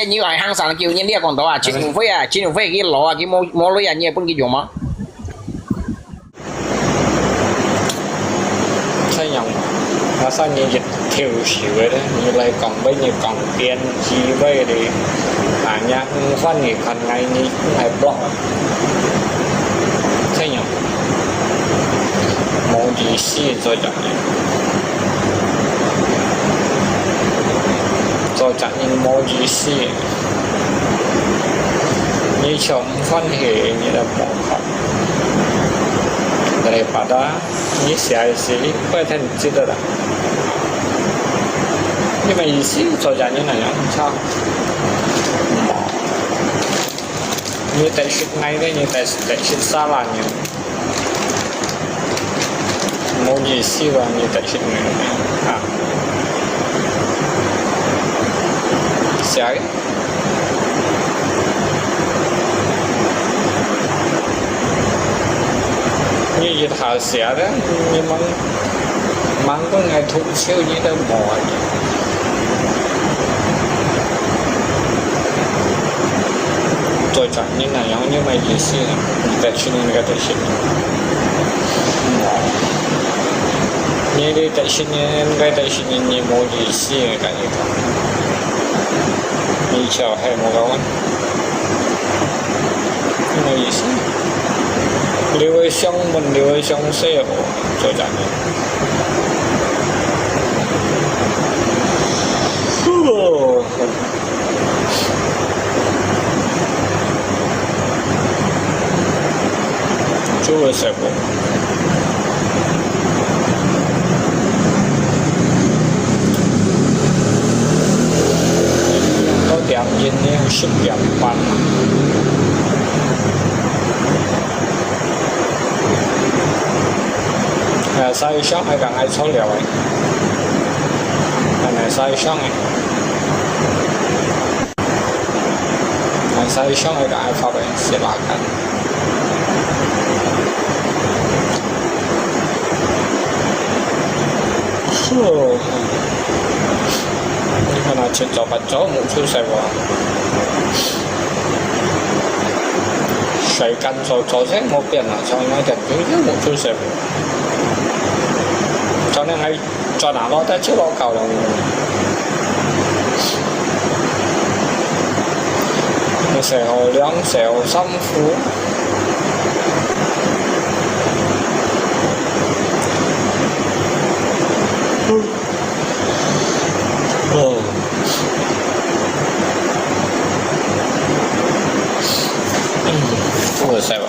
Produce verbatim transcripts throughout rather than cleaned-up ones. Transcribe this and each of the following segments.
你還行山救人，你也講到啊，陳友輝啊，陳友輝佢老啊，佢無，無鐳啊，你也分佢用嗎？ 太陽，我上你一條手个咧，你來講，分你講電視个咧，啊，人家五萬你看，𠊎你還block啊？太陽，無意思做人，做人無意思，你就五萬係你个無看。 Daripada你寫个時，你白天知道啦。你个意思做人你那樣，操！你得識𠊎个，你得，得識啥啦你？無意思啦，你得識𠊎个啊？寫个。 你一下寫咧，你吂，吂分𠊎吐槽你都無啊。做人你那樣，你个意思，你得識你个得識。你个得識你，你个得識你，你無意思，𠊎跟你講。你就係無搞啊。 無意思。留个相問，留个相惜哦，做人。哦。做个什麼？ 到點鐘呢，十點半。呃，所以上海个愛坐了誒，呃，所以上海，呃，所以上海个愛發个是哪个？ 哦，你看啊，七早八早無出世哇。時間早早先無變啊，早那點鐘就無出世。早那還轉下落，但就老搞了。一世好，兩世好，三世好。 哦。嗯，不好笑啊。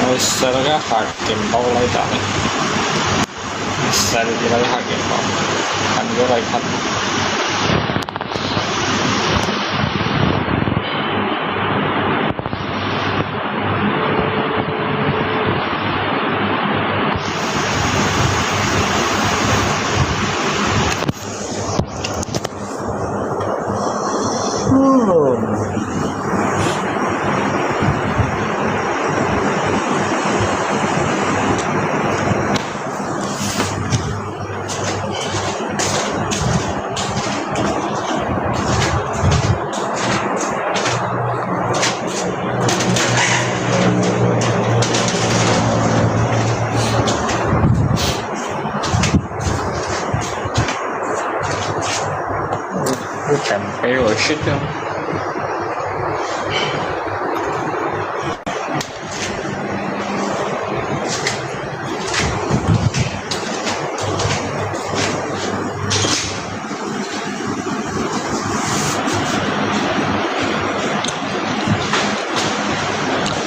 𠊎食了个哈根包來打呢，食了个哈根包，還過來看。 不想陪我吃掉。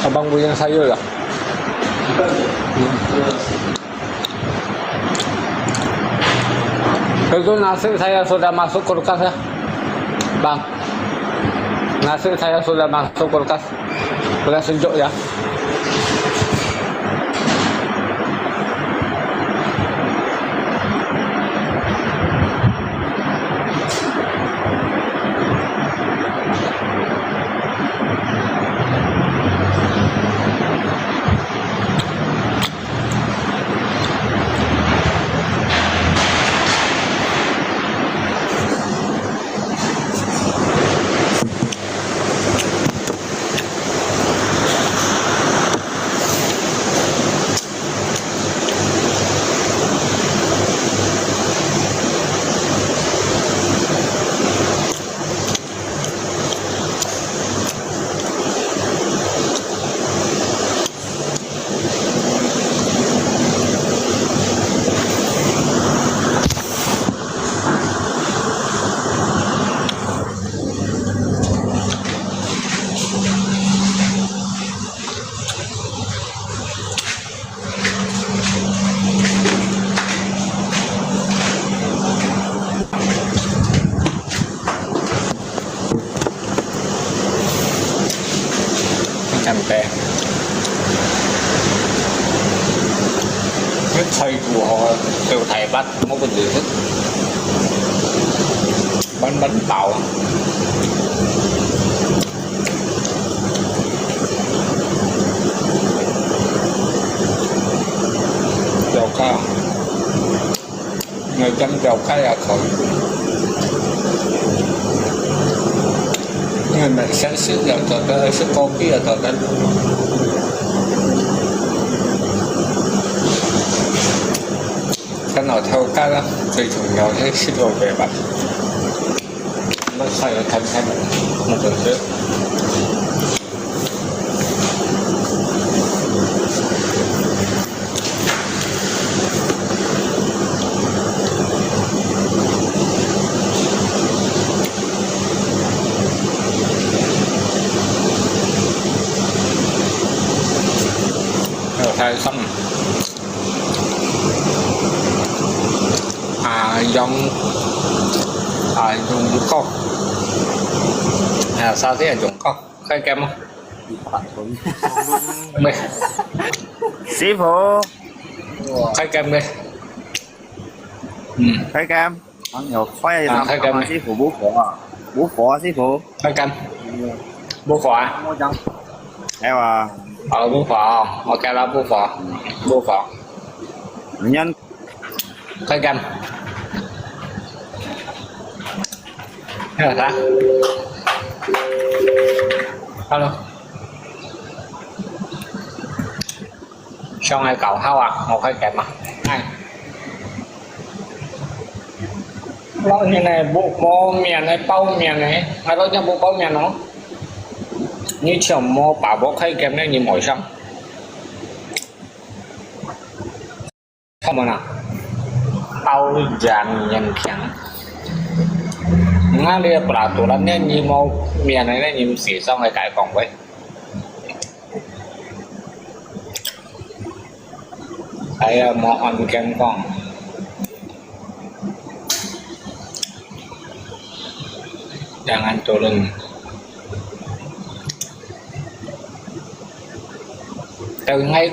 Abang punya sayur lah. Hmm. Itu nasi saya sudah masuk kulkas ya, Bang. Nasi saya sudah masuk kulkas. Sudah sejuk ya. 鹹白。佢菜煮好，就大把，冇問題。滿滿飽啊。有看。 愛點了解也可以。因為每天食了做得，食咖啡也做得。看到頭家啦，最重要係食到飽吧。那還有看看，那就是。 有開心。啊，用，啊，用過。啊，啥事用過？開game嗎？沒。師傅。開game沒？嗯。開game。 朋友，開一下，啊，開game。師傅，補火啊，補火啊，師傅。開game。補火啊？我講。來吧。好，補火啊，OK啦，補火，補火。你看。開game。還有啥？Hello。 想愛搞好啊，我開game啊。哎。老兄呢，無，無面呢，包面呢，𠊎老兄無包面哦。你全無把握開game呢，你無上。看無啦？包贏贏平。𠊎這把杜蘭呢，你無面呢，你毋使上來解講喂。 哎呀，無按健康。Jangan turun。對𠊎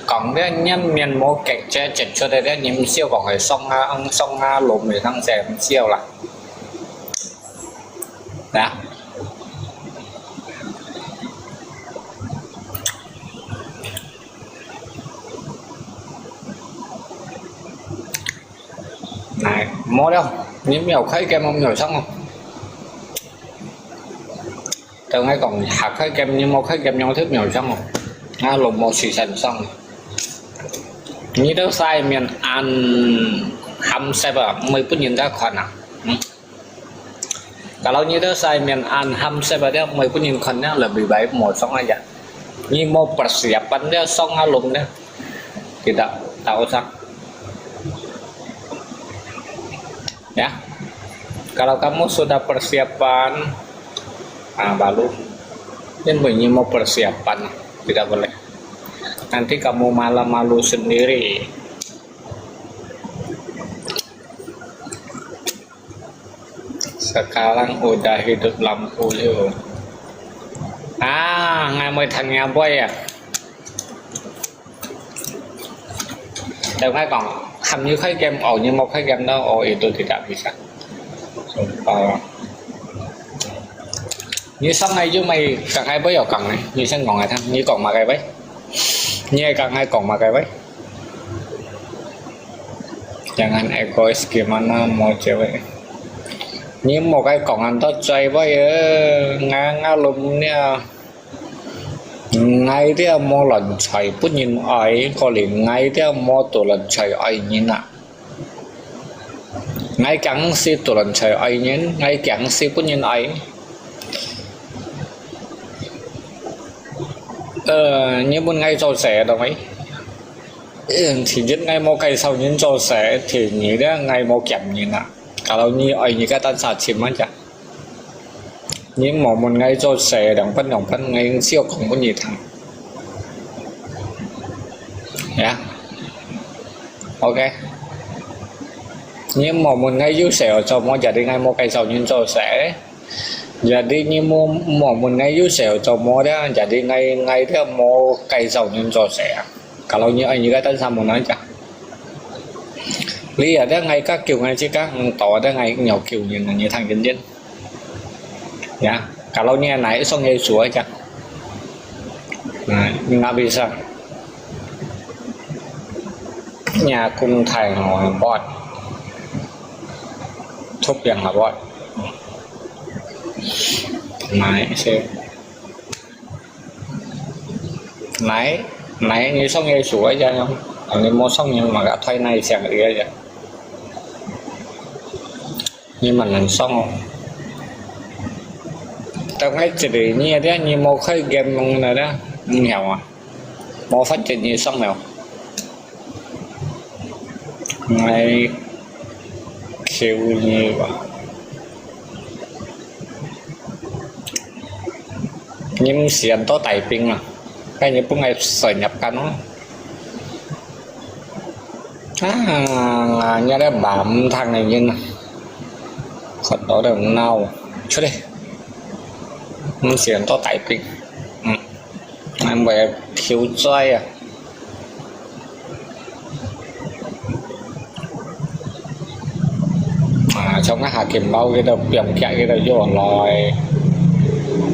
講个，人面無結節，接觸个，人笑講係上下，上下摝个，當然笑啦。啊。 哎，無了，你無開game，無上哦。對𠊎講，下開game，你無開game，樣就無上哦。啊，攏無時間上。你兜晒面恁鹹澀啊，毋會分人家看啊。嗯。 Kalau你兜晒面恁鹹澀啊，了，毋會分人看了，lebih baik無上aja。你無persiapan了，上下摝了，tidak，tak usah。Ya，kalau kamu sudah persiapan，啊，baru。因為你無persiapan，tidak boleh。Nanti kamu malah malu sendiri。 Sekarang udah hidup lampu liu. Ah, ngai moi tanya boy ya. Tau ngai kong, ham you khai game, oh, you mau khai game no, oh, itu tidak bisa. Sumpah. 你上來就沒，剛才不要講呢，你先講來聽，你講麼个喂？你係剛才講麼个喂？ Jangan egois gimana mau cewek. Ni mau kai kong an to cai bai e, ngai ngai lum nia. Ngai dia mau lan cai pun yin ai, ko li ngai dia mau tu lan cai ai yin a. Ngai kiang si tu lan cai ai yin, ngai kiang si pun yin ai. Ơ, ni mun ngai zau se dong ai. Ơ, thứ nhất ngai mau kai sau yin zau se, thứ nhì dia ngai mau kiam yin a. Kalau ni ai ni ka tan sa chim man ja. Ni mau mun ngai zau se dong pan dong pan ngai siu kong pun ni thang. Ya. Ok. Ni mau mun ngai yu se o zau mo jadi ngai mau kai sau yin zau se. Jadi你無，無問𠊎有事做無咧，jadi𠊎，𠊎咧無介紹人做事啊。Kalau你愛你个單身無能講，你啊，咧𠊎个救𠊎自家，嗯，到咧𠊎要救人，你聽真真。Ya, kalau你哪一雙也做一下。嗯，你哪bisa？Nhà cũng thay ngồi bọt. Thuốc yang là bọt. Nãy, nãy, nãy như sông như sủa vậy không? Anh mua sông nhưng mà gã thay này xem đi vậy. Nhưng mà nắng sông không? Tao ngay chỉ để nhẹ thế, như mua khơi game mong nữa đó. Không hiểu à? Mua phát triển như sông nào? Ngay khiêu như vậy. Nhiêm xiên tô tài ping à. Cái như bưng ngay sởi nhập căn á. À, nhà đây bà mắm thằng này nhìn. Khỏi đó đừng nâu. Chút đi. Nhiêm xiên tô tài ping. Ừ. Ăn về thiếu chơi à. À, trong cái hạt kiểm bao cái đầu, piang kia cái đầu vô lòi.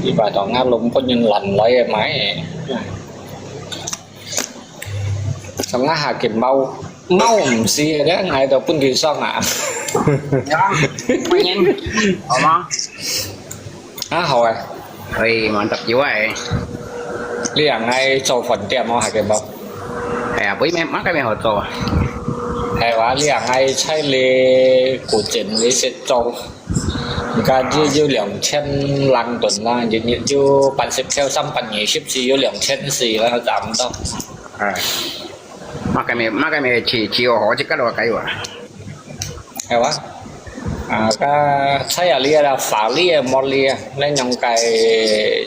Đi vào trong ngã lùm có nhân lành lấy máy. Trong cái hạt kiểm bao, mau không xì đấy, ngay đầu phun đi xong à. Dạ, mấy nhân, có mà. À, hảo à. Ê, mà tập yoga à. Liang ai cho phần tiêm mà hạt kiểm bao. Ê, à, bữa mẹ mắc cái mẹ họ cho. Ê, và liang ai chạy lì, của chỉnh lì sẽ cho. Cái gì, có 两千 lăng tuần là, có, có 八十 theo 三百二十 thì có 两千 thì là giảm đâu. À. Mắc cái mẹ, mắc cái mẹ chỉ, chỉ ở họ chứ cái đó cái à. Hay quá. À, cái, chạy à, lia là phá lia, mò lia, nên những cái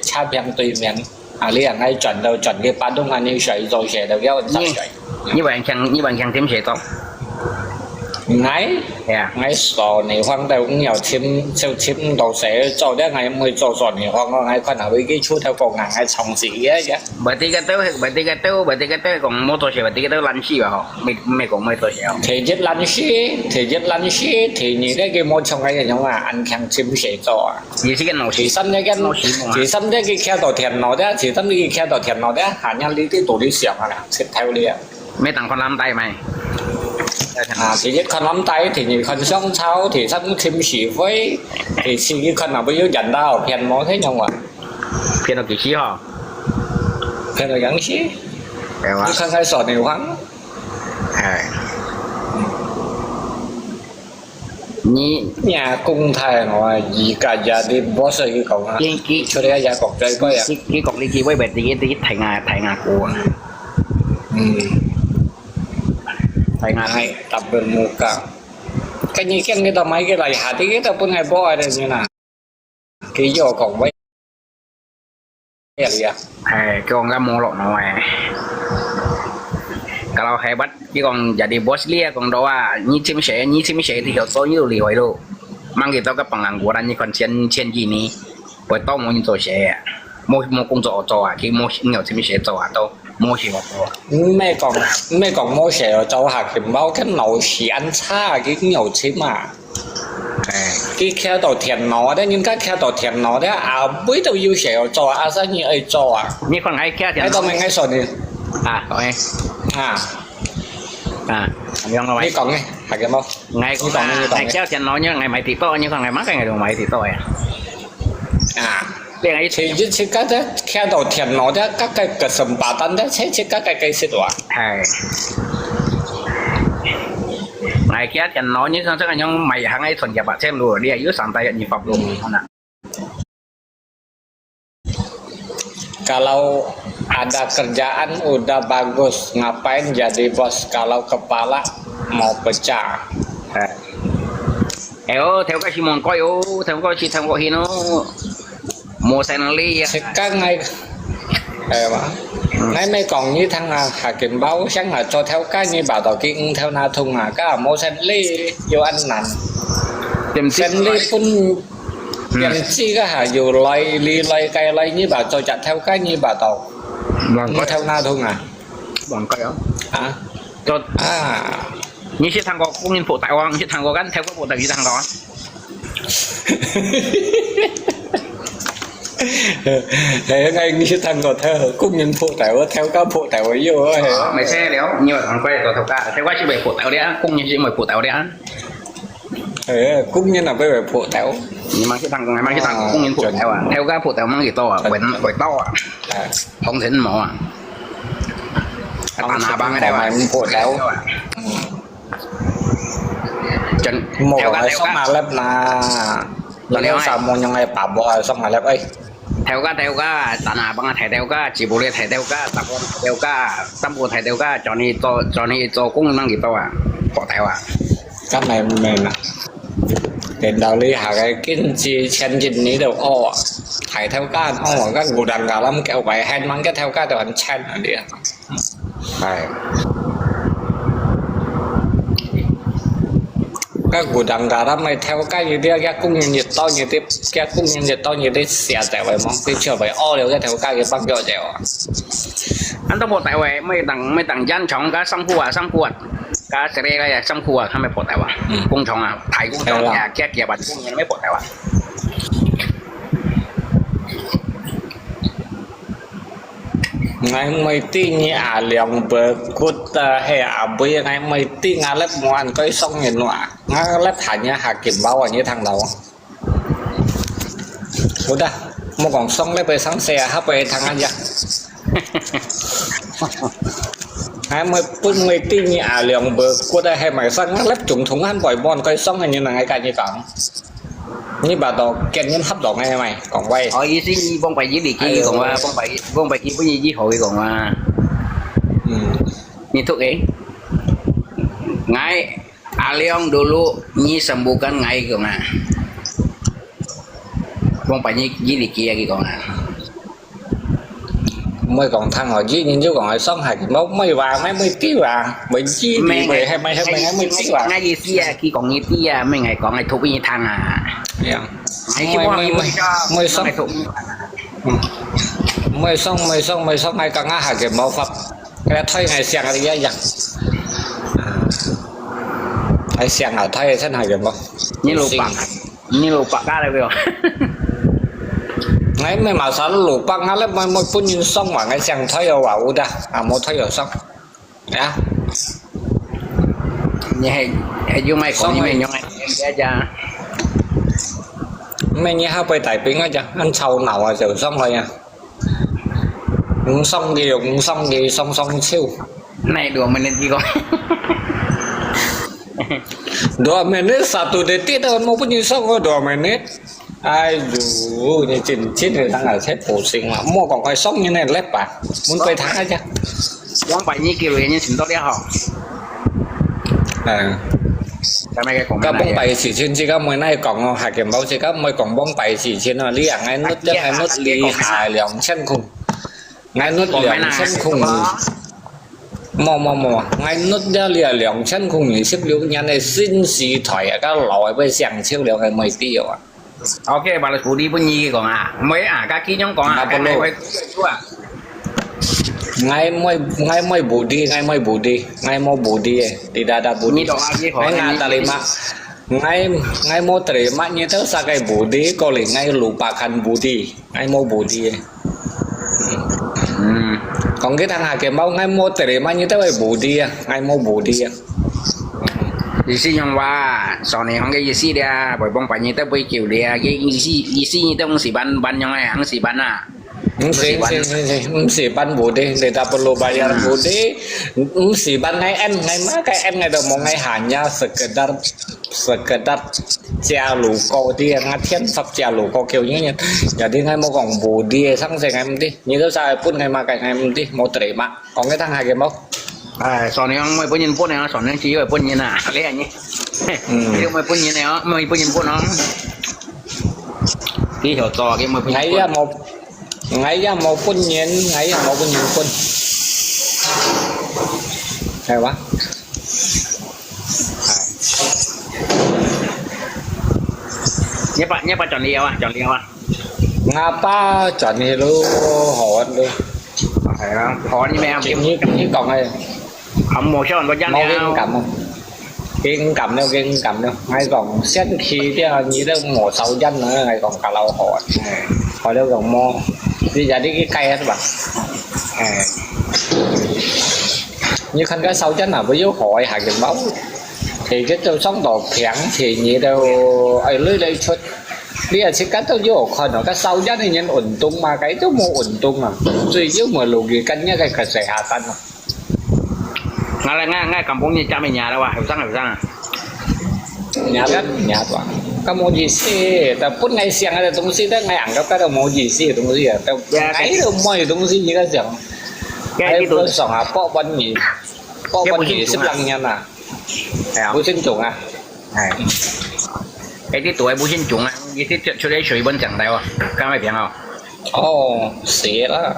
差別對面. À, lia ngay chọn đâu, chọn cái ba đông anh ấy sảy, dâu sảy đâu, kéo anh sảy. Như, như vậy chàng, như vậy chàng tìm sảy dâu. Ngay? Dạ. Ngay số này khoảng đâu cũng nhiều tìm, siêu tìm đâu sảy dâu, để ngay mới dâu số này khoảng ngay con nào với cái chú theo con ngay, ngay chọn gì vậy, vậy. Bati ka tau, bati ka tau, bati ka tau, kong motor siya, bati ka tau lansi ba ho. May, may kong motor siya ho. Thì giết lansi, thì giết lansi, thì nhị đấy cái một trong cái nhóm là ăn khang chim sẻ cho à. Gì xí cái nổ xí. Thì xăm đấy cái, nổ xí mông à. Thì xăm đấy cái kia tổ thiện nó đấy, thì xăm đấy cái kia tổ thiện nó đấy, hả nhăn lý tí tổ lý xỉa mà, xếp theo đi à. Mấy thằng con lắm tay mày. À, thì giết con lắm tay, thì nhị con sống sao, thì xăm chim sỉ phơi, thì xí cái con nào bây giờ dần đau, phiền mó thế nhau à. Phiền nó kiểu xí ho. Phiền nó gắng xí. Cái gì? Cái khăn cái sọt này hoang. Ờ. Nhị. Nhà cũng thay nó, gì cả gia đình boss cái cổng á. Cái, cái, cho đấy gia cổng chơi coi à. Cái, cái cổng đi kia với bật cái, cái thay ngà, thay ngà của. Ừ. Thay ngà. Hai, tập bên mua cả. Cái nhị cái người ta máy cái này hả, thì cái ta pun ngay bỏ ai đấy như nào. Cái vô cổng với. Ê, cái con gái mua lộn nó ê. Kalau hebat, cái con jadi bos lia, con đó à, như chim sẻ, như chim sẻ thì có tôi như lì hoài luôn. Mang cái tao cái bằng lăng của anh như con chen, chen gì ni. Buổi tao mua như tôi sẻ à. Mua, mua công作做啊，佢無，無有啥物事做啊，都無事好做啊。毋係講，毋係講無事好做，下佢無跟老師安插，佢有錢嘛。哎。佢徛到電腦，但人家徛到電腦，但後尾都有事好做啊，阿生你愛做啊。你看𠊎徛電腦。哎，當然𠊎說你。啊，講誒。啊。啊，咁樣咯喂。你講誒，下個無？𠊎講啊，你講，你講。𠊎徛電腦呢，𠊎買地多，你看𠊎買个，𠊎都買地多呀。啊。 你係一直个徛到電腦个，个个个身巴丹个，切切个个个識哇。係。𠊎徛電腦，你想這個樣賣行个存幾百千路，你係有上大一二百路，可能。Kalau ada kerjaan udah bagus, ngapain jadi bos kalau kepala mau pecah? 哎喲，頭家是望過喲，頭家是頭家去喏，無生理啊。Sekarang ngai, eh, ma. Hmm. Ngai mai kong ni thang a, hakim bau sang a, cho theo ka ni ba to ki ng theo na thung a, ka mo sen li, yo an nan. Sen li pun, 點知个下有來，你來該來，你把做隻頭家，你把到，你頭那痛啊？亂改啊！啊？做啊！你識聽過工人破頭啊？你識聽過間頭家破頭？你識聽過啊？哎，你識聽過頭，工人破頭，頭家破頭，有哎。啊，沒事了，你有聽過做頭家，頭家是會破頭的啊，工人是會破頭的啊。 哎，工人啊，會會破頭。你莫去聽講，莫去聽講，工人破頭啊，頭家破頭莫去多啊，會會多啊，行情無啊。打拿棒个對吧？破頭。真無啊，頭家頭家。上下粒啦，你有啥無用个把握啊？上下粒哎。 頭家頭家，打拿棒个大頭家，吉布力大頭家，打工大頭家，三步大頭家，轉去做轉去做工人幾多啊？破頭啊！根本無啦。等到你下个經濟前景你都哦，大頭家哦，个古人家諗叫為還忙个頭家都很慘啊你啊！哎。 該古當家他們頭家一定要工人一刀一定，該工人一刀一定寫在位嘛，佢就會屙了个頭家个幫助者哦。恁多無台灣，每當每當煙廠个辛苦啊，辛苦啊，个這個个辛苦啊，他們無台灣，工廠啊，大工廠啊，佢佢把工人沒無台灣。𠊎毋會知你阿良伯骨啊，係阿伯，𠊎毋會知𠊎粒無恁該送人話，𠊎粒閒人下緊包啊，你聽到？好得，莫講送粒畀生死啊，下背聽啊呀。𠊎毋會分會知你阿良伯骨啊，係咪生？𠊎粒總統還背無恁該送人，你能愛跟你講？ 你把到跟人合作个嘛，講話。哦，意思你幫白日你去講話，幫白日幫白日本日以後去講話。嗯。你讀誒，ngai Aliong dulu nyi sembuhkan ngai kong ah. Wong pa nyi gili kia ki kong ah. 毋會講聽哦，一人就講愛上海，無毋會話，毋會知話，毋會知，毋會，毋會，毋會，毋會知話。𠊎意思啊，佢講你知啊，毋係𠊎講，𠊎讀你聽啊。呀，𠊎去問你，毋會，毋會上，𠊎讀你聽啊。嗯，毋會上，毋會上，毋會上，𠊎講啊，下个無法，𠊎推𠊎想你一樣。𠊎想啊，推先下个無。你老伯。 你老伯家了啵？𠊎毋係masalah老伯，𠊎咧毋係分人送嘛，𠊎想退休啊，有得啊，無退休送。啊？你還還有買講，你們用來這樣。毋係你下背大兵啊，這恁吵鬧啊，就送去啊。毋送佢，毋送佢，送送手。哪有多少人去過？ Dua menit, satu detik都無分你送過dua menit。哎喲，你真真个人啊，太不行了。莫講愛送人个禮吧，門背聽下去。往擺你叫人尋到了吼。嗯。咱們个講个。該往擺事情，這个毋會來講哦，下件無這个毋會講往擺事情哦。你啊，𠊎搦，𠊎搦你下兩千空。 𠊎搦兩千空二，無無無，𠊎搦了你兩千空二十六年个新時代啊，該老个會想笑了，𠊎毋會知哦。OK，balas budi分你講啊，毋會啊，該佢樣講啊，該毋會啊。𠊎毋會，𠊎毋會budi，𠊎毋會budi，𠊎無budi个，tidak ada budi。你懂啊？你好，𠊎哪terima？ 𠊎，𠊎無terima你兜啥个budi，過來𠊎lupakan budi，𠊎無budi个。嗯。講佢聽下个無，𠊎無terima你兜个budi啊，𠊎無budi啊。意思用話，所以講个意思了，會幫別人兜會救了，佢意思，意思你兜毋係辦，辦用个，毋係辦啊。 毋係，毋係，毋係，毋係辦budi，tidak perlu bayar budi，毋係辦𠊎ăn，𠊎makan ăn，𠊎都無，𠊎hanya sekedar，sekedar借路過啲，𠊎天天借路過叫人，jadi𠊎無講budi，生死𠊎毋知，你兜啥分𠊎makan𠊎毋知，無terima，講佢聽下个無？哎，所以講，毋會分人分啊，所以講只會分人啊，你啊你，嗯，你毋會分人个哦，毋會分人分哦。你曉做，你毋會分人分。哎呀，無。 𠊎也無分人，𠊎也無分人分。係哇？你爸，你爸轉了啊？轉了啊？我爸轉去咯，好玩咯。係啊，好玩咩啊？你，你講个，啊，無想過樣啊。無緊感啊，緊感了，緊感了。𠊎講先去了，你都無燒煙啊，𠊎講較老好啊。好了講無，你家己去改啊吧。哎。你看該燒煙啊，不又好一下个嘛？ 其實就上到平時你都愛累累出，你也自家都有看哦，該燒煙个人運動嘛，該都無運動啊，所以又無路去跟人家个世界下單啊。𠊎來，𠊎，𠊎敢講你家咩人了哇，後生後生啊。人家，人家，該無意思，但本來想个東西，但𠊎硬到該都無意思个東西啊，都，呀，𠊎都無个東西，你該想，該你都，還不爽啊，八萬二，八萬二十零年啊。 係啊。無錢種啊。哎。哎，你都係無錢種啊，你這出，出來水分長大哦，剛才平哦。哦，是啦。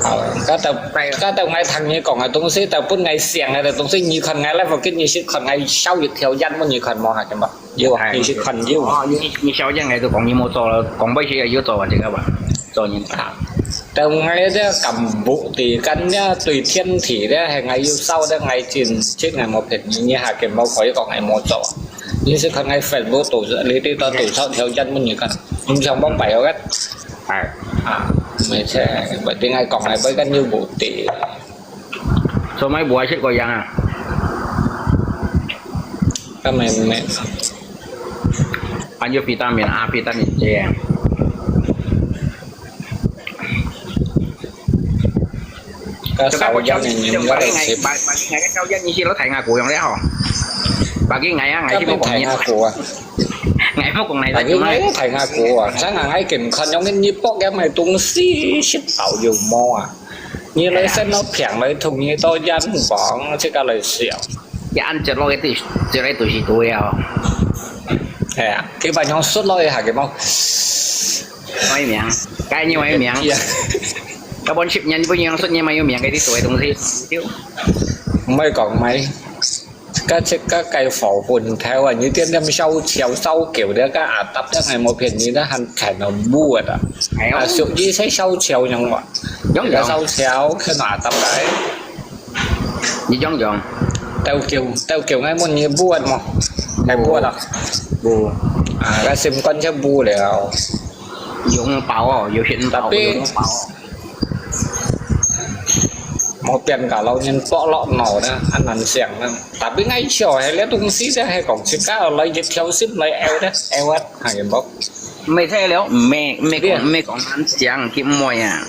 哦，該兜，該兜𠊎聽你講个東西，就本來想个東西，你看𠊎來福建，你識看𠊎燒一條煙，你看無下，對無？有啊，哎，你識看有啊。哦，你，你燒煙个都講你無做了，講不起來有做啊，這個吧，做人啊。但𠊎這敢不地，跟這對天體這，還𠊎有燒這，𠊎真，真𠊎無騙你，你下見無可以講𠊎無做啊。 你識看𠊎Facebook多少，你知道多少條人問你看，你想往擺个？哎。啊，沒錯，我聽𠊎講，𠊎不跟你無敵。做麼个無愛食過樣啊？根本沒。還有維他命啊，維他命C。 該燒煙个人，該都係。把，把，把，把，燒煙，你去落大牙古用了吼。把佢挨啊，挨去莫講你。該邊大牙古啊。挨莫講你，把佢挨大牙古啊，像俺挨近看，用你剝个買東西，食飽有無啊？你來生到病來痛，你到煙房，自家來笑。一按接落去，接來都是毒个哦。係啊，佢把用捽落一下，佢講。 麼个名？該你麼个名？該本十年不用說你麼个名，該你做个東西。毋係講麼个，該這个該火盆頭啊，你點點燒燒燒久了，該阿達个還無便宜，該還看到木个。哎喲。啊，屬於係燒燒樣嘛。樣樣。該燒燒，看阿達个。你樣樣。鬥久，鬥久，𠊎問你木个嘛，還木个。木。啊，該心肝就木了。 用包哦，有些人包，tapi用包哦。無變个老人剝落腦呢，很難想呢。Tapi𠊎笑係這東西，這係講自家來一條心來拗的，拗啊，還有無？毋係了，毋係，毋係講，對啊。毋係講難想，佢毋會啊。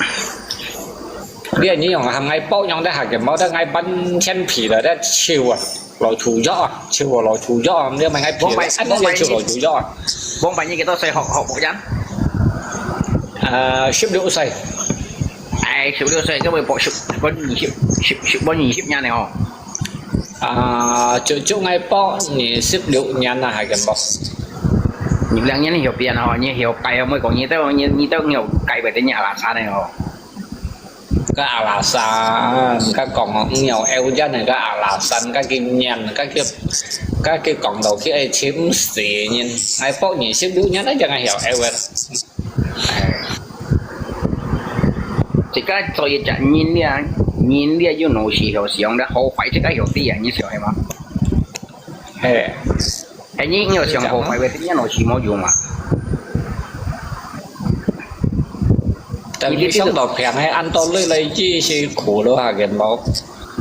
你你用行𠊎剝樣的，還有無得𠊎搬天皮了，這手啊。 老土藥啊，就係老土藥啊，你買該皮，往擺，啊，該就老土藥啊。往擺你幾多歲學，學剝煙？呃，十六歲。哎，十六歲，該會剝十，剝二十，十，十，剝二十年了哦。啊，就，就愛剝二十六年啦，還敢剝？你兩年你有變哦，你有改哦，每個月都，你，你都有改變的，你阿拉差的哦。 該阿拉山，該講哦，你有拗人个該阿拉山，該佢念，該佢，該佢講到佢愛尋死人，愛搏二十六年，該正係有拗个。自家做一隻人了，人了有腦屎有想个，好壞自家曉知啊，你曉得嗎？嘿。 哎，你，你有想過壞个，你腦屎無用嘛？但你想到病，還按到累累積是苦了哈，人無，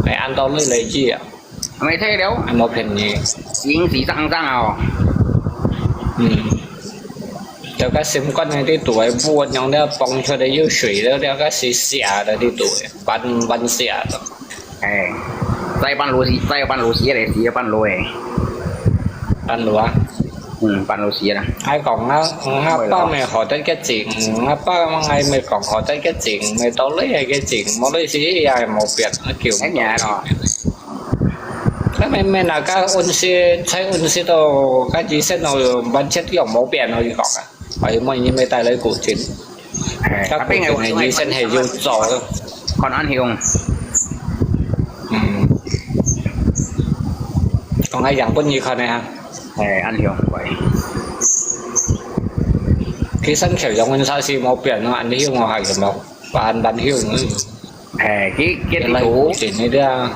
還按到累累積啊。沒退了。還無便宜。行死上上哦。嗯。這个心肝那啲都會不穩，讓它崩出來又水了，這个是下的，你都會，半，半下的。 哎，再半路死，再半路死嘞，死半路哎。半路啊？嗯，半路死啦。𠊎講啊，𠊎爸咪好得个精，𠊎爸𠊎咪講好得个精，咪到你係个精，無你死也係無變，啊，叫。哎，你咯。該咪，咪那个運勢，才運勢到，該醫生都完全都無變咯，佢講啊。 哎，每日愛帶來固定。哎，該固定个醫生係有做个。看恁樣。嗯。講下樣本你看个哈。哎，恁樣，喂。佢生條樣，恁差事無變啊，恁香啊，還有無？還蠻香啊。哎，佢，佢地圖，佢來古鎮个啊。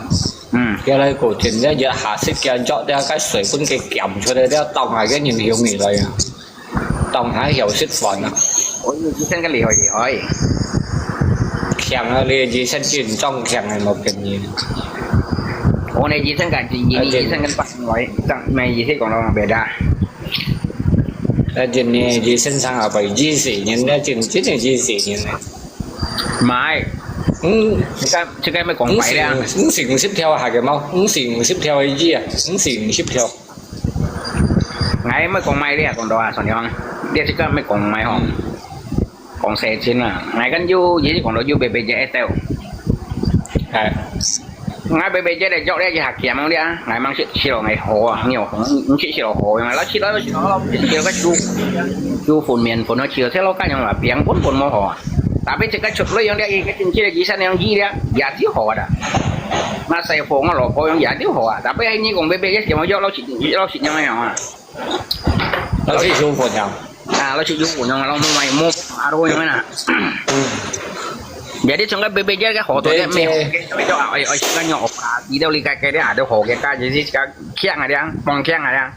嗯。佢來古鎮个，一下食佢著个，該水分佢撿出來了，當下个人香起來啊。當下曉食飯啊。我有醫生个厲害厲害。強啊，你醫生真正強啊，無騙你。我呢，醫生个，醫，醫生跟白外，张，没医生讲了，别的。 但今年醫生上下辈二十年了，真，真个二十年了。買，嗯，这个，这个没讲白了。五十，五十，五十条下个毛，五十，五十条个鱼啊，五十，五十条。哎，没讲买了，讲到啊，算了，你这个没讲买吼。嗯。讲实情啊，哎，跟有，也是讲到有白白只一条。哎。 𠊎白白只个肉咧，佢下鹹个咧，𠊎吂食，食落𠊎好啊，你有好，你食，食落好，老食落，老食落，老食落个煮，煮粉麵粉，老食落，食落該樣啦，平本本無好啊。Tapi這个出來樣咧，一个星期咧，醫生樣醫咧，也就好啊。那細貨我老婆樣也就好啊。Tapi你講白白只鹹个肉，老食，老食樣樣啊。 老師有分享。啊，老師有分享，老師買，無，啊，都有那。Jadi從該白白只个好多个，白白只。沒好个，哎，哎，哎，該樣operasi到你該，該啲啊，都好个，該就是該強啊，放強啊。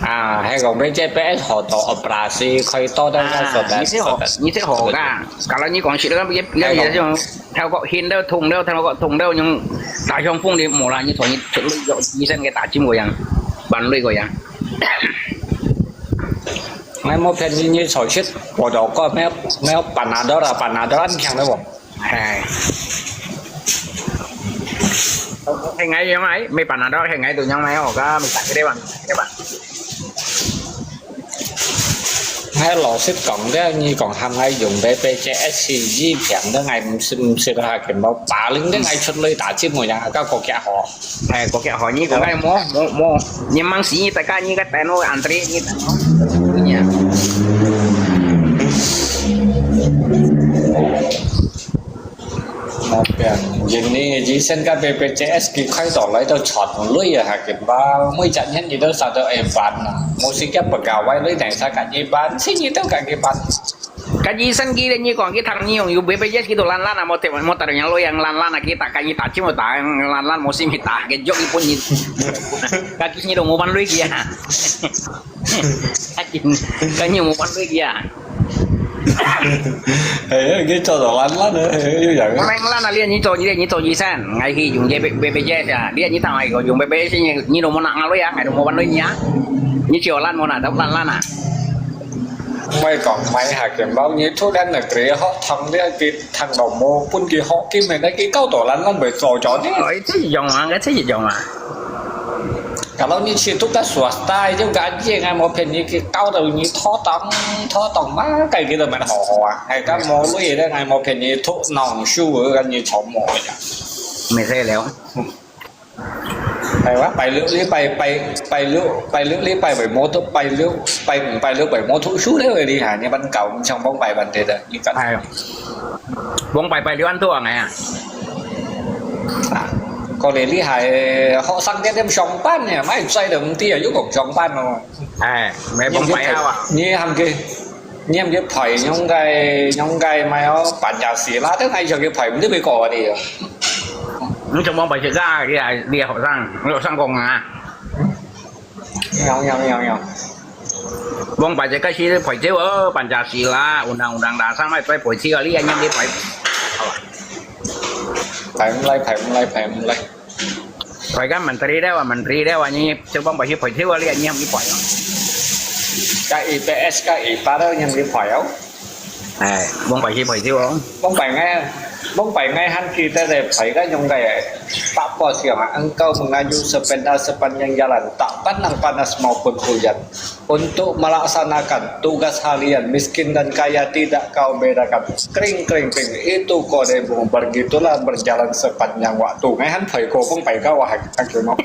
啊，還講白白只好多operasi，開刀都該做得。啊，你這好，你這好个。Kalau你講係該，該，該種 頭殼眩到痛到，頭殼痛到用大傷風你無啦，你坐你出去醫生个打針个樣，辦理个樣。𠊎無騙你，你坐出，我就講，沒有，沒有Panadol啦，Panadol恁強个無？哎。係𠊎樣哎，沒Panadol，係𠊎都樣買哦，該沒打个地方，對吧？ 𠊎老實講个，你講喊𠊎用白白只S C G平个，𠊎毋識，毋識下，根本巴零个，𠊎出來打針个樣，該國家好。哎，國家好，你講𠊎無，無，無，你忙死，你大家，你个等我，antri，你等我。Tapi, gini, Jason ka B P J S佢開到來都賺鐳啊，下个吧，每隻年佢都賺到一萬啊，無時間不搞歪鐳，等下个一萬，先佢都个一萬。Ka Jason佢咧，你講佢讀你用有 B P J S佢都爛爛啊，無得，無得人鐳啊，爛爛啊，佢打，佢打，全部打爛爛，無心去打，佢捉一本你。Ka Jason你都無萬鐳佢啊。Ka Jason，ka你無萬鐳佢啊。 哎呀，你做到爛爛了，又有人。Main爛啊，你，你做，你，你做醫生，𠊎去用這B，B P J S啊，你，你當𠊎用B P J S，你，你都無拿鐳啊，𠊎都無萬鐳你啊，你只有爛無拿到爛爛啊。Mai kong mai ha kembang ni tu dan negeri hok thang dia di thang lomo pun di hok kim na ki kau to lan lan bai zo jo ni. Oi, 這一樣啊，這一樣啊。 Kalau你去讀个swasta，就感覺𠊎無騙你，佢教到你妥當，妥當嘛，該佢都蠻好好啊。係，該無鐳个，𠊎無騙你，讀農書个，跟你全無一樣。沒事了。係哇，拜六禮拜，拜，拜六，拜六禮拜會無讀，拜六，拜五、拜六會無讀書了，你看，你班教，你像幫拜班的，你看。哎喲，幫拜拜六安到啊，哎呀。啊，過來你還學生天天上班呢，買菜都毋知啊，又講上班咯。 哎，沒幫拜啊哇。你喊佢，你喊佢排用个，用个買哦，辦家事啦，等下叫佢排，毋知佢過个。你做幫拜自家，你係，你係學生，你學生講啊。有，有，有，有。幫拜自家先排隊哦，辦家事啦，undang-undang啦，上來再排隊啊，你也讓佢排。好吧。排毋來，排毋來，排毋來。 排个menteri了啊，menteri了啊，你就幫排去排隊啊，你，你還去排哦。Ka I P S，ka I P A都你還去排哦。哎，幫排去排隊哦。幫排𠊎，幫排𠊎還記得咧，排个用个百寶箱啊，engkau mengayuh sepeda sepanjang jalan, tak pandang panas maupun hujan. Untuk melaksanakan tugas harian, miskin dan kaya tidak kau bedakan. Kring, kring, kring. Itu kodemu, begitulah berjalan sepanjang waktu. Ngai han phai ko pun pai kau wah, kaki mau.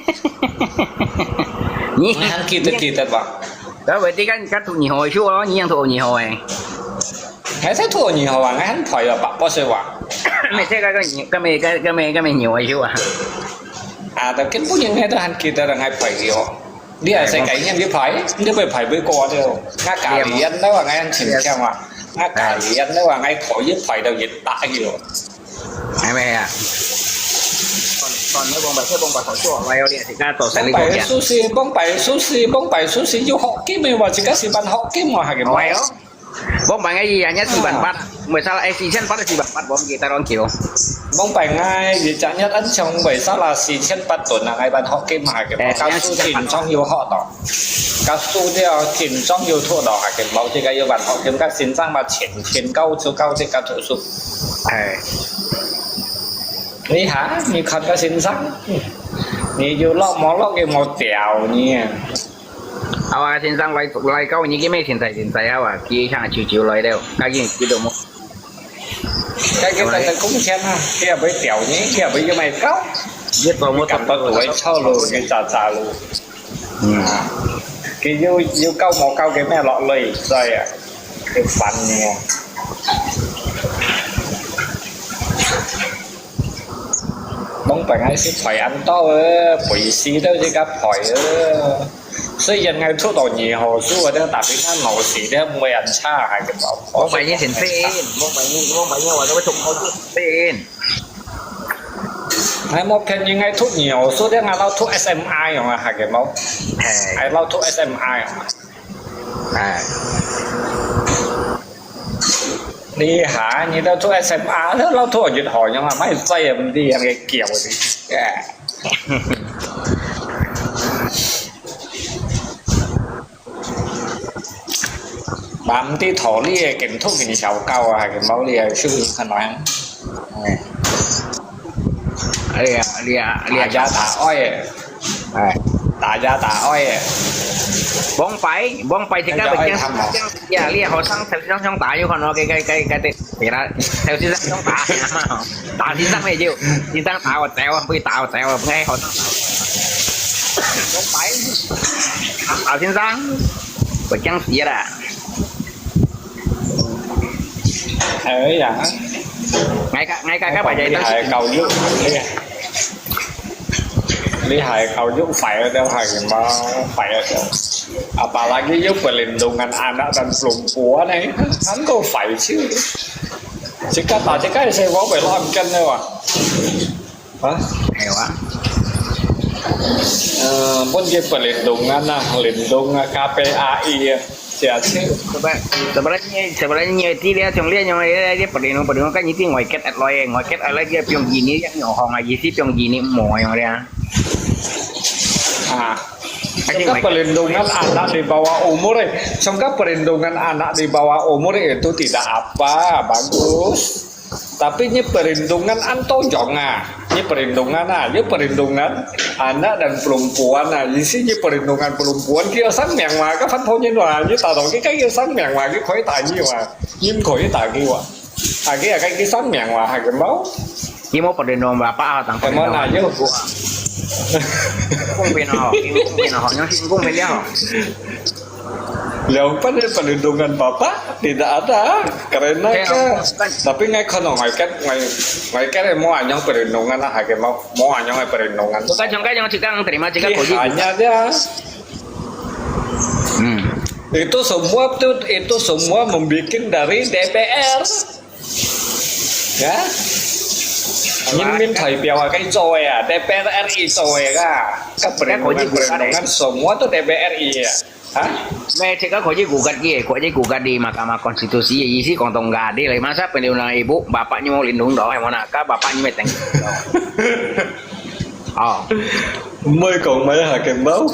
Ni, ngai han kita, kita, bang. Dah berarti kan kau tu nyiho isu lo, ni yang tu nyiho eh. Ngai saya tu nyiho, bang. Ngai han phai ya, pak bos ya, bang. Mesti kau, kau nyi-, kami, kami, kami nyiho isu ah. Ah, tapi kan punya ngai tu han kita dah ngai phai yo. 你係世界人去排，你會排會過了。我家己人都話，我很清楚啊。我家己人都話，我可以排到一百去了。係咪啊？當然，往擺，往擺好笑，我有你自家做生理講嘅。往擺sushi，往擺sushi，往擺sushi有學金嘅話，自家是辦學金嘛，係个嘛？係哦。往擺个一日四萬八，為啥？哎，四千八定四萬八，我毋記得了，忘記了。往擺个一隻月恁長，為啥啦？四千八頓啊，𠊎辦學金嘛，係个嘛？哎，教書經常有學到，教書了經常有讀到，係个嘛？這個有辦學金，个先生嘛，全天教就教這個讀書。哎。你看，你看个先生，你有落無落个無掉呢？ 好啊，先生來，來到你个面前，在現在啊，佢想久久來了，佢已經知道麼？佢个人个貢獻啊，佢也會掉你，佢也會有咩搞。你做麼？感覺都會臭路，你渣渣路。嗯。啊，佢有，有搞無搞个咩落淚，所以啊，佢煩你啊。 往擺𠊎係排恁多个，肥死都係个排个。雖然𠊎讀到二號書，但係打比較老死，都毋會恁差，係个無？往擺你先先，往擺你，往擺你話做咩讀好書先？𠊎無騙你，𠊎讀二號書，但係𠊎老讀S M I樣啊，係个無？𠊎老讀S M I樣啊。 哎。你下，你都讀S M R，都老讀越好用啊，買醉啊，毋知人个叫你。哎。嘛毋知道你个跟讀跟小教啊，還是無你个手可能。哎。 哎呀，你啊，你啊，打呀打哀个，哎，打呀打哀个。往擺，往擺，自家會驚，驚，呀，你學生頭先想打，有看到个，个，个，个，對，對啦，頭先想打，打先生咩就，先生打我走啊，不打我走啊，不愛學生打。往擺，打先生，會驚死啦。 哎呀，𠊎个，𠊎个，个，你還教育，你，你還教育壞了，還嘛壞了。Apalagi又perlindungan anak dan perempuan呢，還過壞去。這個打這個係我為了安全的哇。 啊？係哇。呃，分佢perlindungan啊，lindung啊，K P A I啊，寫清。Sebab-, sebenarnya, sebenarnya dia, dia, dia, dia perlindung, perlindung kan itu ngoiket at loy, ngoiket at loy dia piong gini, yang nyohong aja sih piong gini mo yang dia. Ah. Sangka perlindungan anak di bawah umur, eh. Sangka perlindungan anak di bawah umur itu tidak apa, bagus. Tapi nyi perlindungan an tojong ah. Nyi perlindungan ah, nyi perlindungan anak dan perempuan ah. Isi nyi perlindungan perempuan, kia sang miang ma, ka fan thong nyi wa, nyi ta dong, kia sang miang ma, nyi koi ta nyi wa, nyi koi ta ki wa. Agi akai ki sang miang wa, hai kembau. Nyi mo perlindungan bapa ah, tang perlindungan. Kemana yo? 公平哦，公平哦，好像是公平了。 Liau pan ni perlindungan bapa tidak ada. Karena ka, tapi ngai kono ngai kat, ngai, ngai kat mo anyong perlindungan lah, hake mo, mo anyong perlindungan. Bukan cuma yang juga terima juga. Hanya dia. Hmm. Itu semua tu, itu semua membikin dari D P R. Ya. Min min thai piao cái rồi à, D P R ri rồi à. Các perlindungan, perlindungan semua tu D P R ri à. Hah? Mẹ thì có khỏi chứ gù gật gì, khỏi chứ gù gật đi mà cả mà constitusi gì xí còn tông gà đi lấy mà sắp bên điều này bố bà bạn như mau lindung đó hay mà nè, các bà bạn như mẹ tỉnh. Ờ. Mới còn mấy hả kèm báo.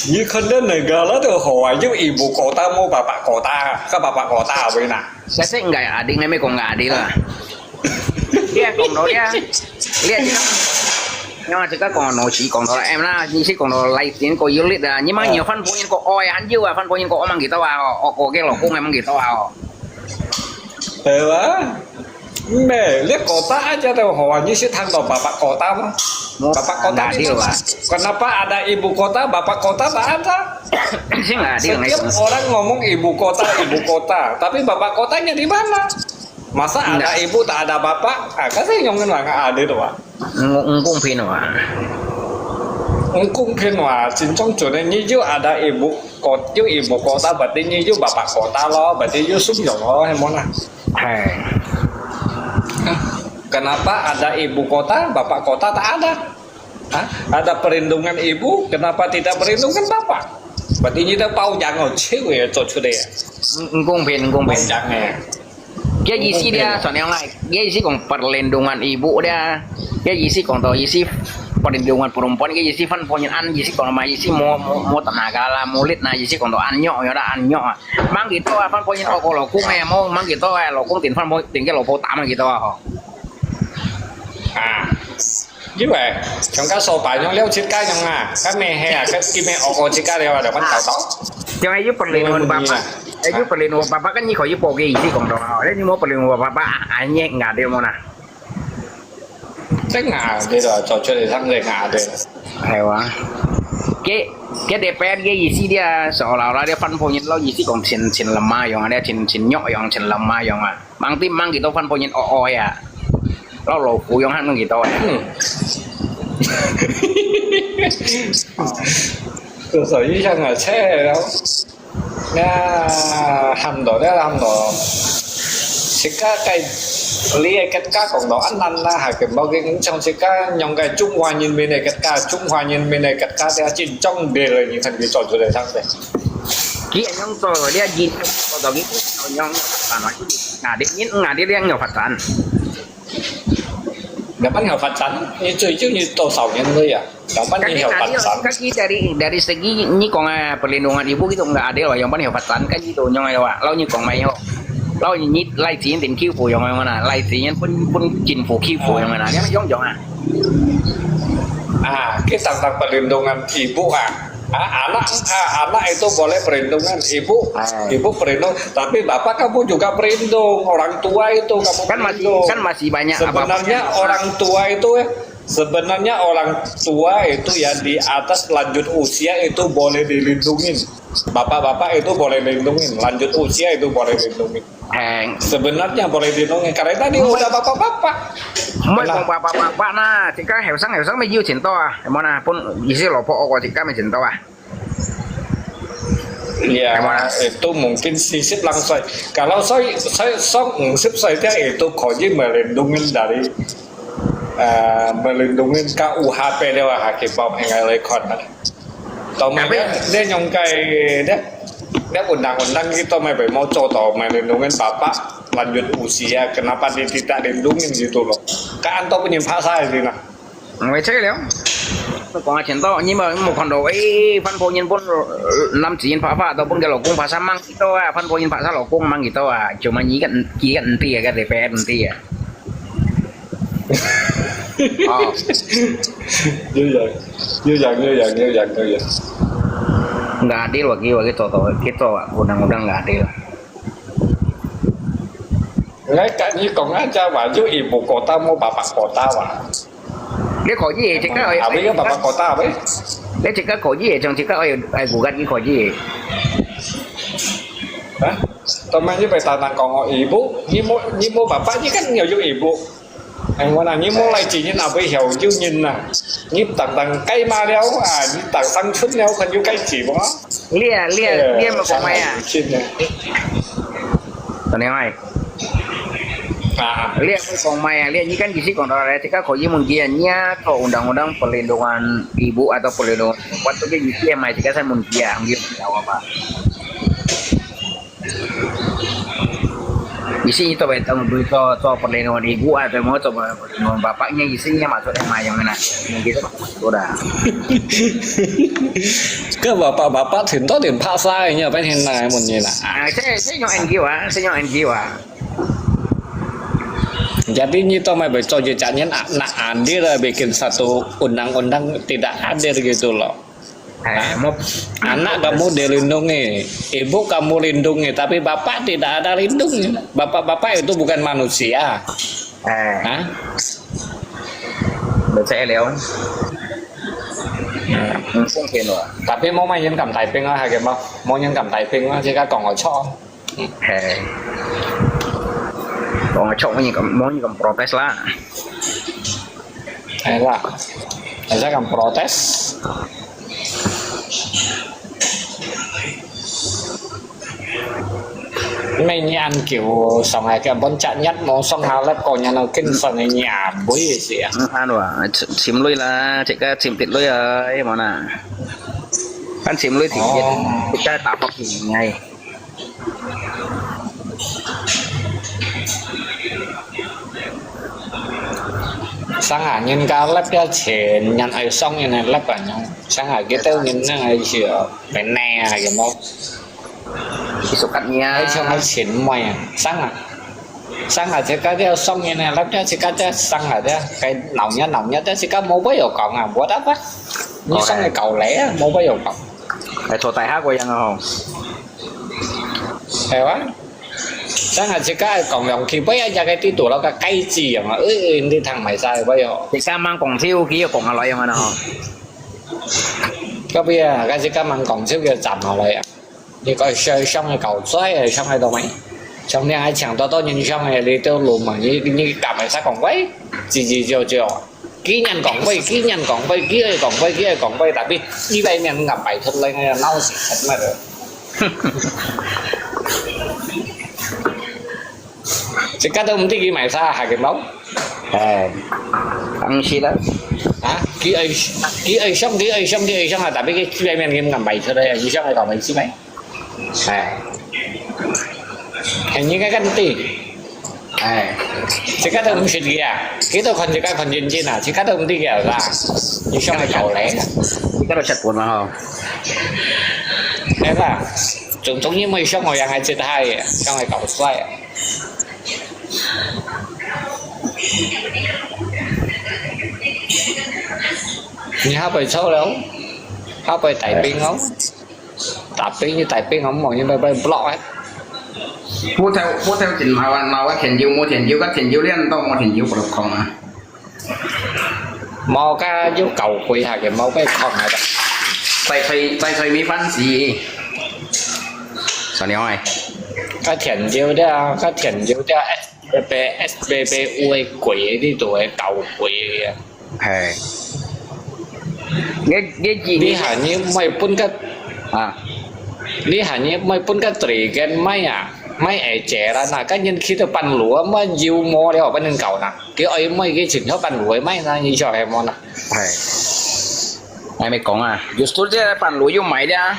Như con đến này gà lá từ họ à, giúp ibu kota mua bà bạn kota, các bà bạn kota ở bên nè. Sẽ sẽ ngai ading ngai mẹ còn gà đi là. Lia kong do lia. Lia cakap. Yang cakap kong no si kong do em lah. Ni si kong do lai tin ko yulit dah. Ni mang nhiều phân phối ko oi han jiu ah, phân phối ko mang kita wa. O ko ke lo kong mang kita wa. Ê wa. Mẹ, lia kota aja tao hoa, ni si thang do bapak kota mah. Bapak kota di mana? Kenapa ada ibu kota, bapak kota tak ada? Sing lah, dia ngai. Setiap orang ngomong ibu kota, ibu kota, tapi bapak kotanya di mana? Masa ada ibu tak ada bapak? Ah, kasi yung ngan nga ada tu ah. Ngong kong pino ah. Ang kung pin wa, cin cong cun ni yu ada ibu ko, yu ibu kota, berarti ni yu bapak kota lo, berarti yu sung yong lo, hei mo na. Hei. Kenapa ada ibu kota, bapak kota tak ada? Hah? Ada perlindungan ibu, kenapa tidak perlindungan bapak? Berarti ni dah pau jang oh, cewek cok cun de. 毋公平，毋公平。讲诶，佢意思咧，上兩來，佢意思講 perlindungan ibu 咧，佢意思講到意思 perlindungan perempuan，佢意思番婆人安，意思講嘛，意思無無無打那个啦，無力啦，意思講到安約，有得安約啊。Mang gitu啊，番婆人惡過老公誒，無mang gitu啊，老公定番婆定个老婆打mang gitu啊吼。啊，因为像个手板用了自家用啊，个咩系啊，个个咩恶过自家了啊，就翻搞到。就係有 perlindungan bapak，誒有 perlindungan bapak 跟你可以報个意思講到啊，你有無 perlindungan bapak 安約啊對無啦？真啊，这个做出来上个啊，对。係哇。佢佢特別个意思咧，所啦啦，你番婆人老意思講真真lâm啊樣啊，你真真弱樣，真lâm啊樣啊。Mang tim mang gitu 番婆人惡惡啊，老老虎樣行gitu啊。嗯。这手一向啊，切了。那喊到了，喊到。自家个，你个国家讲到恁难啦，还跟冇跟像自家用个中华人民个国家，中华人民个国家，这真重要了，你看你做出来上的。佢係樣做，你係做到佢樣，啊，你你你你有發展。有办法发展，你最近你多少年了呀？有办法有发展。Kaki dari dari segi ni kong ah perlindungan ibu gitu nggak adil lah. Yang paling hebat kan gitu nyong ayo ah. Lau ni kong mai ho. Lau ni lai cien tin kiu pu yong mana. Lai cien pun pun cin pu kiu pu yong mana. Yang yong yong ah. Ah, kita tentang perlindungan ibu ah. Ah, anak ah, anak itu boleh perlindungan ibu, ibu perlindung, tapi bapak kamu juga perlindung, orang tua itu kamu Kan masih perlindung. Kan masih banyak apa Sebenarnya orang tua itu ya, sebenarnya orang tua itu yang di atas lanjut usia itu boleh dilindungi. Bapak-bapak itu boleh lindungi, lanjut usia itu boleh lindungi. Heng. Sebenarnya boleh dilindungi karena tadi udah bapak-bapak. Mai kong bapak-bapak na, cika heo sang heo sang mai yu cin to ah. Mana pun isi lopo oko cika mai cin to ah. Ya, Gimana? Itu mungkin sisip langsung. Kalau saya saya song sip saya itu koji melindungi dari eh, melindungi ka U H P dia wah hakim pau hengai lekon. Tau mai Tapi- dia dia nyongkai dia dia undang-undang kita mai bai mau 做到 melindungi bapak lanjut usia, kenapa dia tidak lindungi gitu loh. Ka anto punya paksa ini nah. 我知了。講下前頭，你冇冇看到？誒，番婆人分男子人拍拍，到分个老公拍三萬幾多啊？番婆人拍三老公萬幾多啊？做乜你个你个唔知啊？个你白唔知啊？哦，又有又有又有又有又有。唔知咯，佢話佢做到，佢做啊，無能無能啊，對啦。 Ngai kat ni kong aja wa, yo ibu kota mo bapak kota wa. 你可以，即刻可以，Abi yo bapak kota abi. 你即刻可以，像即刻可以，哎，古吉你可以。 Hah? Teman ni bai tanang kong o ibu, ni mo ni mo bapak ni kan yo yo ibu. Ai mo na ni mo lai ji ni na bai hiao yo ni na. Ni tang tang kai ma liao a, ni tang sang chun liao kan yo kai ji mo. 你啊，你啊，你啊，莫講咩啊？Chin na. 等你啊。 Ah. 你啊，莫講咩啊？你啊，你kan意思講到咧，即刻可以問佢啊，你啊，做undang-undang perlindungan ibu atau perlindungan perempuan tu kan意思係咩？即刻先問佢啊，佢有冇啊？意思你做會當對做做perlindungan ibu啊，對無做perlindungan bapak，你意思你嘛做得嘛用啦，問佢做嘛做啦。 Ke bapak-bapak 挺多点拍杀的，你有白天拿来问你啦。啊，這這用N G O啊，這用N G O啊。 Jadi ni to mai bai cho je jangan nak adil lah bikin satu undang-undang tidak adil gitu loh. 哎，莫 Anak kamu dilindungi, ibu kamu lindungi, tapi bapak tidak ada lindungi. Bapak-bapak itu bukan manusia. 哎， Hah? 莫再聊。嗯，奉獻了。 Tapi mau main kam tai ping ah, hake mau, mau yang kam tai ping ah, jika kong cho. 嘿，講錯，我應該，我應該 protes 啦。 Ayolah. Saya kan protes. Mei ni an kiu song ai ke bon chat nyat mo song ha lep ko nyan no kin son ni nya bui si a. Anu a, chim lui la, cik ka chim pit lui ai mo na. Kan chim lui ting yet, cik ka ta pok ting ngai. Sang a, nhân家lep ya chen, nhân ai song nhân ai lep a nyong. Sang a, kita nhân nang ai sio, pene a, ya mo. Isuk kat nia. Ai song ai chen mo ya. Sang a. Sang a, cik ka dia song nhân ai lep ya, cik ka dia sang a dia. Kai nau nia, nau nia dia, cik ka mo bai yo kong a, buat apa? Ni song ai kau le a, mo bai yo kong. Ai, thua tai ha ko yang a ho. Ai wa. Sang a, cik ka ai kong yang, ki bai ya, ya kai ti tu lo ka kai ji yang a. Ui, ui, ni thang mai sa bai yo. Cik ka mang kong thiu, ki yo kong a lo yang a na ho. Ka bai ya, ka cik ka mang kong thiu ki yo cham a lo ya. 你个想个搞衰，想个到没？像你还抢到到人想个，你都路嘛，你你敢会使讲喂？叽叽叫叫，几年讲喂，几年讲喂，几个讲喂，几个讲喂，tapi一百年敢摆出来，那闹死什么的。 Cik ka都毋知佢賣啥，下个包。哎，當時啦。啊，佢愛，佢愛上，佢愛上，佢愛上啊！tapi佢基本面佢毋敢賣出來啊，佢上來搞賣出來。哎，係應該咁知。哎，cik ka都毋識佢啊，佢都看cik ka看認真啊，cik ka都毋知佢啊，係吧？佢上來搞咧。你个都食飯嘛吼？係吧？總總因為上我樣還接他，上來搞衰啊！ 你下背臭了，下背大兵哦，大兵你大兵哦，莫人拜拜 block 哎。不偷不偷錢，冇啊冇啊，田友冇田友，个田友練到冇田友不空啊。 毛个又搞鬼下个，毛被框下个。在吹在吹米饭时，啥鸟哎？个田就的啊，个田就的啊，S B B S B B有个鬼的，你都会搞鬼的。嘿，你你你你还你买本个啊？你还你买本个对个买啊？买二姐啦，那个人去到半路啊，买油毛了，不能搞呢。 佢愛買个錢，佢半路會買呢，你曉得無呢？係，𠊎咪講啊，justru這半路又買了，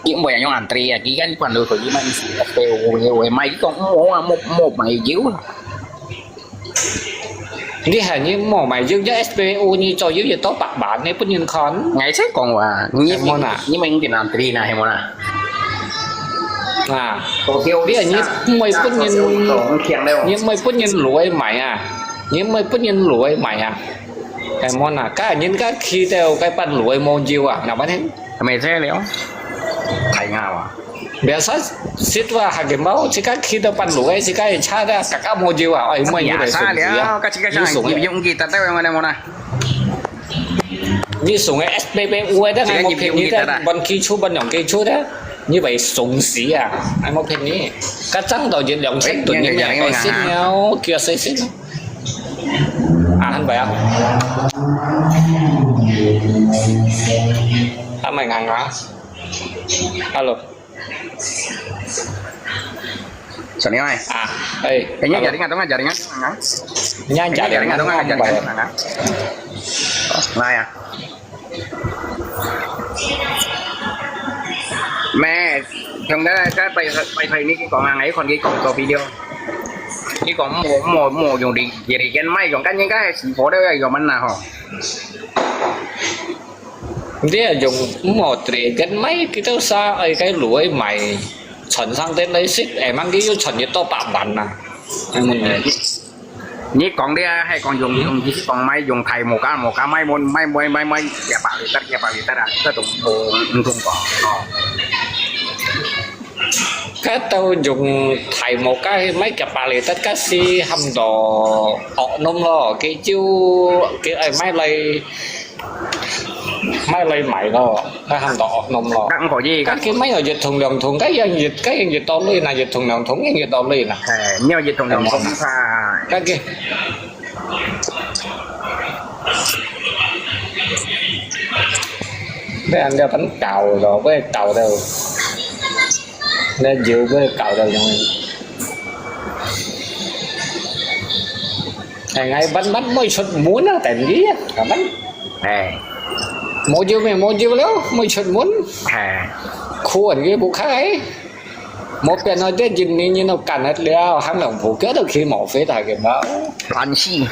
佢毋會用恁多啊，佢跟半路佢買，會會買，佢講毋好啊，莫莫買油。你喊你莫買油，這S P O你做油一到百萬，你不能看。𠊎才講話，你你你買恁多呢，係無啦？ 啊，你你毋會分人，你毋會分人來買啊，你毋會分人來買啊，係無啦？該人家去到該半路無油啊，那麼呢？係咪這了？太啱啊！biasa，sit話下个毛，自家去到半路个，自家个車个，嘎嘎無油啊，哎，莫你來送佢啊，你送个。 你送个S P P有个，但係無騙你个，半基礎，半兩基礎个，你會送死啊！𠊎無騙你，該張到一兩千噸，你兩个心了，叫死心啊！啊，很白啊！啊，買硬啊！Hello。 Sani oi. Ah, eh. Kayaknya jaringan dong, jaringan dong. Nya jaringan dong, jaringan dong. Nah ya. Mẹ, chúng ta cái bài bài thầy này cái còn ngang ấy còn cái còn có video. Cái còn mùa mùa mùa dùng đi, đi cái máy dùng cái những cái xí phố đó dùng mình nào hả? 你啊用莫drei个買，佢都啥愛个路愛買，賺上天來食，會mang佢又賺一到百萬啊！你講你啊，係講用用意思講買用大無價無價買無買買買買幾百里得幾百里得啊，這種無毋通講哦。該兜用大無價去買幾百里得，該係喊到惡弄咯，佢就佢愛買來 買來賣咯，該喊到惡弄咯。該毋可以，該佢買有一桶兩桶，該樣一該樣一道類啦，一桶兩桶樣一道類啦。哎，你要一桶兩桶啊。該佢， Bèn cho bắn cào rồi với cào đâu. Nó dịu với cào đâu rồi. Ngày ngày bắn bắn mới xuất muốn á, tại vì á, bắn. Ê. Mua dịu mày mua dịu lắm, mới xuất muốn. Ê. Khuôn cái bố khai. Một bên nói đến dinh ní, như nó cắn hết liao, hăng lòng phủ kéo được khi mỏ phết hả cái đó. Toàn si.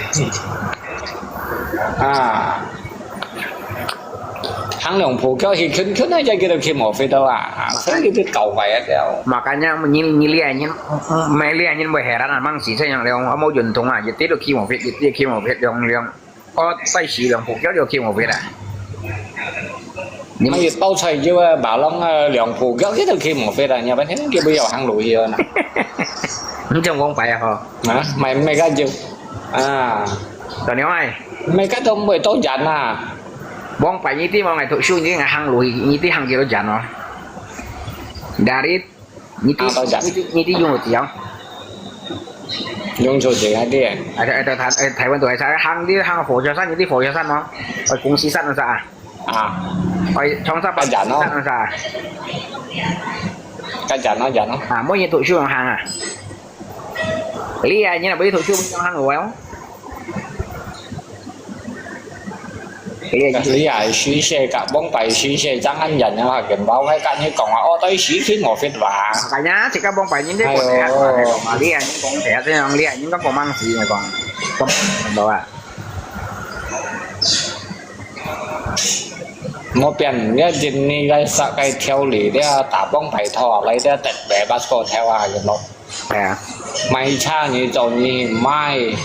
À. Hăng lòng phủ kéo khi khuyến khuyến á, cái được khi mỏ phết đâu à. Sao cái được cầu vậy á, kéo. Makanya, nhìn, nhìn lia, nhìn, mấy lia, nhìn bởi hè ra, mang si, sao yang liao, amo yun thùng à, yết tí được khi mỏ phết, yết tí khi mỏ phết, liao, liao. Có tay sĩ lòng phủ kéo được khi mỏ phết à. Mà yết bao chạy chứ, bảo lòng, ờ, lòng phủ kéo cái được khi mỏ phết à, nhà bạn thấy cái bây giờ hăng lùi hiền à. Không trông bóng bay à, hả? Hả? Mày, mày cái chứ. À. Tao nếu ai. Mày cái tông mày tông dán à. Bóng bay như tí mà ngày thụ su như ngày hăng lùi, như tí hăng gì đó dán nó. Dari, như tí, à, tao dán. Như tí, như tí dùng được tiếng. Dùng được tiếng hay đi. À, Thái, Thái, Thái, Thái Văn tuổi sao hăng đi hăng phổ cho săn, như tí phổ cho săn nó. Ở cũng xí săn nó sao à? À. Ở trong sao cái dán nó. Săn nó sao à? Cái dán nó, dán nó. À, mỗi như thụ su hăng à. Lý à, như là bây thụ su hăng rồi không? Cái lý à, sĩ sẽ cả bóng bay sĩ sẽ chẳng ăn dần nhưng mà cái báo cái cả như còn à, ô, tới sĩ khi mỏ phết và. Cả nhà thì các bóng bay nhìn thấy còn thế, mà lý à, những con thế, thế lòng lý à, những con còn mang gì mà còn. Không, đó à. Một bên nhớ dinh ní cái sa cái theo lý để ta bóng bay thò lấy để tết bé bắt cô theo à, you know. À. Mai cha ni cho ni mai.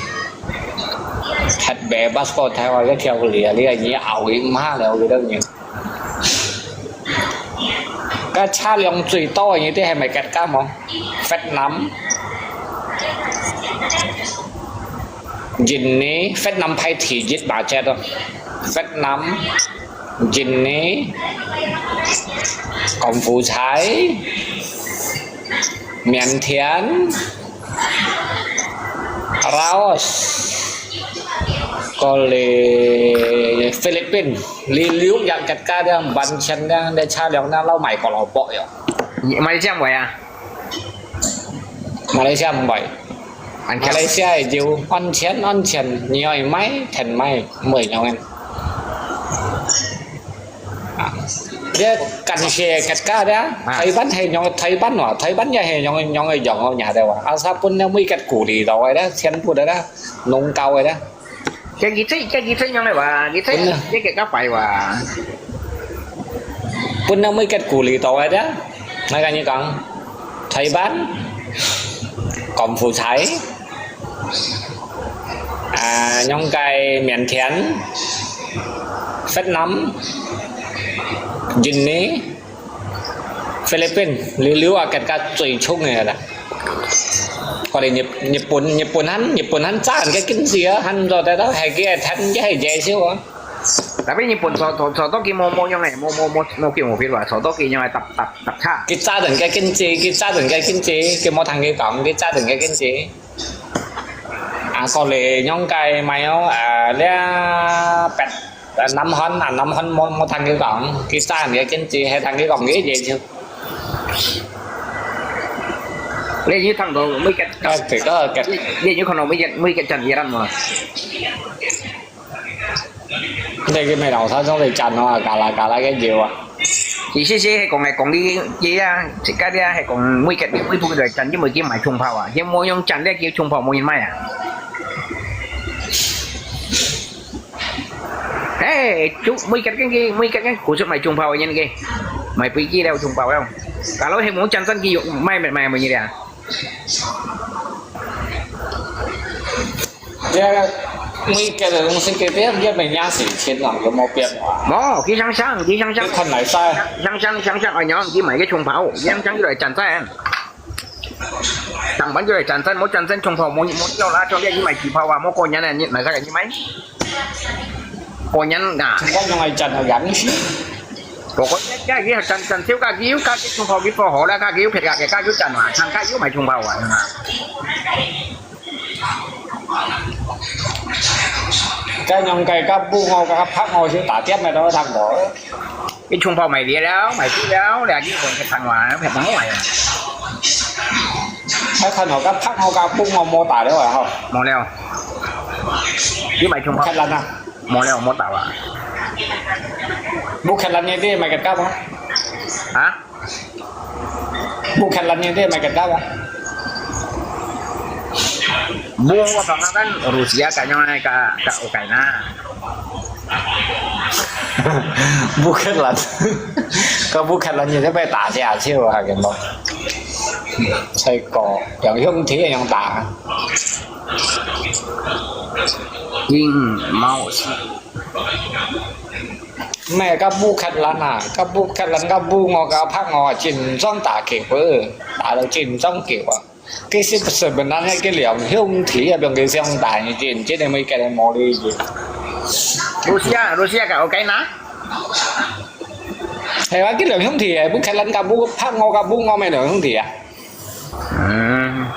Thật bé bắt cô theo à, cái theo lý à, lý à, ni ảo ý mà leo cái đó ni. Cái cha lòng最多你这还没get到吗？Việt Nam. Dinh ní, Việt Nam phải thì dịch mà chết đó. Việt Nam, dinh ní, Cộng phủ Thái, Miến Thiện, Laos, có lẽ Philippines, lý liu yang kẹt cả đang bàn chân đang để cha lòng đang lau mày có lọ bọ yo. Mày xem vậy à? Malaysia không vậy. Ăn kẹt. Malaysia thì chịu ăn chén, ăn chén, nhiều máy, thành máy, mười nhau em. Dia kan xe kẹt cả đó. À. Thái Văn hay nhau, Thái Văn mà, Thái Văn ya hay nhau, nhau hay nhau nhà đâu à. Asa pun nó mới kẹt củ đi đâu ấy đó, chén pun đó, nông cao ấy đó. Cái gì thế, cái gì thế nhau này bà, gì thế, cái cái cái phải bà. Pun nó mới kẹt củ đi đâu ấy đó. Nói cái như con, Thái Văn, Cộng phủ Thái, à, nhóm cái Miến Thiện, Việt Nam, Dinh ní, Philippines, liu liu à, kẹt cả最重个啦。Có lẽ Nhật, Nhật Bản, Nhật Bản hẳn, Nhật Bản hẳn chán cái kinh tế á, hẳn rồi đó, hay cái hẳn cái hay dễ xíu á. Tapi Nhật Bản so, so, so, to cái mua, mua yang này, mua, mua, mua, mua kiểu mua phiếu là, so, to cái yang này tập, tập, tập cha. Cái cha đừng cái kinh tế, cái cha đừng cái kinh tế, cái mua thằng cái cổng, cái cha đừng cái kinh tế. À, có lẽ nhóm cái mày ó, à, lẽ, pet, à, Nam Hán, à, Nam Hán mua, mua thằng cái cổng, cái cha đừng cái kinh tế, hay thằng cái cổng cái gì chứ. Lẽ như thằng đó mới cái, cái, cái, cái, lẽ như con nó mới cái, mới cái chân gì đó mà. Đây cái mày đầu tháo trong đây chăn nó, cà la, cà la cái gì à. Chỉ xí xí hay còn ngày còn đi, gì à, chỉ cái đi à, hay còn mới cái, mới thu cái chân chứ mới kia mày chung phao à, chứ mua yang chân đấy kia chung phao mua như mày à. Ê, chú, mới cái, cái, cái, mới cái, cái, của chú mày chung phao như cái, mày bị kia đeo chung phao không? Cả lối hay muốn chân sân kia, mày, mày, mày, mày như thế à? Cái, mấy cái đó cũng xin cái biết, biết mình nhá xỉ chiến lắm, có một biết mà. Mò, cái sáng sáng, cái sáng sáng. Cái thân này sai. Sáng sáng, sáng sáng, ở nhóm chỉ mấy cái chung phao, sáng sáng cái loại chân sai. Tặng bắn cái loại chân sai, mỗi chân sai chung phao, mỗi, mỗi châu lá cho biết như mày chỉ phao à, mỗi cô nhắn này, như mày sao cái như mày. Cô nhắn à. Chúng ta dùng ai chân là gắn xí. Cô có cái, cái, cái chân, chân thiếu cái, cái, cái chung phao, cái phao hổ là cái, cái, cái, cái, cái chân mà, chân cái, cái mày chung phao à. 該樣个，該烏蚵、該白蚵就打點个都聽到。你銃炮買別了，買別了，你還去問佢談話，佢談話呀。還看到該白蚵、該烏蚵無打了啊，吼。無了。你買銃炮？烏克蘭啊。無了，無打了。烏克蘭个你買个價嗎？啊？ 烏克蘭个你買个價無？無，我講个Rusia个樣个，个，个Ukraina。烏克蘭，个烏克蘭个你買打架去啊，根本。再講，用兄弟个樣打。嗯，冇事。 毋係，該烏克蘭啊，該烏克蘭，該烏蚵，該白蚵啊，真正打擊个，打到真正激啊。其實sebenarnya佢兩兄弟啊，用佢相打，真，真係無一個無理由。Rusia，Rusia个Ukraina？係啊，佢兩兄弟啊，烏克蘭个烏，白蚵个烏蚵，毋係兩兄弟啊。嗯，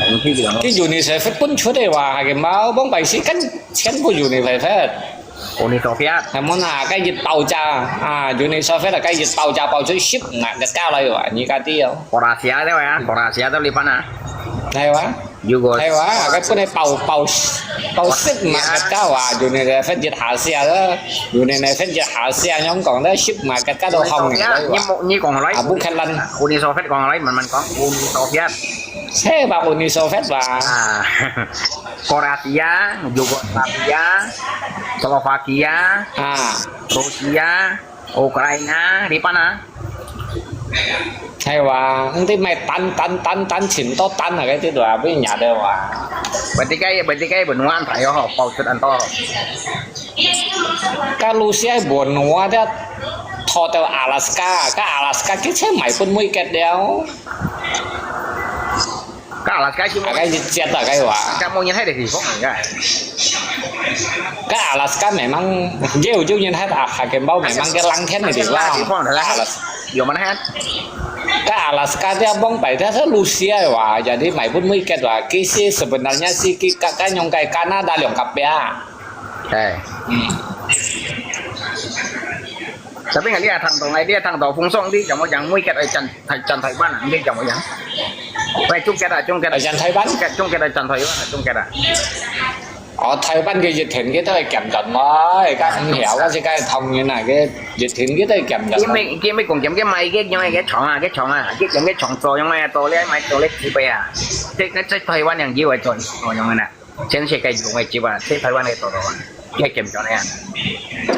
兄弟个。佢UNICEF分出个話，係个嘛，往擺時間全部UNICEF。 Uni Soviet。係無啊，該一爆炸啊，Uni Soviet啊，該一爆炸爆出十萬個家來哇，你家知哦。Croatia對啊，Croatia對Liban啊。係哇，Yugos。係哇，該本來爆，爆，爆十萬個家哇，Uni Soviet一下死啊，Uni Soviet一下死啊，樣講，該十萬個家都放你來哇。你無，你講來。啊，烏克蘭。Uni Soviet講來，慢慢講，Uni Soviet。係吧，Uni Soviet吧。啊。 Croatia, Yugoslavia, Slovakia, 啊。Rusia, Ukraina，Liban啊。係哇，你買單，單，單，單，盡多單啊，該啲都啊，分人家的哇。Berarti該，berarti該benua恁大哦，吼，爆出恁多。該Rusia benua，佢拖到Alaska，該Alaska佢全賣分美國了。 該Alaska係無？啊，該一節啊，該話。該無人去个地方啊，該。該Alaska memang，有，有人去啊，下个包memang个冷天个地方。冷天个地方，Alaska。有無呢？該Alaska佢往擺，佢係Rusia个話，jadi賣分美國話，其實sebenarnya係佢，佢，佢用个Canada兩個壁啊。哎。嗯。 Tapi nggak dia tang tong, dia tang tong phung song, dia jangan yang mui kat ai chan, chan Taiwan, dia jangan yang. Wei, chung kat ah, chung kat. Ai chan Taiwan? Kat, chung kat ai chan Taiwan, chung kat ah. 哦，台灣个熱天佢都係減緊來，該毋曉，我係該唐人啊，个熱天佢都係減緊來。佢咪，佢咪講減，佢買个用个床啊，个床啊，佢用个床做用个做咧，買做咧自備啊。這，這，這台灣人以為做，做用个呢。 全世界用个接啊，全台灣个做到啊，个減少呢。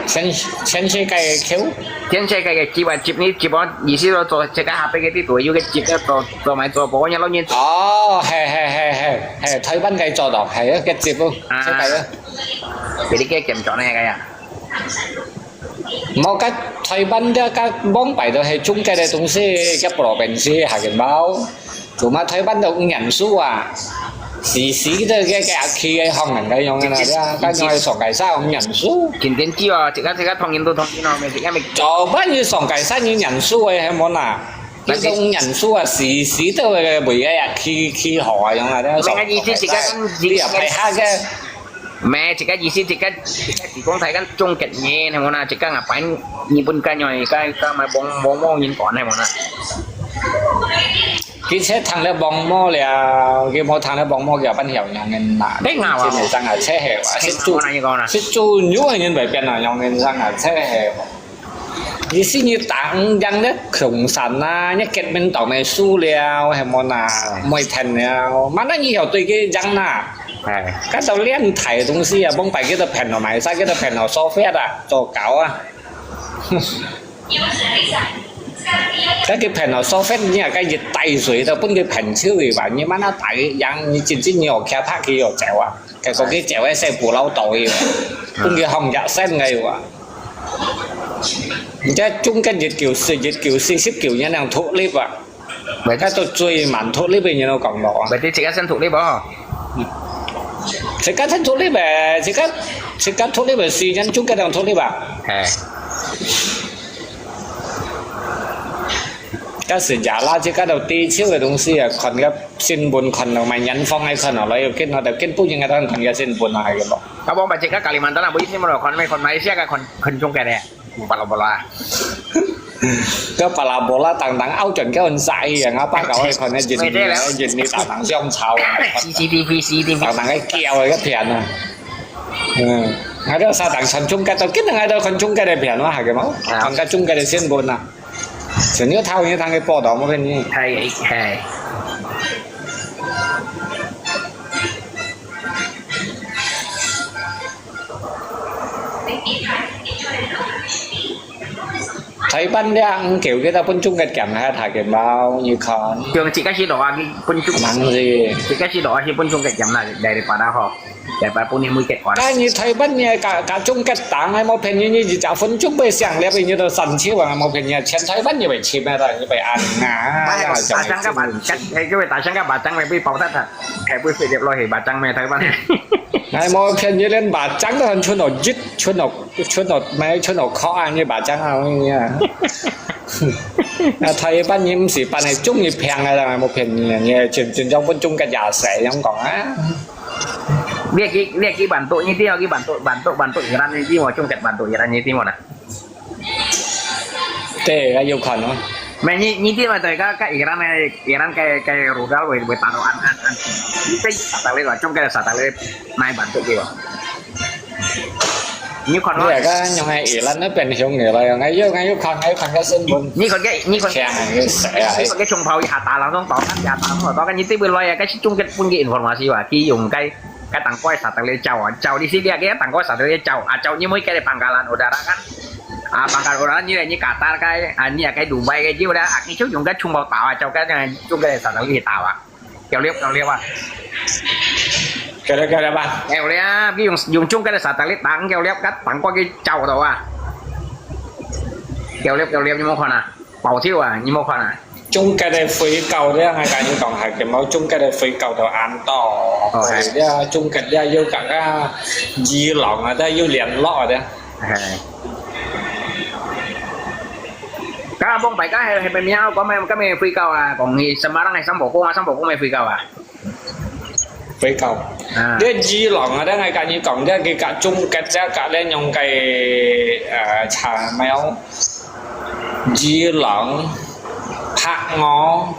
全，全世界个球？全世界个接啊，接你接啊，意思說做這個下邊个地圖有个接啊，做，做買做，不過你老人哦，係，係，係，係，係，台灣个做到，係啊，个接啊，啊。世界啊。Jadi个減少呢，个呀。 無，該台灣个，該往擺都係中國个東西，个provinsi下个包。Cuma台灣都毋認輸啊，死死都个，个去个方人个樣个啦，該樣个上界山毋認輸。今天知啊，自家，自家同人都同人咯，咪自家咪。早班有上界山有認輸个，係無啦？佢都毋認輸啊，死死都个，為个去，去好啊，樣啊，該上界山，你也排下个。 咩，自家意思，自家，自家時光睇緊中國人，係無啦？自家ngapain日本人，自家，自家買黃，黃毛人講，係無啦？佢且聽了黃毛了，佢無聽了黃毛，佢又分曉樣人啦。你咬啊！真係生啊，且係話，識做，聽我講啦。識做牛个人會變啊，樣人生啊，且係話。 意思你打贏了共產啊，你革命黨个輸了，係無啦？毋會聽了，mana你曉對佢贏啦？哎。該兜練台个東西啊，往擺佢兜騙到買晒，佢兜騙到Soviet啊，做狗啊。該佢騙到Soviet，你啊，該一大水都分佢騙手去吧，你mana打佢贏，你真正你有care怕佢有走啊？ 結果佢走个細步老到个，分佢行入身个哇。而且中間一九四，一九四十九年人獨立啊，該都最慢獨立个人都講到啊。Berarti自家先獨立哦。自家先獨立个，自家，自家獨立个時間，中間人獨立啊。哎。該sejarah自家都知潮个東西啊，看个新聞，看到買人方个看落來，又見到都見不應該當看个新聞啊，係个無？該往擺自家Kalimantan啊，無一定無看，看馬來西亞个看，看中國个，巴拉巴拉。該巴拉巴拉當當拗轉个很晒啊，阿爸搞个看个印尼，印尼當當相吵啊。CCTV、CCTV。當當个叫个片啊。嗯，𠊎兜沙當看中國，都見到𠊎兜看中國个片啊，係个無？啊。看个中國个新聞啊。 就你有頭，你有聽佢報導無？你係，係。台灣這五九个，佢分中國佔下，大件包，你看。用自家去落啊，去分中，人是。自家去落啊，去分中國佔啦，來，來，把它吼。 Lepas pun ni mui ket kuan. Kan你台灣你个，个中國黨，𠊎無騙你，你一隻分中國省了，你都三千萬，𠊎無騙你，全台灣你會去咩啦？你會安啊？哎，打仗个巴掌，哎，各位打仗个巴掌，會被包ታት脱，會被飛掉落去，巴掌咩？台灣。𠊎無騙你，連巴掌都還伸到一，伸到，伸到，沒伸到殼啊，你巴掌啊，我跟你講。啊，台灣你毋係辦个中意平个啦，無騙你，你真，真正分中國壓死，恁講啊。 你去，你去bantu，你知道去bantu，bantu，bantu Iran，你知無？中國bantu Iran，你知無啦？對，還有看哦。Meh，你，你知無？對，个，个Iran个，Iran个，个rudal會，會打到恁，恁，恁，你知satelit無？中國个satelit來bantu佢無？你看無？對啊，个用个Iran那邊用个啦，用个，有，有看，有看个新聞。你看个，你看，強个，誰啊？你看个銃炮一下打，然後導彈一下打，然後導彈，你對不對啊？該係中國分个informasi啊，佢用个 Ka tangkoi satelit jauh, jauh di sini, akhirnya tangkoi satelit jauh. Ah, jauh ni mui kaya Pangkalan Udara kan. Ah, Pangkalan Udara ni, ni Qatar kai, ah, ni kai Dubai kai jiu dah. Akhirnya jauh yung kai chung bau tau, jauh kai yang chung kai satelit tau ah. Kêu liệp, kêu liệp ah. Kêu liệp, kêu liệp ah. Kêu liệp, cái yung, yung chung kai satelit tang kêu liệp kat tangkoi cái jauh tau ah. Kêu liệp, kêu liệp ni mui kona. Bảo Thiệu à, 你無看啊？中國个飛狗咧，𠊎甲你講，還根本中國个飛狗都恁多，哦，係。對咧，中國咧又甲个伊朗啊，都有聯絡啊，對。係。該往擺該係，係咩名？講咩，該咩飛狗啊？講去Semarang係三寶宮啊，三寶宮咩飛狗啊？ 飛狗。啊。這伊朗啊，這𠊎甲你講，這佢甲中國這甲這樣个，呃，差沒有？伊朗、白俄、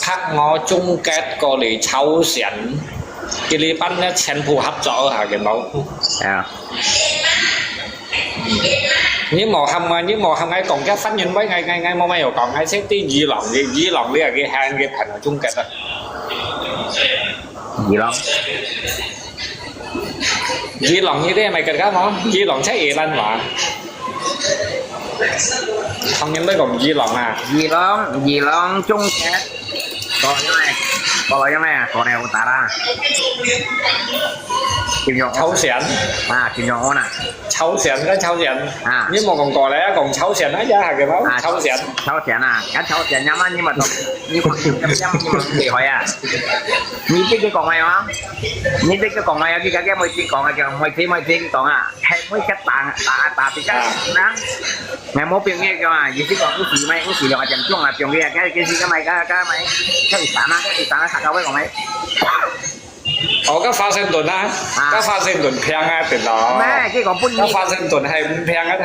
白俄、中國過來朝鮮，佢這班呢全部合作下个無？啊。 你無喊𠊎，你無喊𠊎講，這番人話，𠊎，𠊎，𠊎無咩有講，𠊎識知伊朗，伊，伊朗這个喊个朋友中國啊。伊朗。伊朗呢啲係咪个無？伊朗在Iran嘛？唐人都講伊朗啊。伊朗，伊朗，中國。 Kalau yang eh, kalau yang eh, Korea Utara. Kim Jong Un. 朝鮮。啊，Kim Jong Un啊。朝鮮，該朝鮮。啊。你莫講過來啊，講朝鮮啊，也係个嘛，啊，朝鮮。朝鮮啊，該朝鮮呀嘛，你嘛懂，你嘛，你嘛厲害啊。你自己講个啊，你自己講个啊，你自己每次講啊，叫每次每次講啊，係每個打打打比較啊。 𠊎無朋友講啊，意思講有時咪，有時兩個點鐘啊，朋友啊，該，該時間咪，該，該咪，該一單啊，該一單啊，客家話講咪。哦，該華盛頓啊，啊。該華盛頓平啊，對咯。咩，佢講分你，該華盛頓係毋平啊，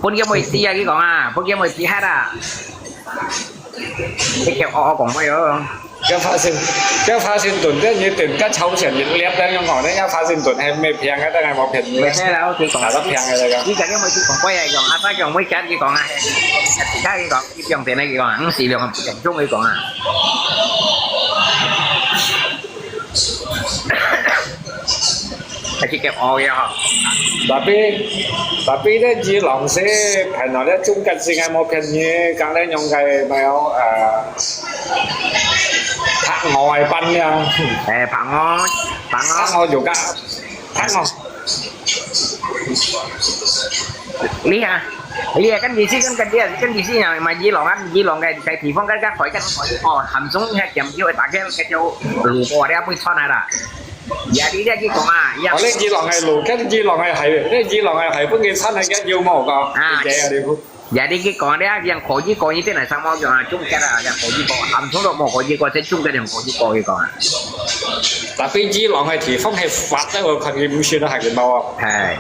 分佢妹子啊，佢講啊，分佢妹子黑啊。你叫我，我講咩哦？ 該華盛，該華盛頓，該你等該朝鮮人掠，該樣講，該華盛頓係毋係平个，但係無便宜个。毋係啦，佢講，大家平个來講。佢講，因為佢講，佢係講，阿爸講，每間佢講啊，係，佢講，佢講，佢講，佢講啊，毋係兩個，兩種佢講啊。係佢叫我个吼。Tapi，tapi咧，伊朗係，看到咧，中國時間無便宜，講咧用个沒有，呃， 白俄个伴娘。誒，白俄，白俄。白俄有个，白俄。你啊，你啊，跟住先，跟，跟住先，跟住先啊，嘛伊朗啊，伊朗个，个地方，个，个海，个海，哦，含中个點叫，大家，个叫路過，你啊，會穿啊啦。呀，你，你去講啊，呀。哦，你伊朗个路，跟伊朗个海，你伊朗个海，分佢穿啊，个有無个？啊。你這樣你不也你去講咧，像可以過，你在哪上網講啊？中間啊，像可以過，含中都無可以過，在中間就可以過，佢講啊。Tapi佢兩个地方係發得，我看佢毋算得還係無啊。係。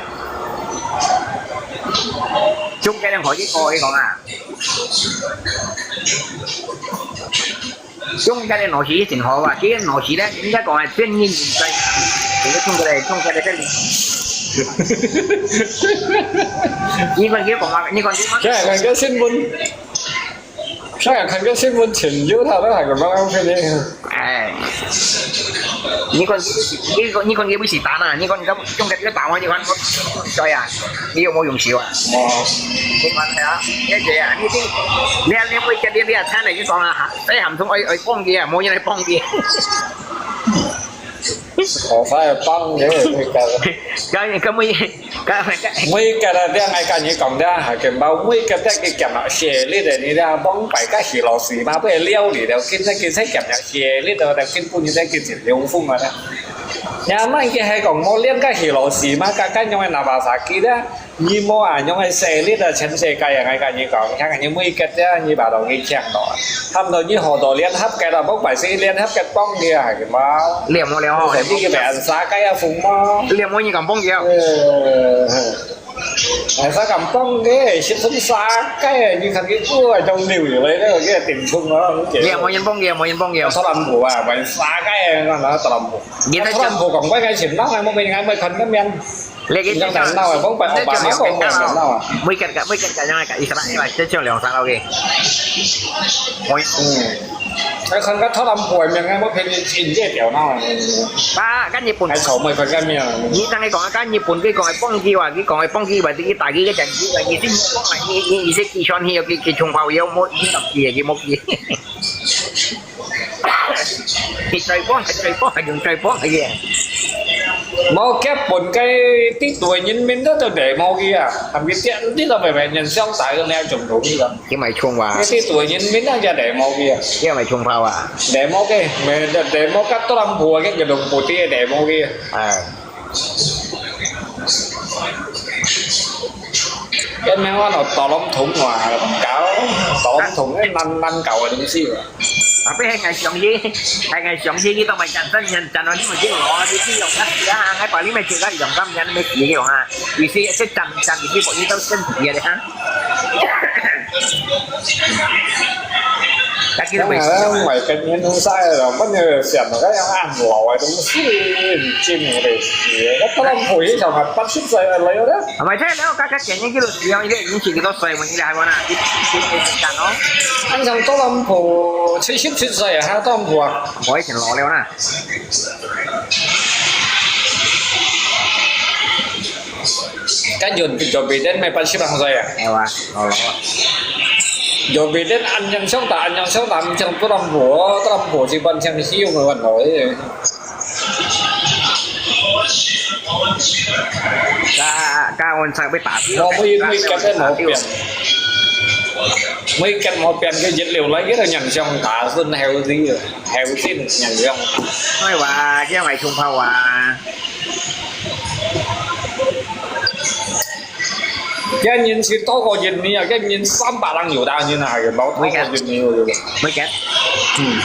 中間就可以過，佢講啊。 中間个老師一定好啊，這个老師咧，應該講啊，真認真在，這个中國个，中國个這裡。你講，你講嘛，你講，你講。現在看个新聞，現在看个新聞，全球他都還有慢慢看的。哎，你講，你講，你講，你不是打呢？你講，你講，中國个打完，你看，對啊。 你有無用手啊？無。你看啊，這个啊，你你你你會get你你啊，慘了，你講啊，哈，這含中愛愛幫佢啊，無人來幫佢。好快幫你，你講。該該每該該每個人，你愛跟你講的，還跟包每個人去減了學歷的，你這樣幫白个學老師嘛，不要料理了，跟那個才減了學歷的，跟不你那個金流風啊。 也毋係佢係講無練个係老師嘛，該該樣个拿把殺雞咧，你無啊樣个勢力啊，全世界人愛跟你講，像你每個咧，你把東西搶到啊，差不多你好多聯合國啦，莫怪死聯合國幫你啊，係嘛？你有無了吼？你去被人殺雞啊，瘋嘛？你有無人敢幫你啊？呃， 還係敢幫个，十分殺个，你看佢个種流入來，那個電筒啊，你有無人幫佢？有無人幫佢？特朗普啊，還殺个，那那特朗普。你在講特朗普講，我个錢，那還無人還沒看个面。你个你講難鬧啊，講白話，你講難鬧啊。每個每個講樣个，伊啥啦？伊話這種兩三OK。我嗯。 來看个特朗普个面，我陪你親這條喏。啊，跟日本。還愁眉看个面。你等下講啊，跟日本佢講个幫佢話，佢講个幫佢話，佢打佢个戰機，佢先幫啊，佢佢佢先計算佢，佢佢衝炮，佢冇佢十幾，佢冇佢。佢再幫，佢再幫，佢用再幫，佢个。無結本个，啲對人民都都得無佢啊，還佢啲啲都白白人相打个那種東西啊。 佢買衝哇。該啲對人民啊，就demo佢啊。佢買衝炮啊。Demo佢，咪demo个特朗普啊，跟住用部隊demo佢啊。哎。該名話咯，特朗普啊，搞，特朗普，該難難搞个東西啊。 Tapi hai ngai siang hi, hai ngai siang hi kita mai jantan nyan jantan ni mesti lo di sini yang kan ya, hai paling mai juga yang kam nyan mai sini yang ha. Di sini itu jam jam ini kok itu kan dia deh ha. Lagi tu mai sini. Ngoài cái miếng sai rồi, có nhiều xem mà cái ăn lòi đúng xuyên chim rồi. Cái tao làm phổi trong hạt bắt xúc dày là lấy đó. Mai sai leo ka ka chen ni kilo siang ile ni chi kilo sai mo ni le hai mo na. Ti ti ti ti kan no. Anh chàng Tô Lâm phủ七十七歲啊，哈，Tô Lâm phủ啊。我以前老了啦。Cái Joe Joe Biden mày八十lăm歲啊？係啊，老老啊。Joe Biden anh nhân sống ta, anh nhân sống ta, anh chàng Tô Lâm phủ, Tô Lâm phủ chỉ bằng chàng hiu người vẫn nổi. Ka ka on sa bai ta. Mo mui mui kat ai mo pian. Mui kat mo pian ke jet liu lai ke nyan siang ta sun heo zi heo sin nyan siang. Oi wa, kia ngai chung pha wa. Cái nhìn chỉ to có nhìn ni à, cái nhìn 三百零有大nhìn啊，還有冇 每個，多過nhìn你有。每個。嗯。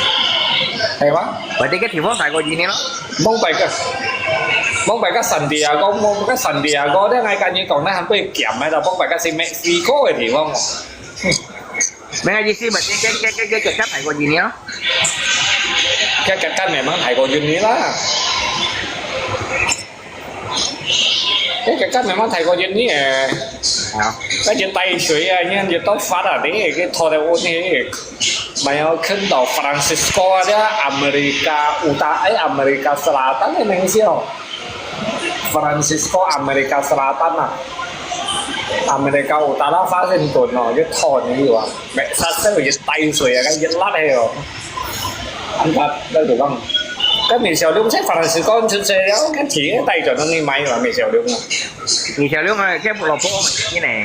係嗎？或者个地方大過二年咯。Mong bai ka, mong bai ka San Diego, mong bai ka San Diego，你愛跟你講，你還會減喺度，mong bai ka係Mexico个地方哦。咩意思？或者个个个个个大過二年咯。个个个memang大過二年啦。 Cái cái cách này mà thầy có duyên ní à. Hả? Cái chuyện tay sưởi à, nhưng chuyện tóc phát à, đấy, cái thọ đại ôn này. Mày có khấn đỏ Francisco à, America, Uta, ấy, America Selatan này, neng siêu. Francisco America Selatan à. America Utara phát sinh tồn nó, cái thọ này đi vào. Mẹ sát sếp cái tay sưởi à, cái chuyện lát hay rồi. Anh Phát, đây được không? Cái mình xèo lúng xếp phạt là sự con sự xe đó, cái chỉ cái tay cho nó nghi máy mà mình xèo lúng à. Mình xèo lúng rồi, cái bộ lọc bố mà như này.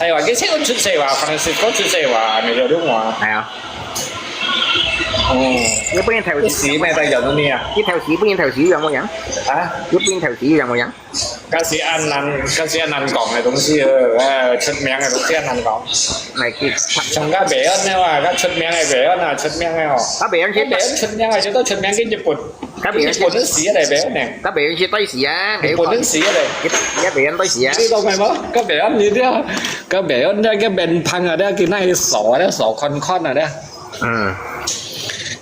Hay là cái xếp con sự xe và phạt là sự con sự xe và mình xèo lúng mà. Hay à? Ừ. Cái bố nhân theo cái sĩ mày tay cho nó nghi à? Cái theo sĩ, bố nhân theo sĩ là một nhắn. Hả? Cái bố nhân theo sĩ là một nhắn. 該係恁難，該係恁難講个東西，呃，出名个東西恁難講。來去，像該白雲个話，該出名个白雲啊，出名个哦。該白雲去，該白雲出名啊，就到出名个日本。該白雲去，日本都死个白雲呢。該白雲去對死啊，日本都死个。去對死啊，白雲對死啊。你知道咩無？該白雲你知道，該白雲那个面盆啊，那个那一手啊，那手看看啊，那。 嗯。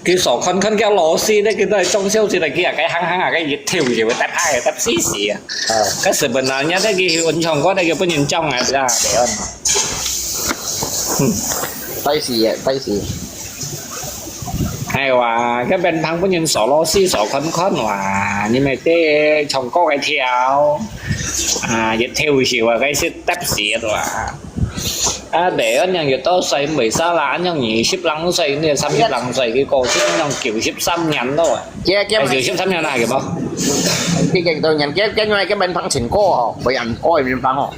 佢手看看佢老死咧，佢都係裝修起來，佢啊，該行行啊，該一跳就會跌下，跌死死啊。啊。該日本人家咧，佢去搵唱歌咧，佢本人裝啊，知道啊？嗯。低視啊，低視。係哇，該邊旁本人手老死手看看哇，你咪得唱歌个跳，啊，一跳就啊，該係跌死啊哇。 啊，你恁樣有多歲？為啥啦？恁樣二十零歲，你三十零歲，佢過身恁樣九十三年咯啊。佢，佢，哎，九十三年啦，係無？佢幾多年？佢，佢因為佢面棚情歌吼，會人歌面棚吼。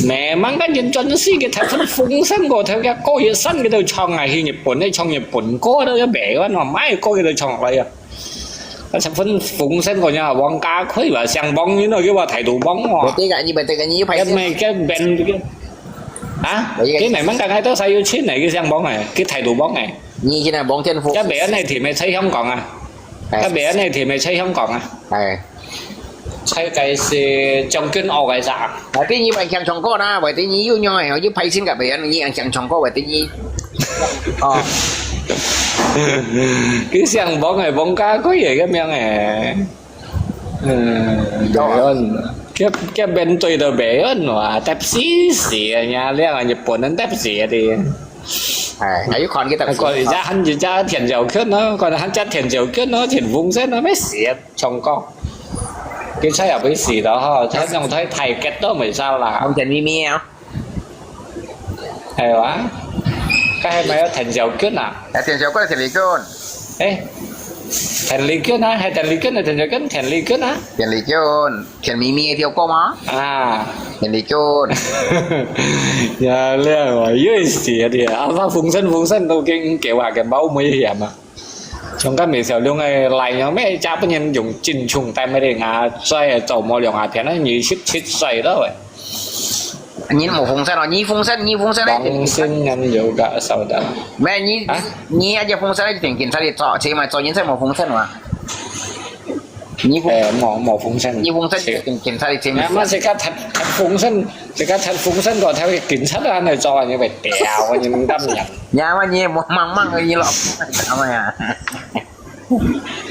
Memang kan人專司佢頭分風聲過頭，佢歌一生佢都唱啊，去日本咧唱日本歌都一百萬哦，買歌佢都唱落去啊。啊，十分風聲過呀，黃家駒話姓黃，你哪叫話態度黃哦？Berarti kat ni, berarti kat ni, 一百，佢咪，佢變，啊？佢memang kan係多少有錢呢？佢姓黃呢？佢態度黃呢？你現在黃天福。佢別人呢，甜味在香港啊？哎。佢別人呢，甜味在香港啊？哎。在該是將軍澳該啥？Berarti你還想唱歌啦，berarti你又樣哎，又拍心个別人，你還想唱歌，berarti你，哦。佢姓黃係黃家駒个名哎。 嗯，Bayon。佢，佢面對到Bayon哇，跌死死啊！你啊，你啊，日本人跌死啊啲。哎，還有看佢跌死。過而家喊而家田小娟咯，過喊隻田小娟咯，田風聲咯，咩死啊，唱歌。佢出入去死咯，吼，佢用佢太極都未收啦。講田咪咪啊。 係哇？該係咪有田小娟啊？哎，田小娟，田麗娟。哎，田麗娟啊，係田麗娟啊，田小娟，田麗娟啊？田麗娟，甜咪咪个條歌嗎？啊。田麗娟。呀，了，又係寫的，啊，那風聲，風聲都跟狗啊，跟貓没一样嘛。 像該梅小龍个來樣，每家本人用真重擔个咧，啊，載做無兩下天，二十七歲了喂。你無風扇咯，你風扇，你風扇咧，黃先生有个收到。咩？你，啊？你，你那隻風扇咧，一定警察嚟捉，起碼捉人才無風扇嘛。你風，哎，無，無風扇。你風扇一定警察嚟，起碼。那麼這个彈，彈風扇，這个彈風扇个，他會警察啊，來抓你，會掉，你們當然。 Nyawa nyi mo mang mang nyi lo apa ya?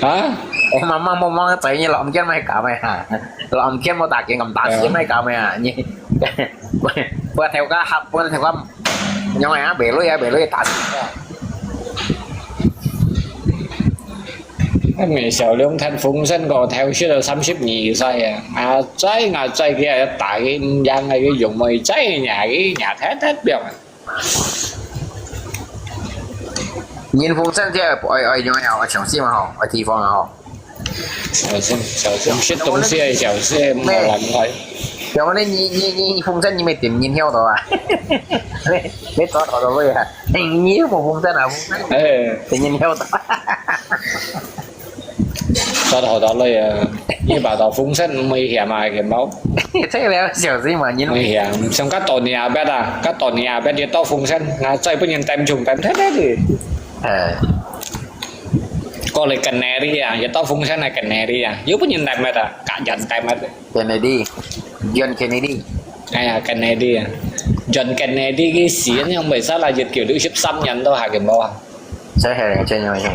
啊？Eh, mang mang mo mang仔nyi lo mungkin mai kau ya. Lo mungkin mo tak ngam tak si mai kau ya. Nyi. Buat theo ka hap, buat theo ka. Nyong ya, belu ya, belu ya tak. 那梅小龍彈風聲个，頭先都三十二歲啊，啊，再啊再佢啊，打佢毋贏啊，佢用妹仔呀，佢呀，踢踢表啊。 人風聲這愛，愛用啊，愛小心啊吼，愛提防啊吼。小心，小心，食東西愛小心，莫亂開。像你，你，你，你風聲你乜點人曉得啊？你，你做頭到尾啊？你又無風聲啊？風聲，哎。點人曉得？ 抓到好多類啊，一把刀風扇危險啊，險無？這个要小心嘛，你危險，像較多年阿伯啊，較多年阿伯一到風扇，啊，再分人擔重擔擔擔的。呃，過來跟那裡啊，一到風扇來跟那裡啊，又分人擔乜啊，感覺擔乜的。Kennedy，John Kennedy。哎呀，Kennedy啊，John Kennedy佢死，因為啥啦？一九六十三年都還見無啊？這係，這樣樣。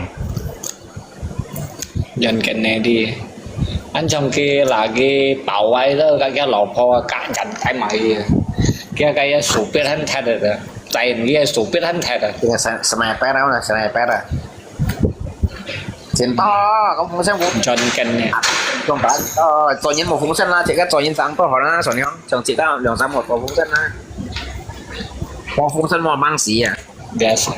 John Kennedy，恁像佢拿佢包圍了，佢，佢老婆啊，夾人帶埋去，佢，佢supir很踢的，帶人佢supir很踢的。Sniper啊，sniper啊。真多，講風聲無。John Kennedy。用吧，哦，做人無風聲啦，這个做人生不好啦，像你講，像這个兩三個無風聲啦，無風聲無忙死啊。Yes。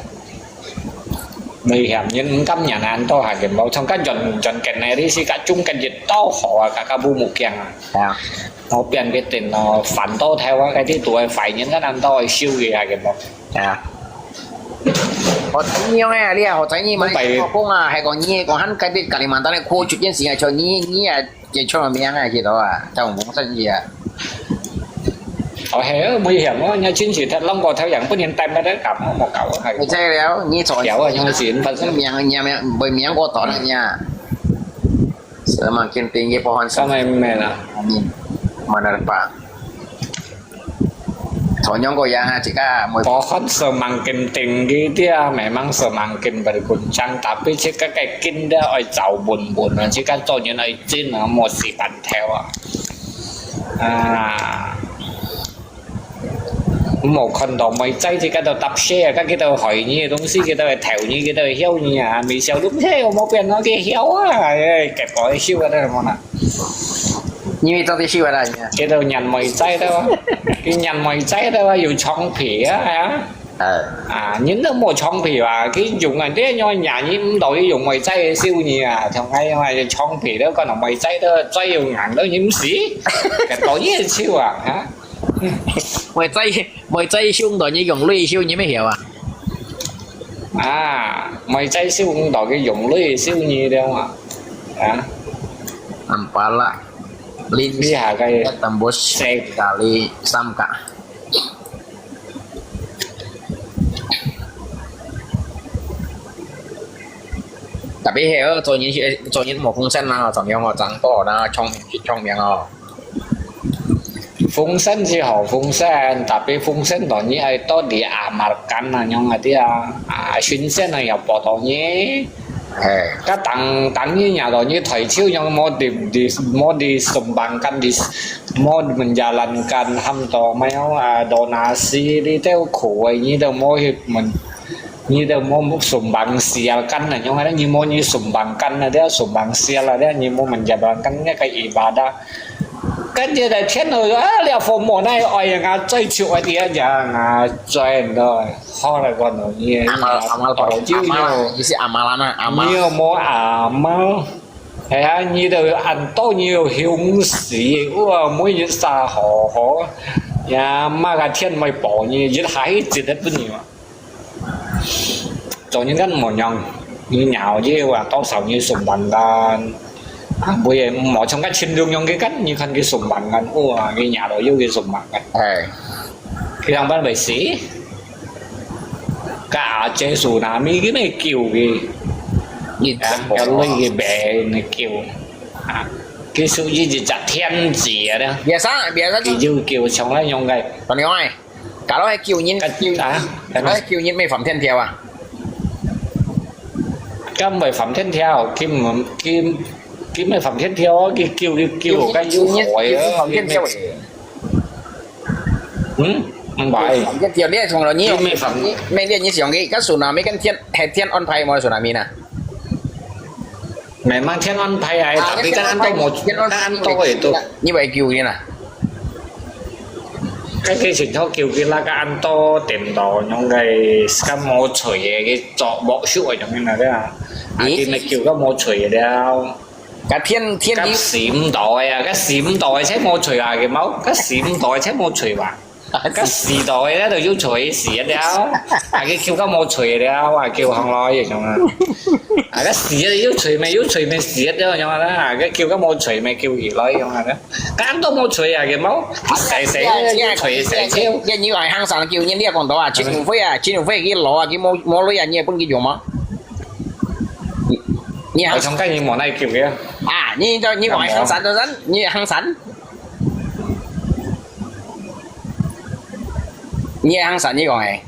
危險，人毋敢人恁多下个，無像該John，John Kennedy係該中間一道河啊，該，該烏目鏡啊。係啊。後邊个電腦，反到台灣該啲都係壞人，該恁多係修个下个無。係啊。我知你樣啊，你啊，我知你嘛，我講啊，係講你講，還該啲Kalimantan个過去件事啊，像你，你啊，佢出名啊，佢都啊，就無生意啊。哦，係啊，危險啊，人家進去，佢摎個頭樣，不能帶埋來搞，莫搞啊，係。你這了，你坐，有啊，有啊，是，發生。名，名，名，會名過短的呀。Semakin tinggi pohon 上面没了。Amin. Mana dapat? 同樣个呀，自家每 Pohon semakin tinggi dia, memang semakin berguncang, tapi自家个根都愛走穩穩啊，自家做人愛真啊，莫死板頭啊。啊，莫看到妹仔，自家都搭車啊，佢都害你个東西，佢都會偷你，佢都會曉你啊，微笑都，嘿，我冇變啊，佢曉啊，哎，結果會笑啊，都係無啦。 你會做得笑啊啦，你啊。佢都認妹仔了啊，佢認妹仔了啊，有長皮啊，啊。呃，啊，人都無長皮啊，佢用啊，這樣認你毋到，佢用妹仔个笑你啊，像該樣啊，有長皮了，可能妹仔都最有硬了，你毋死，跟到你个笑啊，啊。妹仔，妹仔笑毋到，你用鐳笑，你乜曉啊？啊，妹仔笑毋到，佢用鐳笑你了啊，啊。Ampala. Lin 你下个 tembus 細 kali 三 ka. Tapi 係哦，做人係，做人無風險啦，做人無爭多啦，聰明係聰明哦。風險係好風險，tapi 風險咯，你愛到底 amalkan 啊，樣啊啲啊，啊，新鮮啊，要報道你。 Hei. Kadang tanya-tanya thoi ciu yang mau di, di, mau disumbangkan, di, mau menjalankan ham to, mau, ah, donasi di teu kue ni teu mau hip men, ni teu mau sumbang sialkan na, yang ada ni mau ni sumbangkan na dia, sumbang sial na dia, ni mau menjalankan ni ke ibadah. Kan dia dah channel, ah, lihat form mo nai, oh, yang ngah zai ciu, ah, dia yang ngah zai ndo, hor lah kon ni, amal, amal, amal, isi amalan ah, amal. Ni mau amal. Hai ah, ni dah anto ni hiung si, wah, mau ni sa ho ho. Ya, ma ka tian mai po ni, jit hai jit dah pun ni. 做人家無樣，你鳥佢話多少你順還緊，啊，每日無像个親戚樣个緊，你看佢順還緊，哇，你鳥到有佢順還緊。哎。佢上班會死？該阿姐tsunami佢乜救佢，你啊，有類佢病你救，啊，佢屬於一隻天使啊，biasa，biasa佢就救上來用个。Kalau係救人，救，啊，kalau係救人，乜犯天條啊？佢毋會犯天條，佢毋，佢，佢乜犯天條啊！佢救，佢救，救，該有害啊！救人犯天條誒。嗯，毋係。犯天條，你係從來你用，佢乜犯，你，乜你，你想佢，該tsunami跟天，係天安排無tsunami呢？ Memang天安排啊，啊，tapi kan anto無，天安排，kan anto itu。你會救人啊？該个時候救佢啦，該anto點到，用个，該無罪个，佢做無手个，用个那个啊。啊，咦？佢乜救該無罪个了。該天，天，該死毋到个啊，該死毋到个才無罪啊，佢無，該死毋到个才無罪吧？ 該死到个咧，就有罪死了，啊，佢救到無罪了，啊，救上來个樣啊。啊，該死了有罪咩？有罪咩死了樣啊？啊，該救到無罪咩？救起來樣啊？該都無罪啊，佢無，死死有罪死死。你，你話行山救人，你也講到啊，陳永輝啊，陳永輝佢老啊，佢無，無鐳啊，你也分佢用嗎？你，你行，我從該日無來救个。啊，你，你話行山个人，你也行山？ 你會行山，你講誒？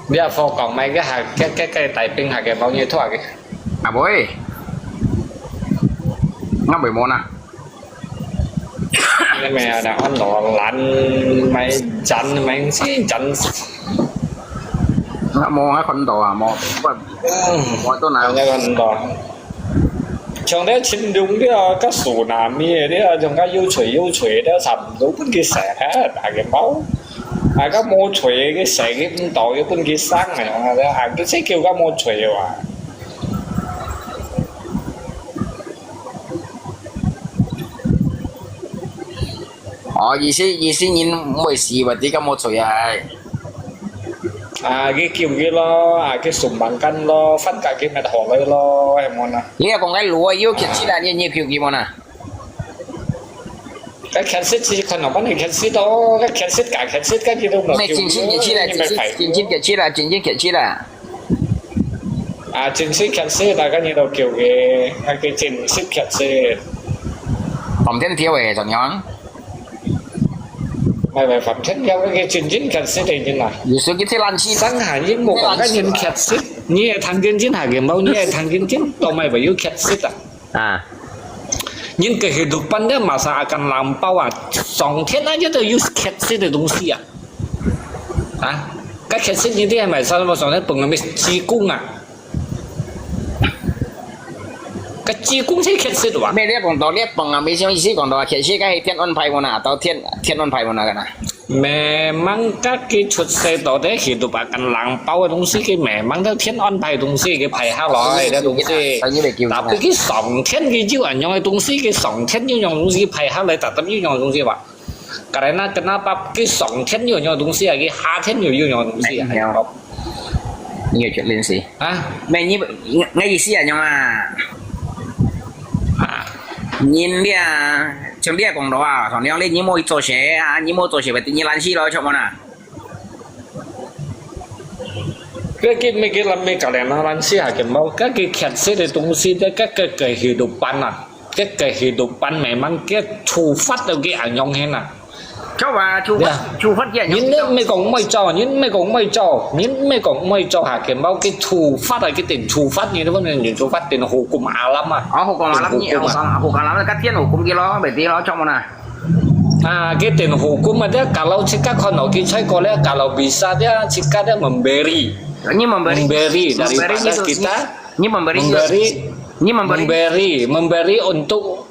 你阿婆講，買个下，个，个，个大兵下个包你拖个。啊，會。我袂摸啦。 你咪啊，你安到懶，買зан，買先зан。啊，無啊，看到啊，無，我，嗯，我都拿。你看到。像你青龍了，該tsunami了，像該有罪有罪了，差不多分佢洗下，大个包。啊，該無罪个洗佢毋到，又分佢生啊，啊，佢先叫該無罪哇。哦，意思，意思人毋會死，或者敢無罪啊？啊，佢救佢咯，啊，佢送萬間咯，反正佢滅好來咯，係無啦？你係講該路啊，有缺失啊，你，你救佢無啦？該缺失只看老闆个缺失咯，該缺失假缺失，該佢都無救佢咯，咩真心缺失啦，你咪快真心，真心缺失啦，真心缺失啦。啊，真心缺失，大家你都救佢，該佢真心缺失。黃天條誒，怎樣？Mày phải phẩm trách nhau cái chương trình khét sứt này như là. Yusuf cái thế lan chi. Sáng hà những một cái nhân khét sứt. Như là thằng kinh chính hà kiểm bao, như là thằng kinh chính, tao mày phải yêu khét sứt à? À. Những cái hidupan dia masa akan lampau à. Song thiên aja tuh use khét sứt cái東西à. À. Cái khét sứt như thế mày sao mà song thiên pengemis chi cung à. Cái chi cung sẽ khét sứt à? Mẹ lihat kong tao lihat pang à, mẹ siang isi kong tao khét sứt cái thiên an bài mô na, tao thiên, thiên an bài mô na cái na. Memang các cái chuột xe đó để hidup akan lampau cái東西, cái memang đó thiên an bài東西, cái bài hát rồi đó東西. Tapi cái song thiên cái chiêu ảnh cái東西, cái song thiên như nhau東西, bài hát lại tatap như nhau東西vậy. Karena kenapa cái song thiên như nhau東西à, cái hà thiên như nhau東西à? Nhiều. Nhiều chuyện liên sĩ. Hả? Mẹ như, ngay gì xí à nhau à? Hả? Nhìn đi à, chúng đi à cộng đó à, còn nhau lên như môi trò xe à, như môi trò xe vậy tự nhiên lan xí lo cho mà nè. Cái cái mấy cái làm mấy cái này nó lan xí hả cái máu, các cái khét sứt cái東西, các cái cái hidupan à. Cái cái hidupan memang cái thu phát được cái ảnh hưởng hen à. Cho và thu phát, thu phát cái ảnh hưởng. Nhìn đấy mấy con môi cho, nhìn mấy con môi cho, nhìn mấy con môi cho hả cái máu cái thu phát là cái tiền thu phát như thế, những thu phát tiền hukum alam à. Ờ, hukum alam như, hukum alam, cái thiên hukum kia lo, bởi vì lo cho mà nè. À, cái tiền hukum mà dia kalau cika kono cái sai có lẽ kalau bisa dia cika dia memberi. Ini memberi. Memberi daripada kita. Ini memberi. Memberi. Ini memberi. Memberi, memberi untuk,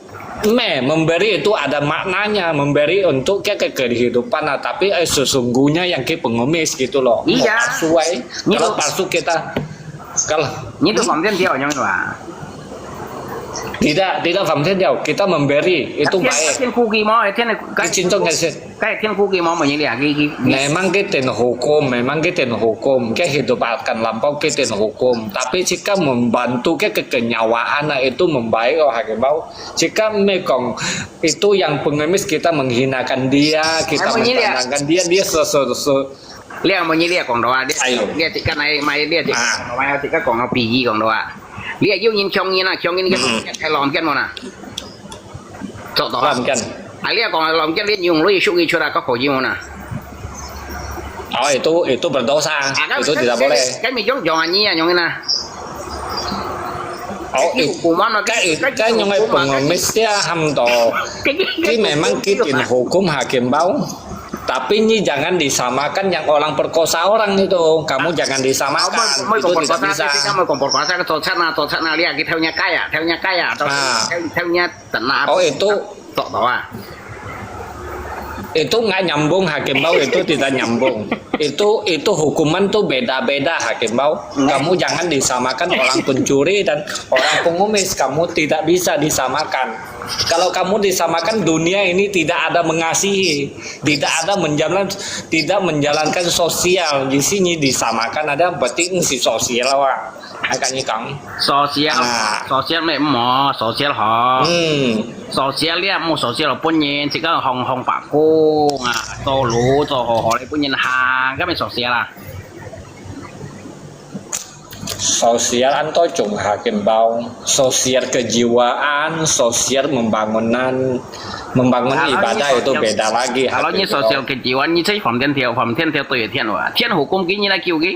meh, memberi itu ada maknanya, memberi untuk ke, ke kehidupan lah. Tapi eh, sesungguhnya yang ke pengemis gitu loh. Iya. Palsu eh. Kalau palsu kita, kalau. Ini tuh konten dia orang lah. Tidak, tidak konten dia. Kita memberi itu baik. Thiên, thiên khu kỳ mà, thiên, cái chính trong cái sự. Cái thiên khu kỳ mà, mà như là cái, cái, cái. Memang cái tiền hukum, memang cái tiền hukum, cái hidup akan lampau cái tiền hukum. Tapi jika membantu cái, cái kenyawaan, nah, itu membaik, oh, hakim bau. Jika mekong itu yang pengemis kita menghinakan dia, kita menghinakan dia, dia sesuatu. Lia mo nyi lia kong doa, lia, lia tika nai mai lia tika kong doa, mai tika kong doa, pi yi kong doa. Lia yu nyin chong nyin na, chong nyin kan, kai lom kan mo na. Chok doa. Lom kan. Ai lia kong lom kan lia nyung lo yi shuk yi chura ka ko yi mo na. Oh, itu, itu berdosa. Itu tidak boleh. Kami jong jong anyi ya nyong na. Oh, hukuman ka, ka nyong ai pengemis dia ham to. Ki memang ki tin hukum hakim bau. Tapi nyi jangan disamakan yang orang perkosa orang itu. Kamu jangan disamakan. Itu tidak bisa. Kamu kong perkosa ke tochat na, tochat na lia, kita punya kaya, kita punya kaya, atau kita punya tanah. Oh, itu. Tok tawa. Itu nggak nyambung hakim bau, itu tidak nyambung. Itu itu hukuman tuh beda-beda hakim bau. Kamu jangan disamakan orang pencuri dan orang pengemis, kamu tidak bisa disamakan. Kalau kamu disamakan, dunia ini tidak ada mengasihi, tidak ada menjalan, tidak menjalankan sosial. Di sini disamakan ada berarti si sosial awak. Agak nyikang. Sosial, sosial mek mo, sosial ho. Hmm. Sosial dia mo sosial pun nyin, jika hong hong pakung, ah, tolu, tolu ho ho le pun nyin hang, kan mek sosial lah. Sosial anto chung hakim bau, sosial kejiwaan, sosial membangunan, membangun ibadah itu beda lagi. Kalau nyi sosial kejiwaan, nyi cai Phạm Thiên Thiệu, Phạm Thiên Thiệu tui Thiên wa. Thiên hukum ki nyi na kiu ki.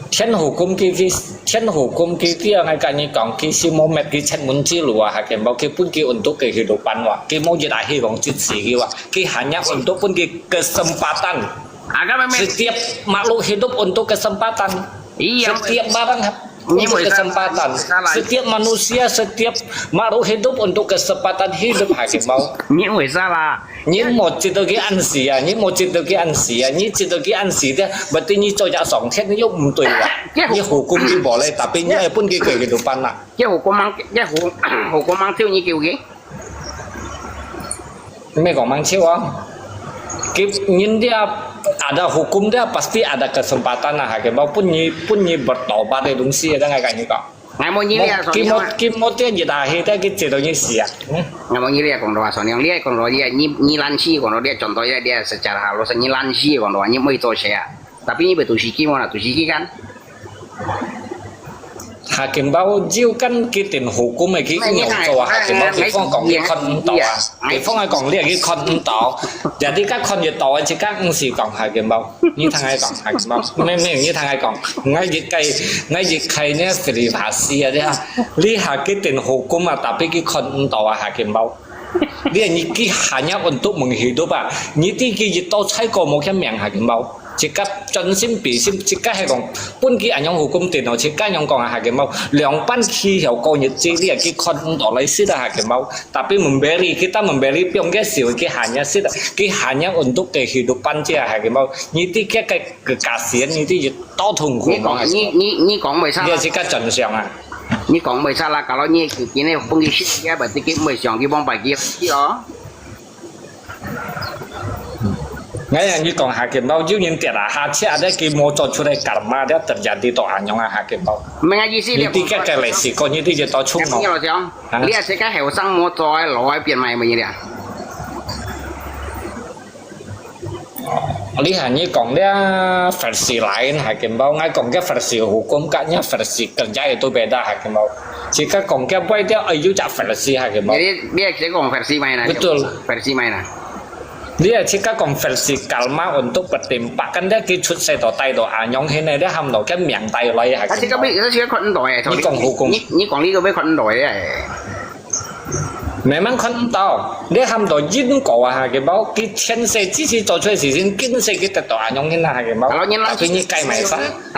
Thiên hukum ki ki, Thiên hukum ki ki ang ai ka nyi kong ki si mo met ki chen mun chi lua hakim bau ki pun ki untuk kehidupan wa. Ki mo jit ahi kong jit si ki wa. Ki hanya untuk pun ki kesempatan. Setiap makhluk hidup untuk kesempatan. Iya. Setiap barang untuk kesempatan. Setiap manusia, setiap makhluk hidup untuk kesempatan hidup hakim bau. Nyi wei salah. Nyi mo cit ki an si ya, nyi mo cit ki an si ya, nyi cit ki an si dia, berarti nyi cocak song Thiên nyi yuk mtui wa. Nyi hukum ki boleh, tapi nyi pun ki kehidupan lah. Hukum mang, hukum mang tiu nyi kiu ki. Memang mang cewek. Kita ada hukum dia pasti ada kesempatan lah, hakim bau, pun ni pun ni bertobat de东西，dan ngai kau ni kau。 Ngai mau nyi lia Kimo kimo dia jita hita kita dong ni sia. Ngai mau nyi lia kong doa soniang lia kong doa lia ni ni lansi kong doa lia contoh lia dia secara halus ni lansi kong doa ni mau itu saya. Tapi ni betul siki mana tu siki kan? Hakim bau jiu kan kita hukum lagi nyau tahu hakim bau. Bifong kong dia kan tahu ah. Bifong ai kong dia lagi kan tahu. Jadi kan kan dia tahu aja kan si kong hakim bau. 你聽𠊎講，係無？明明你聽𠊎講，𠊎一個，𠊎一個呢，privasi啊，你啊，你下佢電話講啊，tapi佢看毋到啊，係無？你啊，你佢hanya untuk menghidup啊，你知佢一到菜果無佢命係無？自家專心比心，自家係講，分佢恁樣hukum電腦，自家樣講啊，係無？兩班起曉過日子，你啊，佢看毋到來食啊，係無？Tapi memberi，kita memberi pion佢少，佢hanya食，佢hanya untuk kehidupan 啫，係無？你知佢个 个價錢，你知有多痛苦無？你講你你你講為啥？你係自家正常啊！你講為啥啦？Kalau你今日分佢食，你還不知佢會想佢往擺佢去哦。 Ngai yang你講下佢無有人跌啊，下車咧佢無做出來karma，咧terjadi到恁樣啊，下佢無。明个意思，你知个个歷史，講你知就到處無。你啊，自家後生無做，老一邊買乜嘢啊？ 你係你講這versi lain係無？𠊎講个versi hukum，跟你versi kerja itu beda係無？自家講个背條，哎，有隻versi係無？你你係講versi mana？ Betul。 Versi mana？ 你係自家講versi karma untuk bertimpa，kan dia佢出世到大到恁樣，現在你喊到个命帶來係無？ 佢自家佢自家看毋到誒，你講hukum。 你你講呢個咩看毋到誒？ Memang看毋到，你喊到因果啊，係無？佢前世之時做出來事情，今世佢得到恁樣个啊，係無？Tapi你改埋晒，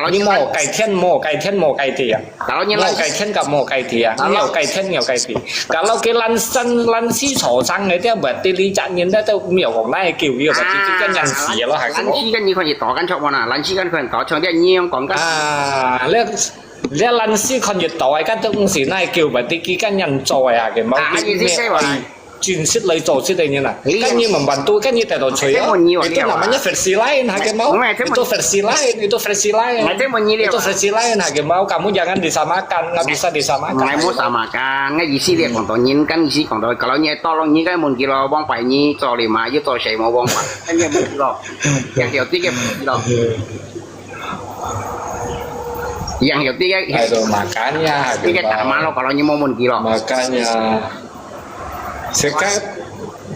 你無改天，無改天，無改地啊，無改天甲無改地啊，你有改天有改地。Kalau佢爛身爛死坐生个，這berarti你隻人咧都無講哪救，有berarti佢个人死咯，係無？ Lansi kan你看佢多緊出無啦？Lansi kan佢多出，你你樣講緊。 啊，你你爛死看佢到，該都毋是哪救，berarti佢个人做个啊，係無？ 真實來做這個人啊，跟你membantu，跟你得到罪啊，itu namanya versi lain，係無？Itu versi lain，itu versi lain，itu versi lain，係無？Kamu jangan disamakan，nggak bisa disamakan。 𠊎無samakan，𠊎意思你講到人，跟意思講到，kalau你tolong你，該問佢咯，往擺你做你嘛，又做誰無往擺，跟你問佢咯，yang有這個問題咯。 Yang有這個， Aduh，makanya，這個打罵咯，kalau你無問佢咯。 Makanya，自家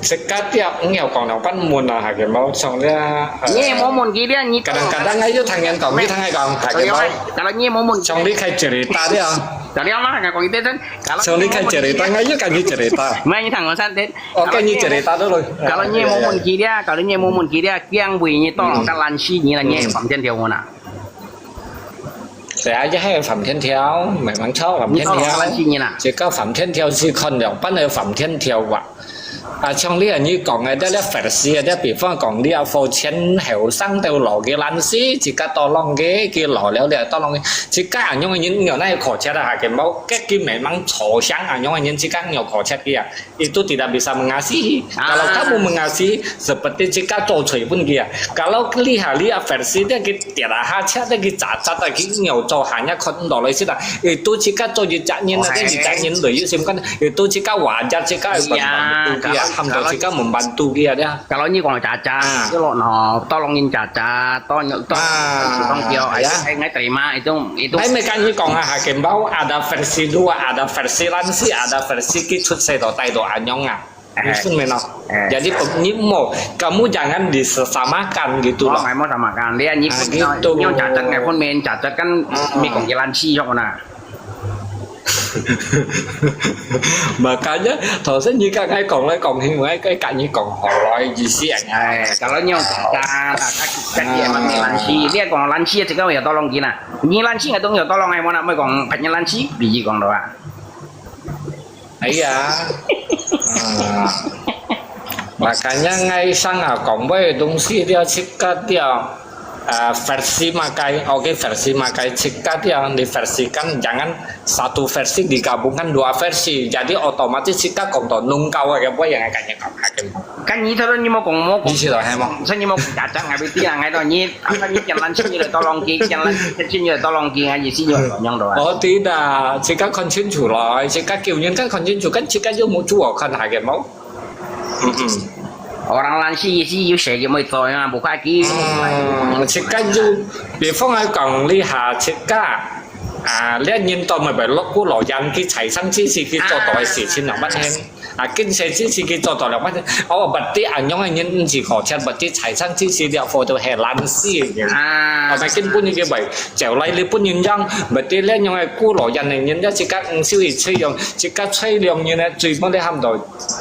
自家啲朋友講兩番問啊，係無？像這，呃，你無問佢咧，你kadang-kadang𠊎有聽人講，你聽𠊎講，係無？ Kalau你無問， 像你開cerita啲啊， Kalau嘛，𠊎講一遍先，kalau 像你開cerita，𠊎有跟你cerita。 Mai你聽我先先。 OK，你cerita dulu。 Kalau你無問佢咧，kalau你無問佢咧，驚會你當人家爛死你啦，你放天條我啦。 對啊，這還有放天條，慢慢炒，放天條。你當人家爛死你啦。 這個放天條係看兩班个放天條啊。啊，像你啊，你講个，這這versi啊，這比方講，你啊，付錢後生都老个爛死，自家到浪个，佢老了了到浪个，自家恁樣个人，有哪可惜啊？係無？該佢慢慢坐上恁樣个人，自家有可惜个啊。 Itu tidak bisa mengasihi. Kalau kamu mengasihi, seperti自家做罪分佢啊。Kalau lihat-lihat versi dia，佢跌啊下車，佢扎扎啊，佢有做下，人家看毋到來食啊。Itu自家做一隻人啊，佢一隻人來有心肝，itu自家wajar，自家會membantu佢啊，喊到自家membantu佢啊，dia。 Kalau你講cacat，就咯，no，tolong人cacat，tolong，tolong，tolong，哎，哎，terima，itu，itu。 Ai mereka你講啊，係無？Ada versi dua，ada versi lansi，ada versi佢出世到大到恁樣啊。 Musun menok. Jadi pem- ni mo, kamu jangan disamakan gitu Oh, loh. ngai mo samakan. Dia ni Ah, pun gitu. Nyong cacat ngai pun main cacat kan Ah. mi kong jalan si yok na. Makanya, 頭先你剛才講來講去，我該跟你講好來意思啊。 Eh, kalau nyong cacat, ah, kaki kaki emang ni lansi. Dia kong lansi cakap ya tolong gina. Ni lansi ngai tong ya tolong ai mo nak mai kong panya lansi, biji kong doa. 哎呀，啊，makanya ngai sang啊，講話个東西都要自家調。啊，versi makai, oke, versi makai，自家dia你versi kan, jangan satu versi digabungkan dua versi, jadi otomatis自家講到弄搞个，不一樣个概念講下去。該你頭先你莫講莫講，你知道係無？所以你莫講假象，還袂知啊，還到你，啊，你講爛事你來到浪機，講爛事你來到浪機，啊，意思你來到樣到啊。哦，對啦，自家看清楚咯，自家救人家看清楚，跟自家有目珠哦，看下个無？嗯嗯。 Orang lansia isi you share game itu ya, buka ki. Hmm, 自家有，比方來講，你下自家，啊，你人到咪咪落古老人去財產之事去做到个事情兩百天，啊，經濟之事去做到兩百天，哦，berarti恁樣个人毋係好錢，berarti財產之事了，for到係爛事个人。啊，啊，咪根本你个咪，就來你本人樣，berarti你樣个古老人个人，你自家毋少去吹用，自家吹兩年呢，最尾你喊到。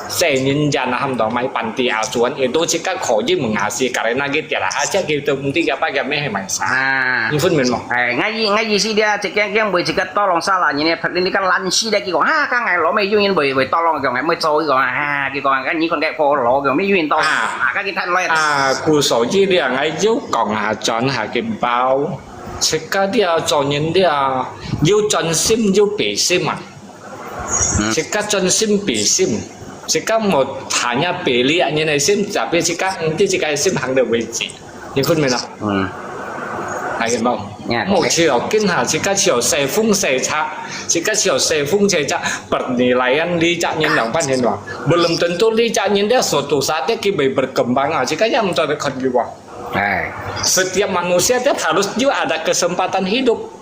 細人仔啊，喊到買panti asuhan，itu自家可以問下是，karena佢跌啦，啊，這佢都毋知个，把个咩係買啥，啊。你分明無？哎，我意我意思咧，一個人會一個tolong salah，你呢，你个爛事咧，佢講，哈，剛才老妹有人會會tolong講，會做，佢講，哈，佢講，啊，你看該破老講，沒有人tolong，啊啊，該佢太累了。啊，故所以咧，𠊎又講下轉下个包，自家這做人這，又專心又悲心啊。 自家專心悲心，自家無hanya beli人个心，tapi自家毋知自家个心行到位置，你分明啊？嗯，係無？呀無錯，今下自家就細風細茶，自家就細風細茶，bernilaian你隻人兩百年哇，belum tentu你隻人dia suatu saat dia佢會berkembang啊，自家也毋做得看佢哇。 哎， Setiap manusia dia harus juga ada kesempatan hidup.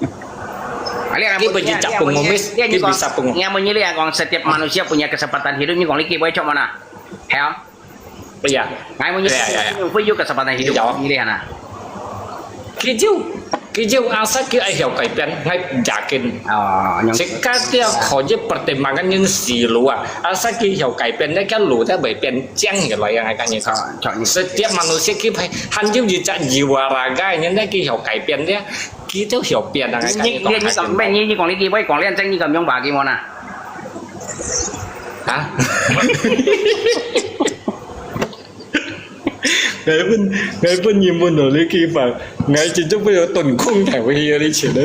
Alia Kita berjejak pengemis, kita bisa pengemis. Yang menilai yang setiap manusia punya kesempatan hidup ni kong liki boleh cuma mana? Ya. Iya. Ngai menilai Ya, ya, ya. Yang pun juga kesempatan hidup. Ya. Menilai mana? Kijau, kijau asal kita 曉改變，𠊎yakin。 哦， 自家都可以 pertimbangkan 人事路啊，asal 佢曉改變，該个路都會變靚个來啊，𠊎跟你講。 哦， Setiap manusia 佢還有一隻 jiwa raga，人咧佢曉改變咧，佢都曉變啊，𠊎跟你講。你你你講咩？你你講你你會講練真，你咁樣話給我呢？啊？𠊎本𠊎本人問到你幾番，𠊎真正會有頓空頭去啊！你前啊，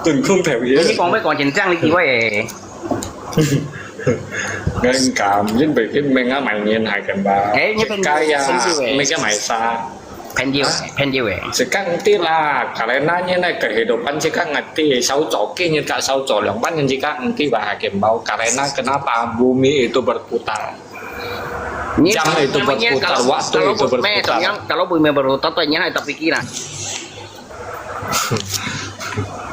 頓空頭去啊！你講會講真正，你以為？𠊎毋敢，因為佢明啊，買年還緊吧。哎，你本自家呀，你本就會乜个買啥？朋友，朋友誒。自家毋知啦，karena你那个kehidupan自家毋知，少做幾日，少做兩百年，自家毋知吧，還緊吧。Karena kenapa bumi itu berputar？ 你 Jam itu berputar, waktu itu berputar. Kalau bumi berputar, tu yang ada pikiran.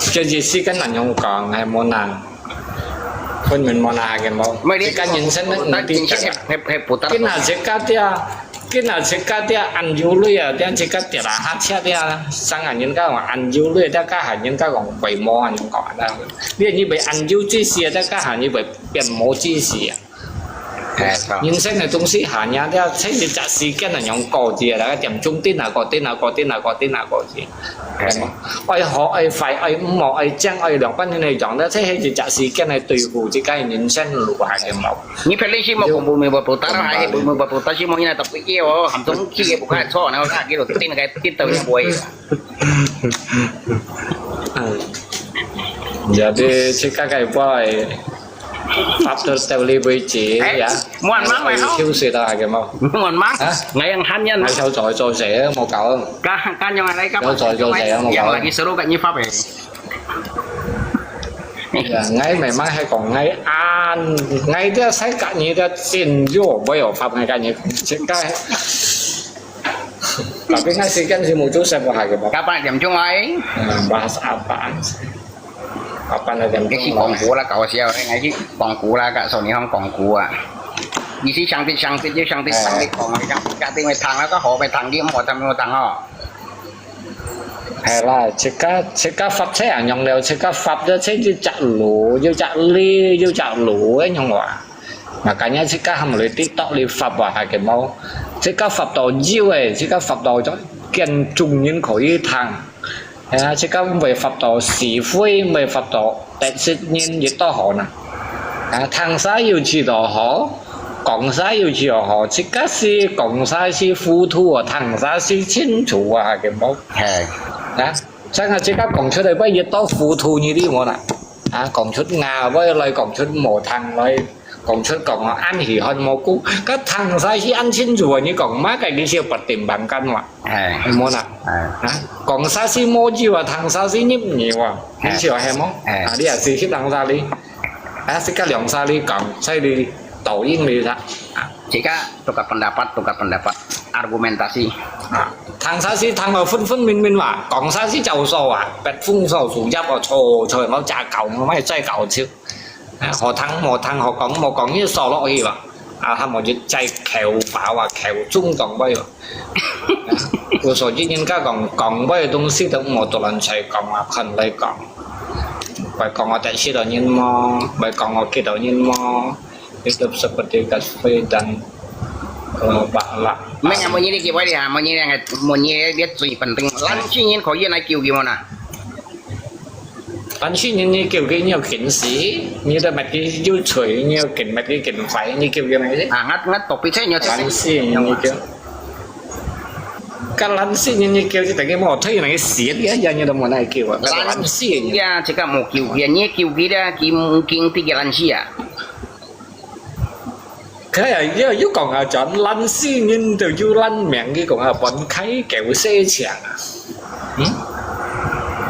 這意思跟人樣講，係無難。分明無難，還緊無？自家人生呢，毋知。係係putar。今下自家啲啊，今下自家啲啊，恁有鐳啊，啲自家跌啊，下車啲啊，生下人家講恁有鐳，啲家下人家講鬼魔啊，你講啊，你以為恁有之時啊，啲家下以為變魔之時啊。哎，人生个東西下呀，你啊，這一隻時間啊，樣過去啊，大家點鐘定啊過，定啊過，定啊過，定啊過去。 愛好愛壞，愛毋好，愛靚愛兩般人个樣，但係係一隻時間來對付自家人生路下个無。你別人是無講bumi berputar，還係bumi berputar，是無？你那特別哦，含中去个不看錯，然後那給我定个定到也不會。嗯，jadi自家个會發到到呢位置呀，慢慢來好。休息到下个無。慢慢，啊？我用喊人，𠊎手在做事，無搞。干干用來干嘛？有在做事啊，無搞。用來去收入个你發呗。 Ya，𠊎memang係講𠊎恁，𠊎這世界你這真有，無有法，𠊎跟你講，這个。Tapi𠊎時間係無做生活下个無。 Kapan jam chung ai? Bahas apaan sih? Kapan ada jam Cái gì chung còn ai? Cú là cậu xíu, cái ngày chứ còn Cú là cả số này không còn Cú à. Gì chứ sang tít sang tít chứ sang tít sang tít còn sang tít sang tít mới thằng nó có hộ mới thằng chứ không hộ thằng mới thằng ho. Hay là自家自家發車啊，用了自家發咗車要隻路，要隻哩，要隻路，用話。Makanya自家還無來TikTok來發話，係个無？自家發到有誒，自家發到咗，見眾人可以聽。係啊，自家毋會發到是非，毋會發到得失人，亦都好啦。啊，聽啥有知道好？講啥有時候吼，自家係講啥係糊塗啊，聽啥係清楚啊，係無？係。啊，像啊，自家講出來，會越到糊塗，你知無啦？啊，講出牙會來，講出無聽來，講出講啊，恁稀罕無辜，該聽啥係恁清楚啊？你講麼个，你係不停板干嘛？係。係無啦？係。啊，講啥係無油啊，聽啥係入油啊？你係無？係。啊，你也係去聽啥哩？ 啊，自家兩儕哩講，在哩抖音哩啦。啊，自家tukar pendapat，tukar pendapat，argumentasi。啊，聽啥係聽到分分明明嘛，講啥係照數啊，別風騷樹葉哦，吵吵，我假搞，我乜再搞笑。啊，好聽無聽，好講無講，你掃落去吧。啊，他們就在口飽啊，口中講話哦。故所以人家講，講話个東西都莫做人在講啊，看來講。會講我得失到人麼？會講我激到人麼？Itu seperti kasih dan eh, balak. 毋係啊，問你个機會啊，問你个，問你个最本定，咱先人可以來救佢無啦？ 但是你，你救佢，你要緊死，你都乜佢有罪，你要緊乜佢緊快，你救佢乜嘢？啊，𠊎，𠊎都比賽，你要，但是你救，該但是你，你救，就等於無退那個死的呀，你都無那救啊，該但是你。呀，這個無救佢啊，你救佢啦，佢，佢，佢个但是啊。 佢啊，又，又講啊，講爛死人都有爛命，佢講啊，搬開狗死牆啊。嗯？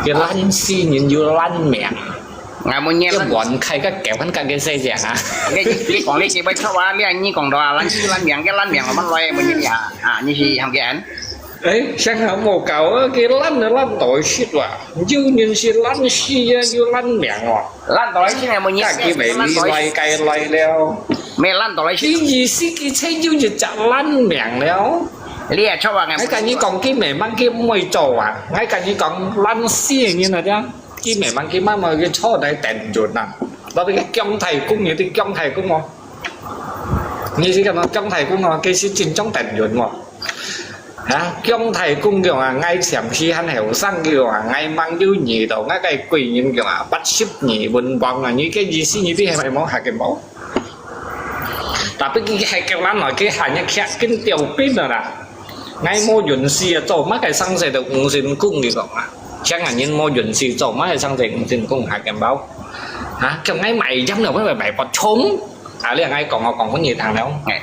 佢爛死人有爛命。啊，問你，佢搬開个狗還敢个死牆啊？你，你講你是會錯啊？你，你講到啊，爛死爛命，个爛命，我們來問你啊，啊，你是行个人？哎，想下無搞啊，佢爛就爛到死哇，有人是爛死啊，有爛命哇。 爛到來先係無意思，該佢咪你來該來了。無爛到來先。佢意思佢才有一隻爛命了。你也錯啊，𠊎跟你講，佢明明佢毋會做啊。𠊎跟你講，爛死个人啊，佢明明佢慢慢佢坐在等人啊。老弟，佢姜太公，有啲姜太公哦。你是講姜太公哦，佢是真正等人哦。 啊，姜太公講啊，𠊎暫時還後生，佢講啊，𠊎吂有遇到，𠊎个貴人講啊，八十年文王啊，你个意思你知係無？下个無？Tapi佢係个人來，佢還要徛緊吊兵啊啦。𠊎無運勢啊，做麼个生世到五星宮，佢講啊。像啊，人無運勢，做麼个生世五星宮，下个無？啊，叫𠊎買菸了，買買不充。 啊，你𠊎講，𠊎講分你聽了。哎。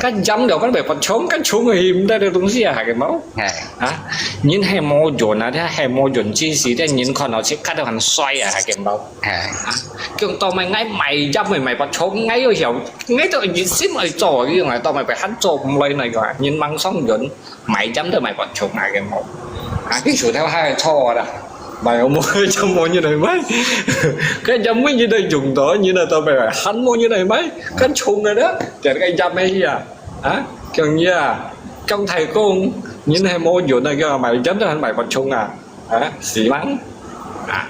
該菸了，該買不充，該充个係毋得个東西啊，下个無？哎。啊，人係無運啊，這係無運之時，這人看到自家都還衰啊，下个無？哎。啊，叫到尾𠊎買菸，買買不充，𠊎又曉，𠊎都熱心愛做，佢講到尾還做毋來那個，人吂上運。 買菸都買不充啊，个無。啊，佢手頭還錯啦。買無，就無人來買。該菸每日都用到，人啊都買，還無人來買，該充个啦，就該菸个啊。啊，講你啊，姜太公，人係無用啊，佢買菸都還買不充啊。 啊，死亡。啊，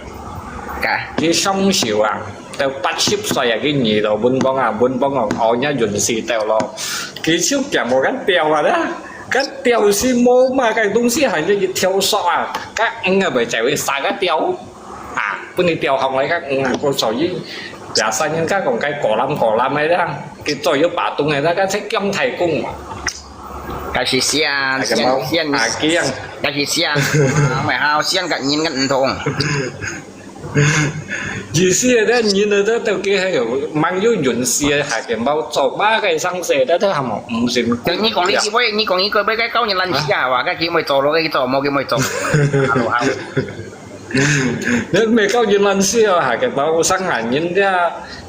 該，佢上手啊，到八十歲啊，佢遇到文王啊，文王啊，哦，人家運勢到咯。佢就變無該鳥啊啦，該鳥是無麼个東西，還有一條索啊，該魚啊，會在位殺該鳥。啊，分你鳥行來該魚啊，故所以，biasa人家講該果籃果籃个啦，佢做有把東个啦，該係姜太公嘛。 該係仙，該个無，仙，仙，啊，佢樣。該係仙，啊，毋係，仙甲人个毋同。意思係咧，人啊，都，都佢係有，吂有運勢个，下个無做麼个生世，都，都還無，毋成功。你講你去買，你講你去買，該教人爛死啊，哇，該佢會做咯，該佢做，無佢會做。Hello，hello。 你毋係教人爛死哦，下个無生下人這，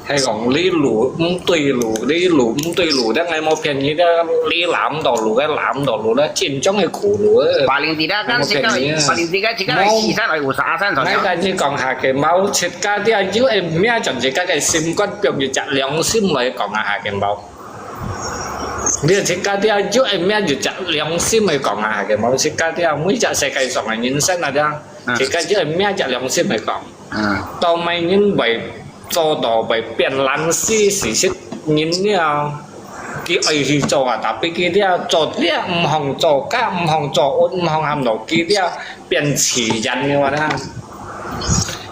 係講你路毋對路，你路毋對路，這𠊎無騙你，這你攬到路，該攬到路，這真正个苦路啊。Paling tidak kan，𠊎無騙你啊。Paling tidak，自家來四散來五十三，𠊎跟你講，下个無自家這，有个命將自家个心肝放一隻良心來講啊，下个無。你自家這，有个命一隻良心來講啊，下个無自家這，每隻世界上个人生啊，這。 嗯。自家只係摸隻良心來講，嗯。到尾人會做到會變爛死，事實人了，佢愛去做啊，tapi佢了做了毋好做，該毋好做，毋好喊到佢了變自然个話啦。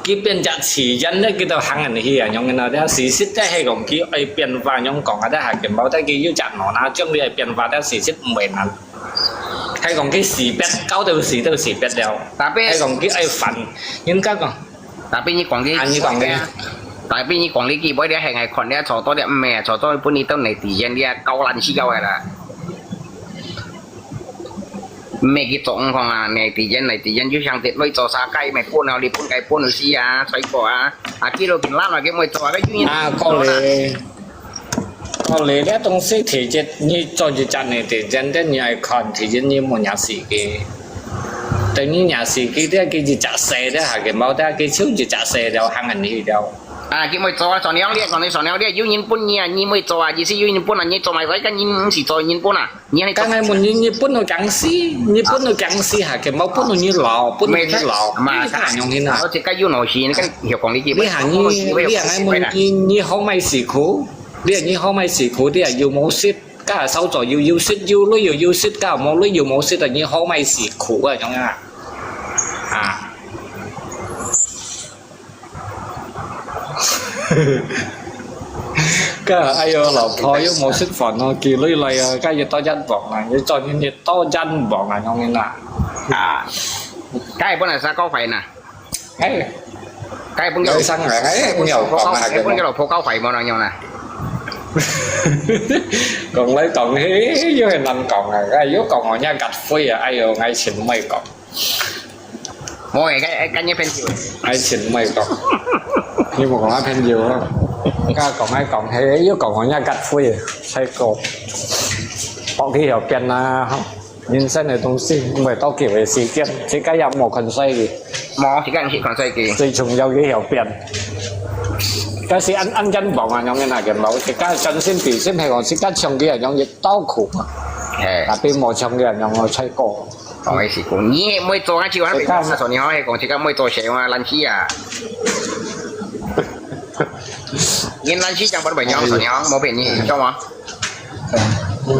佢變隻自然咧，佢都行緊去啊，樣个啦。這事實咧係講佢愛變化，樣講啊，這下健保咧佢有隻腦那種，你愛變化，這事實毋會難。係講佢死別，搞到死都死別了。Tapi係講佢愛煩，人家講，Tapi你講你，啊，你講你。Tapi你講你佢會咧，係愛看咧，坐到咧，毋係，坐到分你到你體驗咧，搞爛死搞个啦。毋係佢做毋好啊，你體驗，你體驗就像跌落做啥个，毋係分了，你分該分死啊，衰過啊，啊，佢都變爛了，佢毋會做啊，該有人啊，講咧。 哦，你這東西體質，你做一隻你體質，你愛看體質，你無惹死佢。等你惹死佢，這佢一隻細，這下佢無，這佢就一隻細了，行緊去了。啊，佢毋會做啊，善良，你講你善良，你有人分你啊，你毋會做啊，意思有人分啊，你做埋來，該人毋係做人分啊。 你係講，剛才問你，你分到僵屍，你分到僵屍下，佢無分到你老，分到你老，嘛，你看樣形啊？而且該有腦屎，你看，有講你，你還你，你還問你，你好賣死苦？你你好賣死苦？你又無食，加少做又有食，有鐳又有食，加無鐳又無食的，你好賣死苦啊，樣啊？啊！ 該哎喲，老婆又無食飯咯，寄鐳來啊，該又多一磅啊，又做人又多一磅啊，樣形啊。啊，該本來係高費呢。哎，該本有，有生啊，哎，有講啊，該本有老婆高費無能用呢。講來講去，又係難講啊，哎，又講我人家會啊，哎喲，𠊎真毋會講。 無誒，該，該，該你朋友。愛情毋愛講，你無講啊朋友啊，該講來講去，又講講人家結婚，才講，學去後邊啊，吼，人生个東西，毋會多久个時間，自家也無看衰佢。無，自家毋係看衰佢。最重要个後邊。但是恁，恁樣講啊，樣个那个無，自家將心比心，係講自家唱佢啊，樣亦多苦嘛。嘿。Tapi無唱佢啊，樣我才過。 哦，係講，你毋會做啊，就還袂做，所以講，係講，這個毋會做事啊，懶尸啊。你懶尸講，毋會用，所以講，無騙你，知道嗎？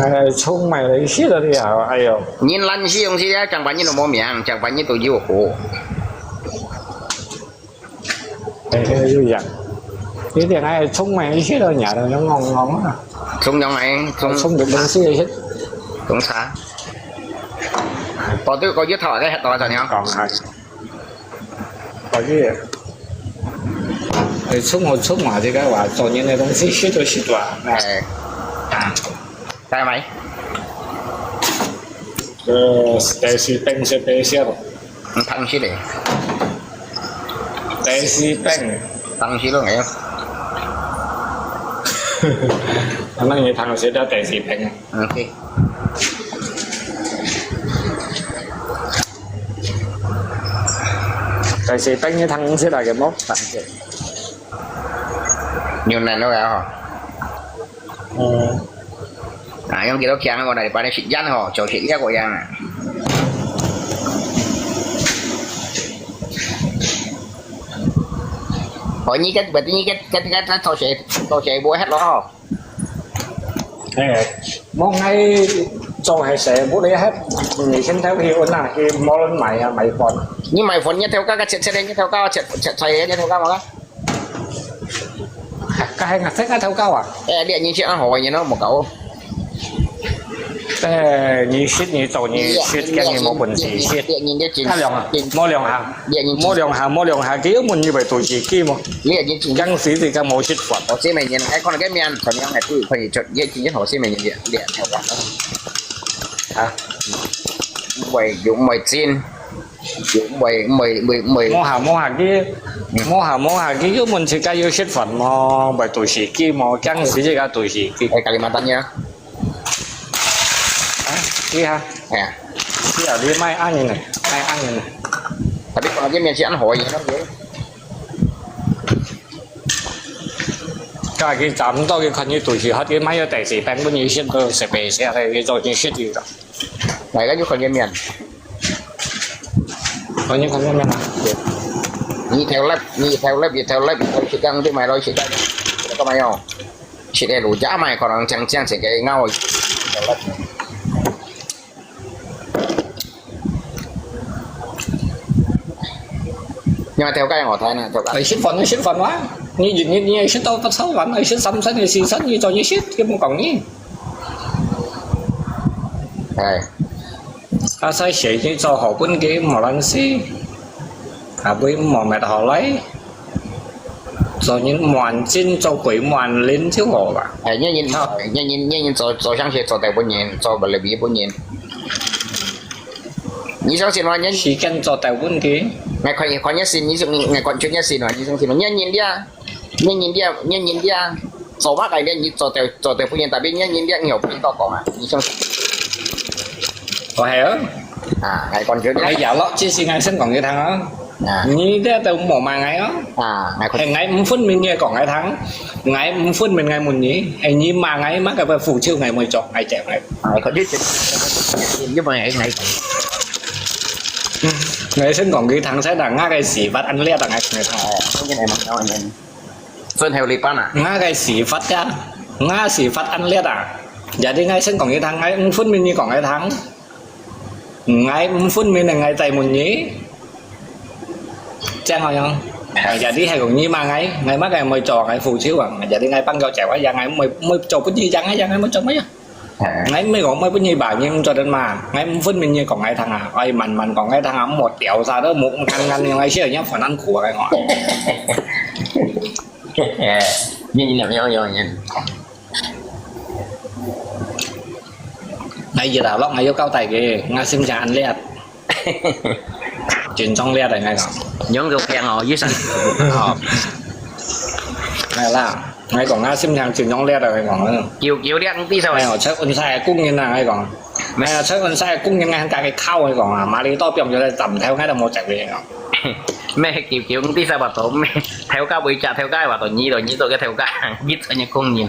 哎，充滿了一些的料，哎喲。你懶尸東西啊，講白你都無名，講白你都有苦。 哎，哎，有影。有影，哎，充滿一些的，伢都用戇戇啊。充用來，充，充个東西一些。充啥？我對个一套个，多少年？講啊。我这，哎，充我充嘛，这个话，做人的东西，学都学多啊。哎。啊。 帶埋。呃，第四餅是白色。嗯，糖色的。第四餅。糖色咯，哎呀。啊，那你糖色的第四餅啊？嗯，對。第四餅你糖色啊，有無？糖色。牛奶咯，然后。嗯。 啊，用幾多強，我來幫你食煙吼，就食這個樣啊。哦，你个，berarti你个，个，个，个做事，做事無歇咯吼。哎，無愛做係事無得歇，你先頭去搵啊，去無論買啊，買飯。你買飯，你頭家个切切个，你頭家切，切菜个，你頭家無啦？ 該係𠊎識𠊎頭家啊。哎，你認識恁好个人咯，莫搞。哎，你識你做你識，跟你無本事識。較兩下，無兩下，無兩下，無兩下，佢又問你會做自己無？你認識，當時你講無識法。我識咩人？哎，看到个面，同樣係對，可以做，也真好識咩人，你，你，啊？會有會真。 無下無下佢，無下無下佢，又問自家有食飯無？會做自己無？驚死自家做自己。哎，Kalimantan-nya。啊，係啊。哎呀。係啊，你賣恁樣呢，賣恁樣呢。Tapi kalau dia mention hoi, you know, dia. 家己站到佢看你做事，佢買个第四餅分你食，都食白食个，佢做你食佢个。 來个有看见面。看见看见面啊。你頭粒，你頭粒，你頭粒，你頭食緊，你買來食緊。你幹嘛用？食个路加買，可能將將食个咬。頭粒。因為頭家我睇呢，頭家。愛食飯就食飯哇，你你你愛食到八十萬，愛食三餐就四餐，你做你食，佢無講你。哎，啊，所以寫你做好本个無卵事，啊，不無乜好來，做人無恁真，做鬼無恁靈就好啦。哎，人人，好。人人，人人做，做相學做得本人，做不了別本人。你相信嗎？人時間做得本个。來看，看一下，你，你，你看出一下嘛？你相信嗎？人人的啊。 你認得，你認得啊，做麼个呢？你做得，做得不認，tapi你認得，你有不認到講啊？你相信？哦，係哦。啊，𠊎講出來。哎呀，咯，這是𠊎先講佢聽啊。啊。你這都無罵𠊎哦。啊，𠊎看。係𠊎毋分明你講𠊎聽，𠊎毋分明𠊎問你，係你罵𠊎，罵个不負責，𠊎會做，𠊎接𠊎。啊，𠊎看出，你問𠊎，𠊎講。𠊎先講佢聽先啦，𠊎个屎忽恁裂啊，𠊎同你聽。哦，當然係嘛，當然。 最後一半啊。𠊎个屎忽呀，𠊎屎忽恁裂啊！Jadi𠊎先講佢聽，𠊎毋分明你講佢聽，𠊎毋分明，𠊎再問你，這樣好樣。Jadi係講你罵𠊎，𠊎罵个毋會做，𠊎負責啊。Jadi𠊎幫佢做啊，呀，𠊎毋會，毋會做不一樣啊，呀，𠊎毋會做麼个。 哎。𠊎毋係講毋會分你罵，你毋做得罵。𠊎毋分明你講𠊎聽啊，愛慢慢講𠊎聽啊，莫掉晒都無看看，𠊎笑人家煩難苦啊，𠊎講。哎，你，你，你，你，你。𠊎一下落，𠊎有交代佢，𠊎心情恁裂。 真壯烈啊，𠊎講。仰个病哦，醫生。哦。係啦，𠊎講啊，心情真壯烈啊，𠊎講。九九六，你知道嗎？哎喲，出運勢个工人啊，𠊎講。哎呀，出運勢个工人，𠊎還加佢靠，𠊎講啊，馬里多放咗來斬頭，𠊎都無食佢，𠊎講。咩九九，你知道吧？都咩，頭家會食頭家話，都你都，你做个頭家，你做个工人。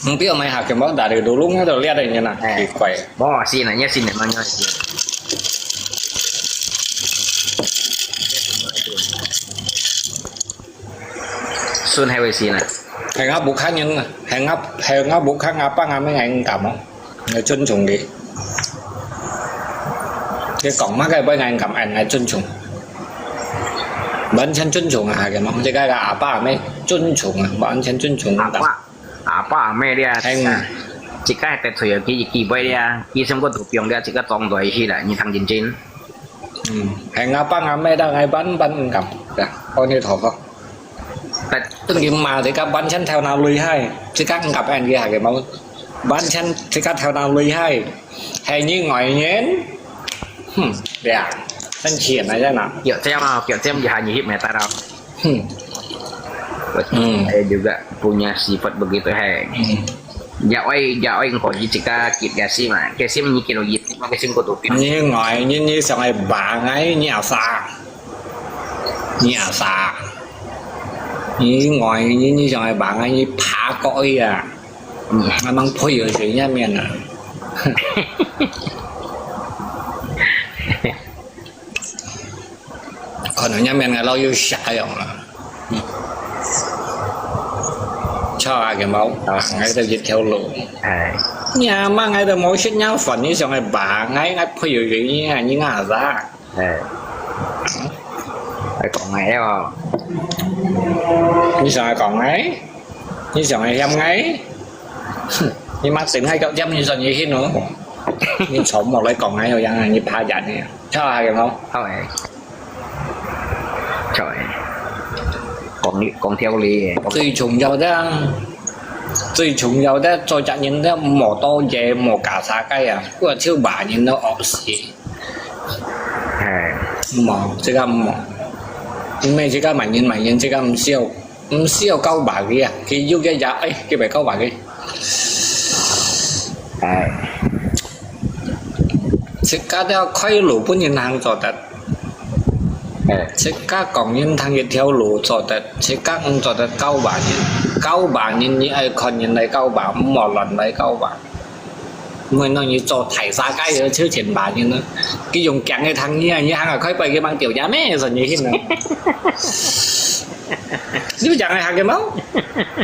Ang pio may hakim mo, dari dulu nga to lihat din yan ah. Eh. Kikway. Mo, sino niya, sino man niya, sino. Sun hai wei sino. Hengap bukan yan, hengap, hengap bukan apa nga may ngayon kamo. Ngài尊重佢。佢講麼个，分人感恩，𠊎尊重。完全尊重啊，佢講，這個阿爸阿姆尊重啊，完全尊重。阿爸，阿爸阿姆咧，係啊。自家係得罪佢，佢會咧，佢心肝肚放咧，自家裝在去啦，你聽真真。嗯，係阿爸阿姆啦，𠊎萬萬毋敢，呀，阿彌陀佛。 Tengok mah, cakap bancan tau na lui hai. Cakap ngap kan dia ke mau. Bancan cakap tau na lui hai. Hai ni ngoi nyen. Hmm, ya. Kan chien aja na. Kiok jam ah, kiok jam di hani hip meta tau. Hmm. Hmm. Saya juga punya sifat begitu hai. Hmm. Ya oi, ya oi, engkau di cakap kit gasi mah. Kasi menyikir oi, mau kasi engkau tu. Ni ngoi, ni ni sangai bangai, ni asa. 你啊啥？你外你你想要把我你爬高去啊？嗯，俺们配合谁下面啊？可能下面个老有啥样了。嗯。错啊，个冇，啊，俺都一条路。哎。你阿妈，俺都冇食，你饭，你想要把俺，俺配合谁啊？你啊啥？ 哎。愛講个哦。你想愛講个？你想愛嫌个？哼，你媽整下搞掂你算你hin哦。你從無來講个，有樣啊，你怕人个。好啊，有無？好誒。好誒。講理，講條理誒。最重要个，最重要个，做隻人个，莫多嘢，莫假啥个啊，過就罵人都惡死。 哎。無，這個無。因為這個罵人罵人，這個毋需要，毋需要教罵佢啊。佢有个也，哎，佢會教罵佢。哎。自家都要開路分人行做得。哎。自家講人行一條路做得，自家毋做得教罵人。教罵人，你愛看人來教罵，毋好亂來教罵。 毋會，你做大沙街个超前罵人啊！佢用驚个聽你啊，你行啊，開背佢吂掉也咩，算你hin啊！你有講个客家無？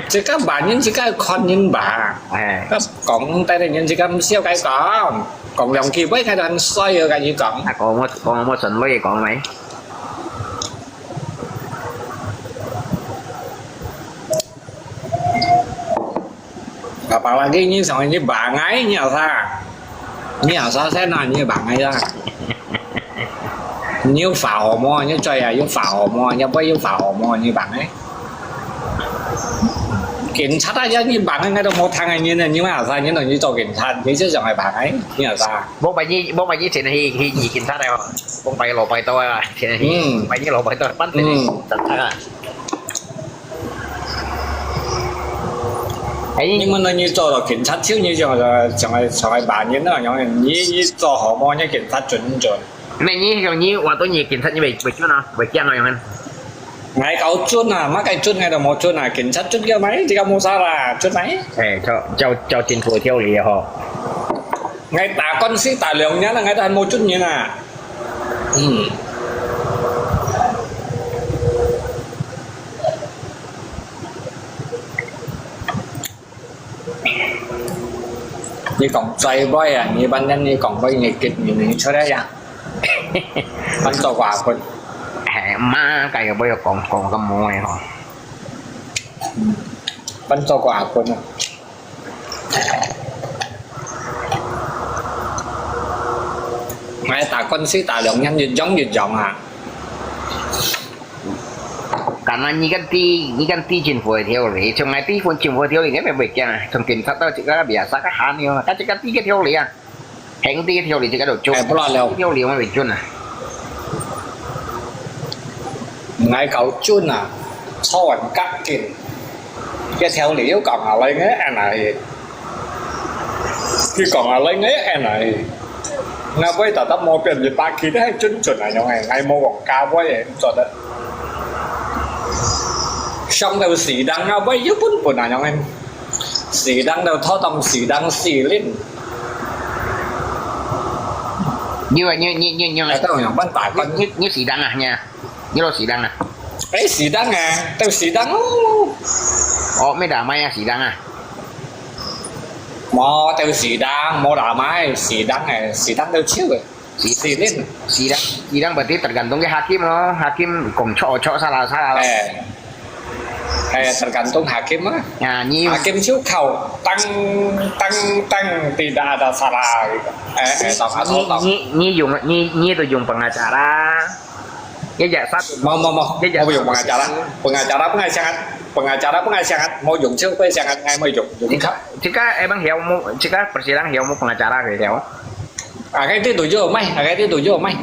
自家罵人，自家看人罵。哎。講得个人，自家毋曉該講，講兩句，尾个人衰个，跟你講。啊，講我，講我順位講咩？ Apalagi你想你bangai，你有啥？你有啥先啊？你bangai啦？你有發火么？你嘴啊有發火么？你不有發火么？你bangai？警察啊，你bangai，你都無聽个人呢，你有啥？你同你做警察，你就想愛bangai，你有啥？莫把你，莫把你前去，去，去警察个哦，莫把你老白刀啊，前去，嗯。把你老白刀，反正你，嗯。警察啊。 哎，你問你做到警察就你像像像个像个罵人啊樣，你你做好無？你警察準毋準？那你像你話到你警察，你會會準啊？會驚啊樣啊？𠊎搞準啊，麼个準，𠊎都無準啊。警察準个嘛，這个無啥啦，準啊。哎，照照照政府个條例吼。𠊎打官司打兩年了，𠊎都還無準人啊。嗯。 你講最尾啊，你反正你講尾你結你你出來呀，反做寡君。哎，嘛，該个尾講講个無个吼。反做寡君啊。哎，打官司打兩年，越勇越勇啊！ Karena你kan知，你kan知政府个條例，像𠊎知政府个條例，𠊎乜會驚啊。像警察到這个biasa个喊你哦，但這个知个條例啊，行知个條例，這个就準。哎，不然了。條例𠊎會準啊。𠊎搞準啊，錯人隔境，這條例又講下來，𠊎按哪去？ 佢講啊，你𠊎按哪？𠊎會特登無變一百幾，還準準啊樣誒，𠊎無講價位誒，做得。上到四零啊，會有本本啊樣誒，四零到拖到四零四零。你話你你你你，哎，當然，問大官。你你你四零啊，你啊？ 你落四零啊？哎，四零啊，到四零哦。哦，乜打麥啊，四零啊？無，到四零，無打麥，四零誒，四零到手誒，四零。四零，四零 berarti tergantung个hakim咯，hakim講錯錯，salah salah咯。哎，哎，tergantung hakim啊。啊，你，hakim就敲當當當，tidak ada salah gitu。哎，哎，當下當。你你你用你你都用 pengacara。 Iya, satu. Mau, mau, mau. Iya, mau yung pengacara. Pengacara pun ngai sangat. Pengacara pun ngai sangat. Mau yung siu pun sangat ngai mau yung. Yung. Jika, jika emang hiau mu, jika persidangan hiau mu pengacara ke hiau. Akai ti tuju, mai. Akai ti tuju, mai.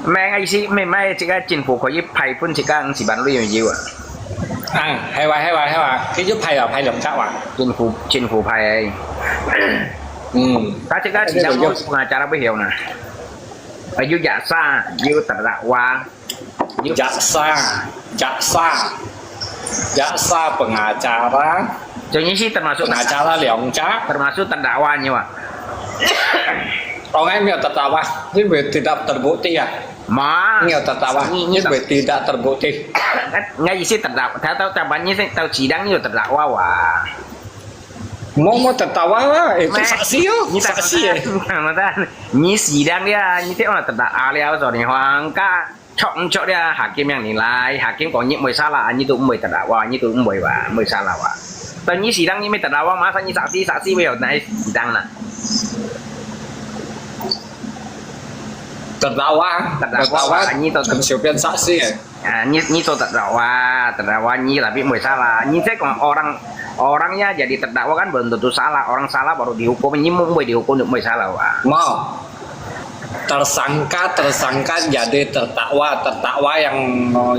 Mai ngai si, mai, mai, jika chính phủ có thể pay pun jika ang si ban lui yung jiu. Ah, hewa, hewa, hewa. Ki ju pay wa, pay lòng chak wa. Chính phủ, chính phủ pay. Hmm. Ta jika si jang pengacara pun hiau na. Ayu jaksa, yu terdakwa. Jaksa, jaksa, jaksa pengacara, 就你是 termasuk pengacara 两家。 Termasuk terdakwa 你哇。 Orang lain 没有 terdakwa, 因为 tidak terbukti 啊。 Mas, 没有 terdakwa, 你你 因为 tidak terbukti. Nggak isi terdakwa, tahu tahu tahu 你是 tahu sidang 你有 terdakwa 哇。 Mau mau terdakwa 啦，itu saksi 哦，你 saksi 誒。 你 sidang 了，你聽我 terdakwa 了，所以你 hong ka。 Chok chok dia hakim yang nilai, hakim kong nyit mui salah, anyi tu mui terdakwa, anyi tu mui wa, mui salah wa. Tau nyi sidang nyi mui terdakwa, masa nyi saksi, saksi mui nai sidang na. Terdakwa, terdakwa, anyi tu 随便 saksi 誒。 Ah, nyi, nyi tu terdakwa, terdakwa nyi tapi mui salah. Nyi saya kong orang, orangnya jadi terdakwa kan belum tentu salah, orang salah baru dihukum, nyi mui dihukum mui salah wa. Mau. Tersangka, tersangka jadi terdakwa, terdakwa yang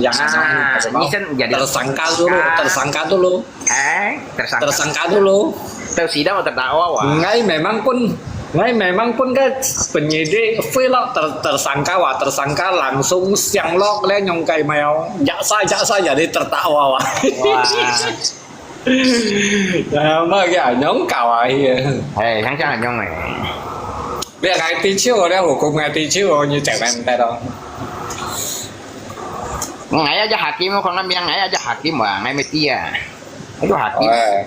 yang 啊，你先 jadi tersangka dulu, tersangka dulu. 哎，tersangka. Tersangka dulu. Terdakwa, terdakwa, wah. Ngai memang pun, ngai memang pun ke penyidik, fui lo ter, tersangka, wah, tersangka langsung siang lo le nyong kai mai, jaksa, jaksa jadi terdakwa, wah. Wah. Nama ke anyong kawai ya. Hei, sang sang anyong eh. Dia ngai ti chiu, dia hukum ngai ti chiu, nyi cek men te do. ，𠊎啊隻Hakim，可能名𠊎啊隻Hakim啊，𠊎乜知啊，𠊎隻Hakim。哎。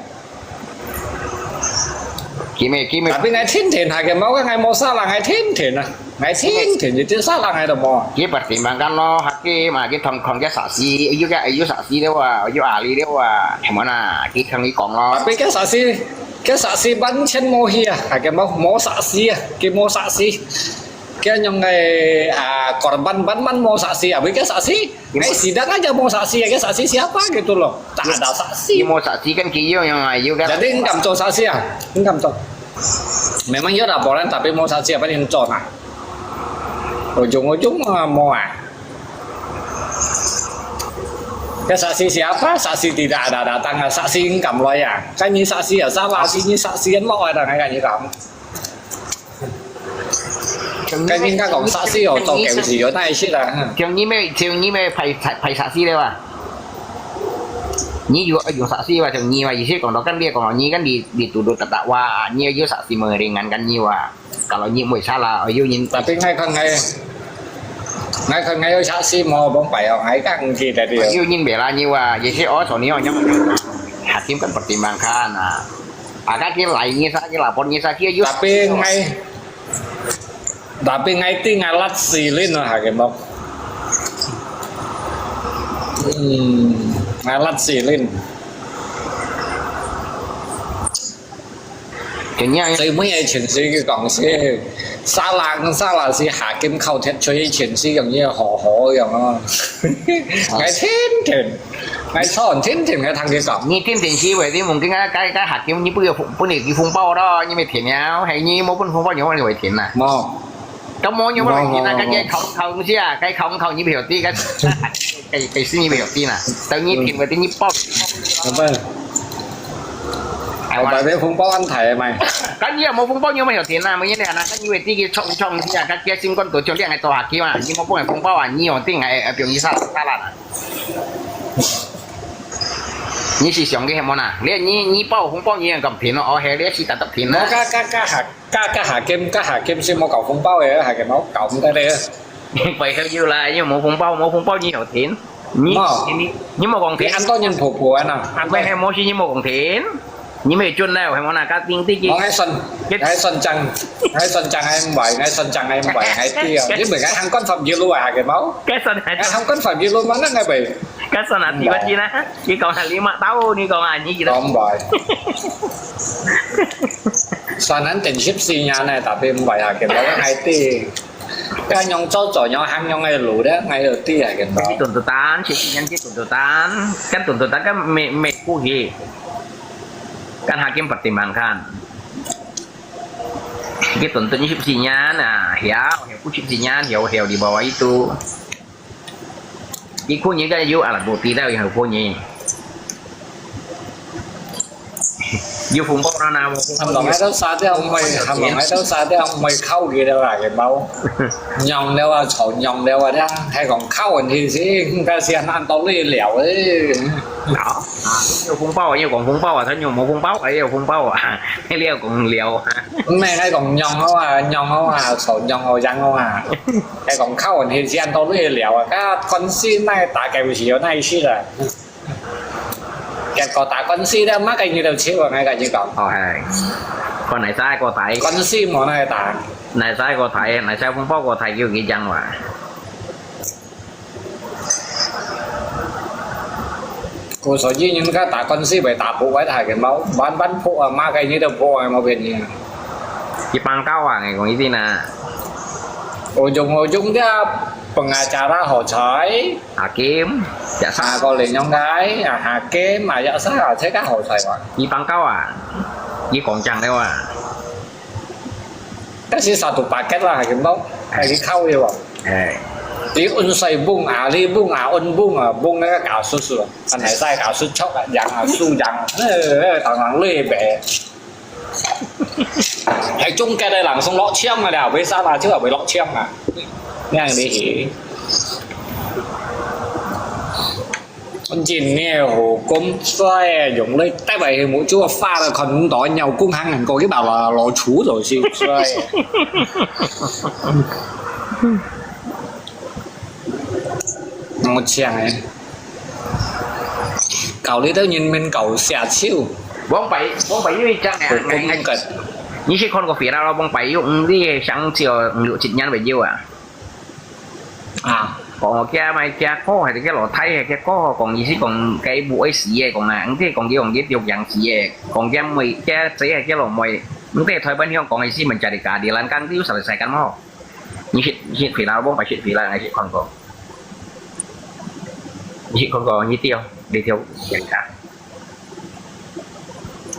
Kimi，Kimi。Tapi𠊎天天Hakim，𠊎無salah，𠊎天天啊，𠊎天天就知salah，𠊎都無。佢pertimbangkan咯，Hakim啊，佢同同佢saksi，有个有saksi了啊，有ahli了啊，係無啦？佢同佢講咯。Tapi佢saksi，佢saksi完全無去啊，Hakim無無saksi啊，佢無saksi。 Kaya nyong ngai, ah, korban ban man mo saksi, abis kaya saksi. Ngai sidang aja mo saksi, kaya saksi siapa gitu loh. Tak ada saksi. Mo saksi kan kiyo yang ayu kan. Jadi engkam cho saksi ah, engkam cho. Memang yo laporan tapi mo saksi apa yang cho nah. Ujung-ujung ah, mo ah. Kaya saksi siapa? Saksi tidak ada datang ah. Saksi engkam lo ya. Kan ni saksi ya, salah si ni saksi kan lo ada ngai kan ni kam. 該應該講saksi哦，做舊時有那一些啦，哈。像你們，像你們派，派，派saksi了啊？你有，有saksi吧？像你嘛，意思講到跟你講，你跟你，你堵堵答答哇，你有saksi meringankan你哇？Kalau你會salah，有人。Tapi ngai kan ngai, ngai kan ngai有saksi mo，bông pai哦，ngai kan kita dia。有人bela你哇，意思哦，從你哦，你Hakim kan pertimbangkan啊。 Aka ki lai ngisa ki lapor ngisa ki yu. Tapi ngai, tapi ngai ti ngai lat silin lah hakim bok. Hmm, ngai lat silin. Kenyang. Sai mui ai chen si ki kong si. Salang salang si hakim khau thiat chui chen si yang ye ho ho yang ah. Ngai thin thin. Ngai chon thin thin ngai thang ki kong. Ni thin thin si wei ti mungkin ngai kai kai hakim ni bu bu ni ki phung bao lo ni mei thin yao. Hai ni mo bu phung bao ni mo ni wei thin na. Mo. Kau mo ni mo wei thin na. Mo, mo, kai mo, kai mo. Khau khau si a kai khau khau ni bi ti kai. Kai kai si ni bi ti na. Tau ni thin wei ti ni bao. Apa? Apa dia phung bao an thai mai. Kan ni mo phung bao ni mo thin na. Mo ni na kan ni wei ti ki chong chong si a kai kia sim kon tu chong liang ai to hakim a. Ni mo bu phung bao a ni yong ting ai a biong ni sa sa la na. 你是想个什麼呢？你你你包紅包你也敢停咯？哦，係你是特特停啦。我加加加下加加下金加下金先冇搞紅包嘅，係嘅冇搞唔得你。唔係佢要啦，因為冇紅包，冇紅包你又停，你你你冇講停，你恁多人婆婆啊，恁多人。係係，冇事你冇講停。 你乜準了，係無啦？該定定个。我愛算，愛算账，愛算账，愛唔會，愛算账，愛唔會，愛知啊！你毋係愛行官法一路啊，係無？該算下，愛行官法一路嘛，那个呗。該算下，你个知啦？你講下你嘛，到你講啊，你記得。講唔會。算下等十四年呢，tapi毋會啊，佢無愛知。該樣做做樣行樣个路咧，愛有知啊，佢無。你tuntutan，十四年去tuntutan，kan tuntutan kan may may kuhi. Kan hakim pertimbangkan. Kita tuntut ni 十四年ah, hiau, hiau ku 十四年, hiau, hiau di bawah itu. Ikut ni kan you alat bukti dah yang hukum ni. You phung bao na na mo phung bao. Hàm lòng ai đâu xa掉, mày hàm lòng ai đâu xa掉, mày khâu gì đâu là cái bao. Nhong đâu à, chó nhong đâu à, đang hay còn khâu anh thì gì, cái gì anh ăn tao lưỡi liao ấy. Đó. À, nhiều phung bao, nhiều còn phung bao à, thấy nhiều mẫu phung bao, ấy nhiều phung bao à. Hay liao còn liao à. Mẹ hay còn nhong không à, nhong không à, sổ nhong hậu răng không à. Hay còn khâu thì sian tao lưỡi liao à. Các con xin này, ta cái gì ở đây xin là. Cái có ta con xin đó, mắc cái như đầu chịu à, ngay cả như còn. Ờ, hay. Con này sai có thấy. Con xin mà này ta. Này sai có thấy, này sai phung bao có thấy, kiểu cái răng mà. Ủa, 所以人家打官司會打破壞大嘅，冇，慢慢破啊，馬該你都破啊，冇便宜啊。一般高啊，你講一定啊。Ujung-ujung dia pengacara 好彩。Hakim，biasa。啊，個利用該，啊，hakim，啊，biasa，啊，這個好彩哇。一般高啊，你講講了啊。 Kasi satu paket lah, gitu. Lagi kau ya, Bang. Eh. Di unsai bung, ali bung, aun bung, ah, bung na kasus lo. Kan hai sai kasus chok, ah, yang, ah, su yang. Eh, eh, tang tang lui be. Hai chung ke dai langsung lok chiam ah, liao, bisa lah, cuma boleh lok chiam ah. Yang di hi. 真个好講，所以用來得來係無做花了，看毋到，要公行人過去把老老鼠走去，所以。我請个。教你兜人民教寫手。往擺，往擺有一隻呢，我講个。你識看過Viral咯？往擺有五六个香蕉，五六七年會有啊。啊。講佢買隻哥，還係隻老弟，係隻哥，講意思講該屋个事个，講啊，毋知講佢講佢著樣事个，講佢妹，佢姐係佢老妹，毋知台灣香港个事，menjadi keadilan kan，佢有實在kan無？ 你識，你識Viral，往擺識Viral，你識看過？你識看過？你知哦，你知哦，人家。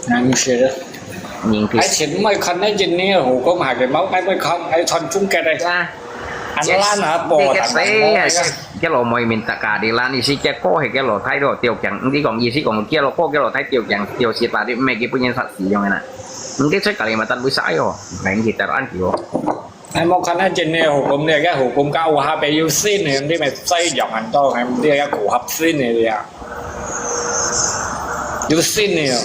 人識啊。人知。哎，前毋愛看那人呢，後講下个貓，哎，毋愛看，哎，傳中國个。啊。安蘭啊，你个誰啊？波蘭啊，cái老妹minta keadilan，意思个哥係个老弟咯，著樣，你講意思講，个老哥个老弟著樣，著事，但你毋係佢本人殺死樣个啦。你个在Kalimantan會使哦，唔係佢得安佢哦。 哎，莫看那真个hukum，你个hukum ka U H P有新个，你咪再用很多，你个古合新个呀，有新个哦。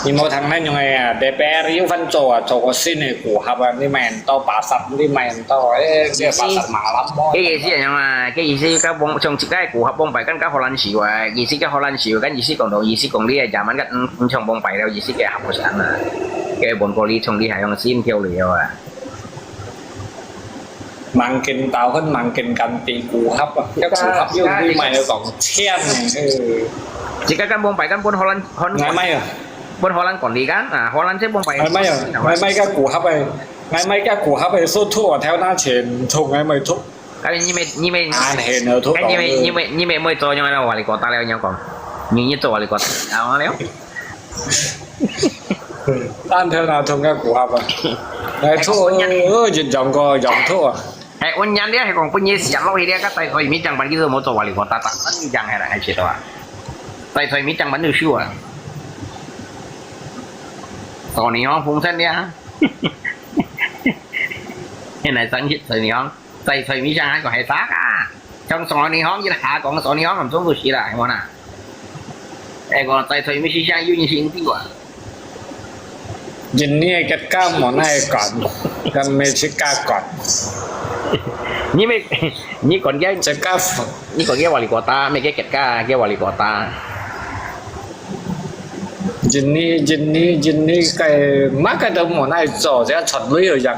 你莫聽那種个啊，D P R有份做啊，做過新个古合啊，你買很多八十，你買很多，哎，這八十馬拉莫。个意思係樣啊，个意思个往，像自家个古合往擺，跟个荷蘭時啊，意思个荷蘭時，跟意思講到，意思講你个Yaman个，嗯，嗯，像往擺了，意思个合不上啊，个本過你從你還用心跳了啊。 Makin tahun makin ganti古合啊，个古合又你買个講錢呢，呃。自家跟往擺跟本荷蘭，荷蘭，買賣啊，本荷蘭管理kan，啊，荷蘭這往擺。買賣啊，買賣个古合啊，買賣个古合啊，收托啊，條那錢從來沒托。哎，你們，你們，啊，很有托。哎，你們，你們，你們沒做，你們wali kota了，你講，你，你做wali kota，啊，完了。 單頭那通个古合啊，來，哎，托，哦，人用過，用托啊。哎，阮娘咧，係講分你寫落去咧，个大台面上班，佢都無做wali kota，打算你講个啦，還知道啊？大台面上班就輸啊。索尼行風扇咧，現在生意索尼行。 在在面上還講係啥啊？像索尼行，一下講索尼行，毋中意死啦，係無啦？哎，講在在面上有人先知啊。人呢，結果無奈講，跟沒自家講。你沒，你講个，自家，你講个wali kota，沒个結果，个wali kota。 印尼，印尼，印尼个麼个都無奈做，只要賺鐳个樣。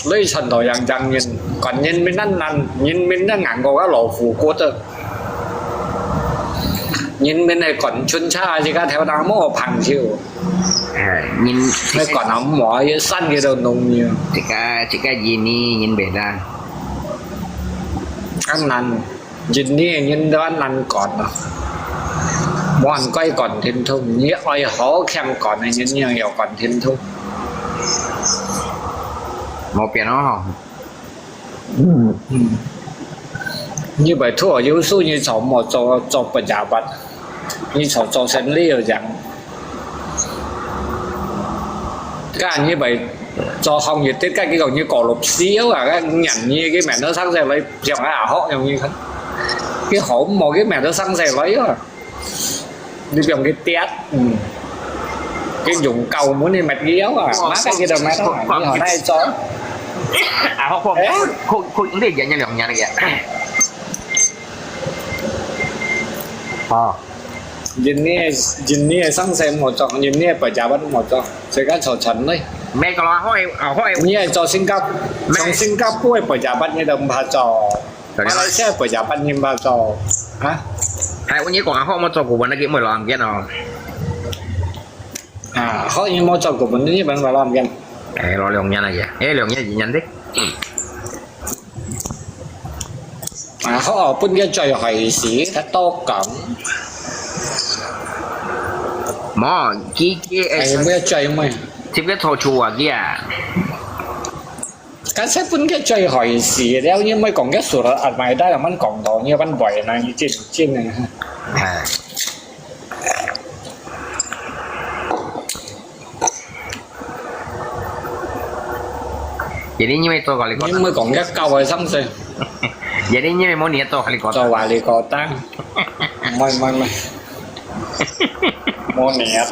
鐳賺到樣樣人，管人民恁難，人民恁硬過个老虎骨頭。人民係管春差，自家頭那毛朋友。哎，人，那管啊毛，一山个都弄你。這个，這个印尼人袂啦。恁難。 印尼人都恁難管啊，無人該管天通，你愛好強管个人樣要管天通。無變哦吼。嗯。嗯。你拜託，有時你做莫做，做pejabat。 你做，做生理个人。該你咪做行業的，該佢講你過六四啊，該人你个名都生出來，像阿學樣你看，佢好無个名都生出來啊。你講佢跌，嗯，佢用舊門你乜要啊，麼个佢都乜啊，你好難做。阿學，哎？佢，佢，佢，你演一兩年个。哦。 印尼个，印尼个生意無做，印尼个pejabat無做，自家做賺鐳。Mê kalau Ahok, Ahok, 你係做新加，從新加坡个pejabat你都毋怕做，馬來西亞pejabat你毋怕做，啊？Hai，你講Ahok無做顧問，該佢會落暗間哦。啊，好，你無做顧問，你會落暗間。哎，落兩年了也，哎，兩年一年的。 啊，好，分佢最害死，佢多講。無，佢，佢，哎，哎，分佢最咩？接佢坐住啊，佢啊。該係分佢最害死，了，因為講佢surat Al-Maidah，人講到，你分壞呢，你真，真个。哎。 Jadi你會做wali kota？你毋好講一搞个心事。Jadi你會無你做wali kota？做wali kota？毋係，毋係，毋係。無你啊！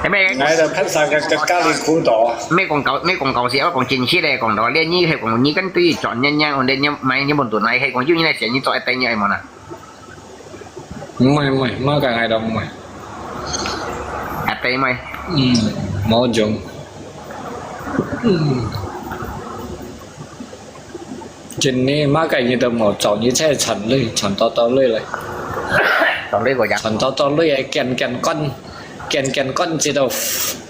哎，咩？𠊎就噴上个个咖哩苦朵。咩講搞，咩講搞笑，講真實个，講到，你你係講你跟對轉念念，你你買日本盾來，係講有人來寫你做一等一麼啦？毋係，毋係，麼个𠊎都毋係。啊，對咩？嗯，無種。嗯。 今年麼个你都無做，你才賺鐳，賺多多鐳咧。做鐳个呀。賺多多鐳个，見見官，見見官接到，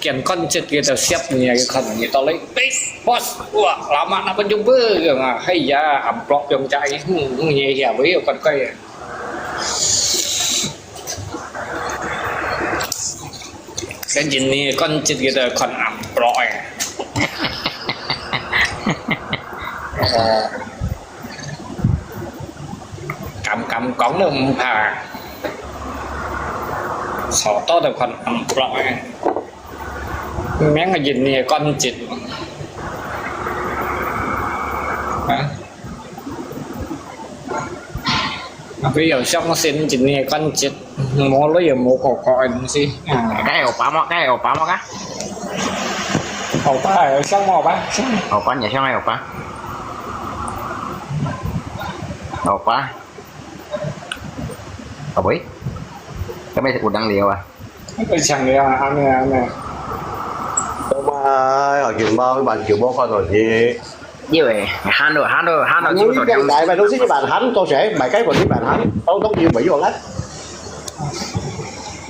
見官接佢就攝你，佢看你到咧，哎，boss，哇，lama nak berjumpa，啊，哎呀，amplop yang cai，嗯，嗯，ya，ya，我有看過呀。 跟住你看這個就看暗落誒。哦，敢敢講都毋怕，坐到就看暗落誒。明日你看這，啊？ Tapi有相信今年關節，無鐳又無可靠个東西。啊，該歐巴麼？該歐巴麼个？歐巴有相無吧？歐巴，你相愛歐巴？歐巴？啊，喂？該咩udang了啊？ Ito siyang liya, ano, ano. Ito, mga, yung mga, yung mga, yung mga, ano, si 因為行到行到行到，你變大，咪老師一萬行，到時買雞飯一萬行，當當要咪用啊。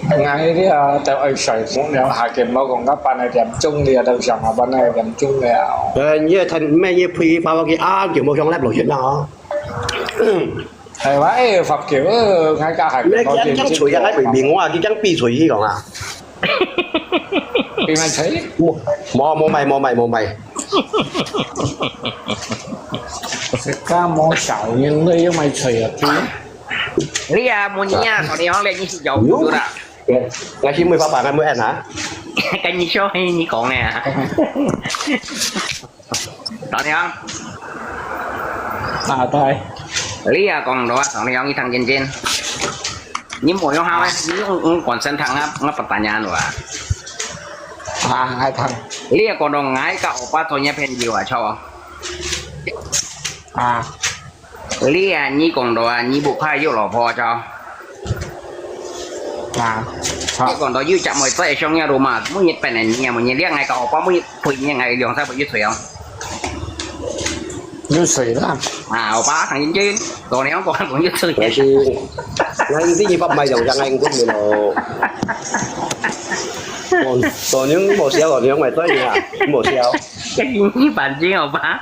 𠊎呢啊，就愛睡，無了，下件無講，該半個點鐘了，到上下班那個點鐘了。呃，你也太，咩，你配合我去啊，就無上來落去啦哦。 係話，誒，發叫，誒，𠊎家下你驚驚吹啊，𠊎明明我啊，佢驚飛吹去講啊。飛乜吹？無，無，無賣，無賣，無賣。自家無少年都要賣吹啊，飛。你啊，無你啊，昨天好咧，你是有苦啦。我去問爸爸，我問啊。跟你說，你講的啊。 大娘。啊，對。你也講到啊，大娘，你聽真真。你無用好啊，你用用關心聽啊，我不打人了啊。啊，愛聽。你也講到𠊎个歐巴做你朋友啊，錯。啊。 你啊，你講到啊，你不怕有老婆著？啊，好。你講到有隻妹仔想要了嘛，每日本來你啊，每日戀愛个歐巴，每日陪你愛兩三個月吹哦。有水啦。啊，歐巴，很認真，昨天我講講有水。但是，那你這一百買兩張愛五十咯。哦，昨天無笑，昨天買對啊，無笑。 你反正好吧？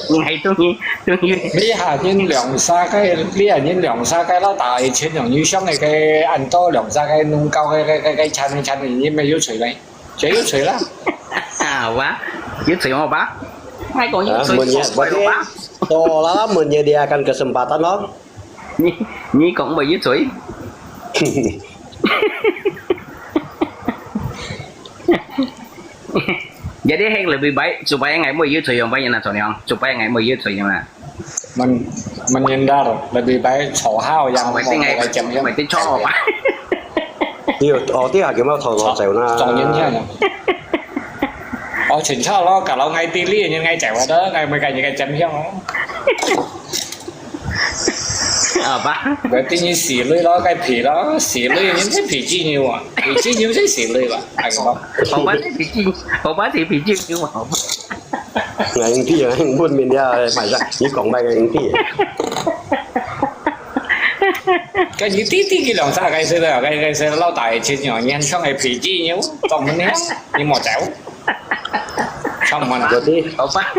你還中意中意？你下年兩三個，你下年兩三個，老大一千兩，你想那個恁多兩三個，弄高個個個個錢錢，你沒有吹嘞？誰有吹啦？好吧，有吹好吧？還講有吹，啊，好吧？哦，啦，啦，menye dia akan kesempatan咯。 你你講會有罪？Jadi heng lebih baik supaya ngai mau YouTube yang banyak nak soalnya, supaya ngai mau YouTube yang mana? Men menghindar lebih baik 坐好 yang 我一定愛，我一定坐吧。對，哦，對啊，叫我坐坐走啦。坐人聽啊。哦，請坐咯，kalau ngai pilih yang ngai 走啊，都 ngai 每個人个真相哦。 好吧。該等於死鐳咯，該皮咯，死鐳人家皮筋牛啊，皮筋牛就死鐳吧，哎个。好吧，這皮筋，好吧，這皮筋牛，好吧。𠊎兄弟啊，問面了，買上，你講買个兄弟。該你弟弟佢兩三個歲了，該該歲老大一千哦，年輕个皮筋牛，怎麼呢？你莫走。 Jadi, 好吧。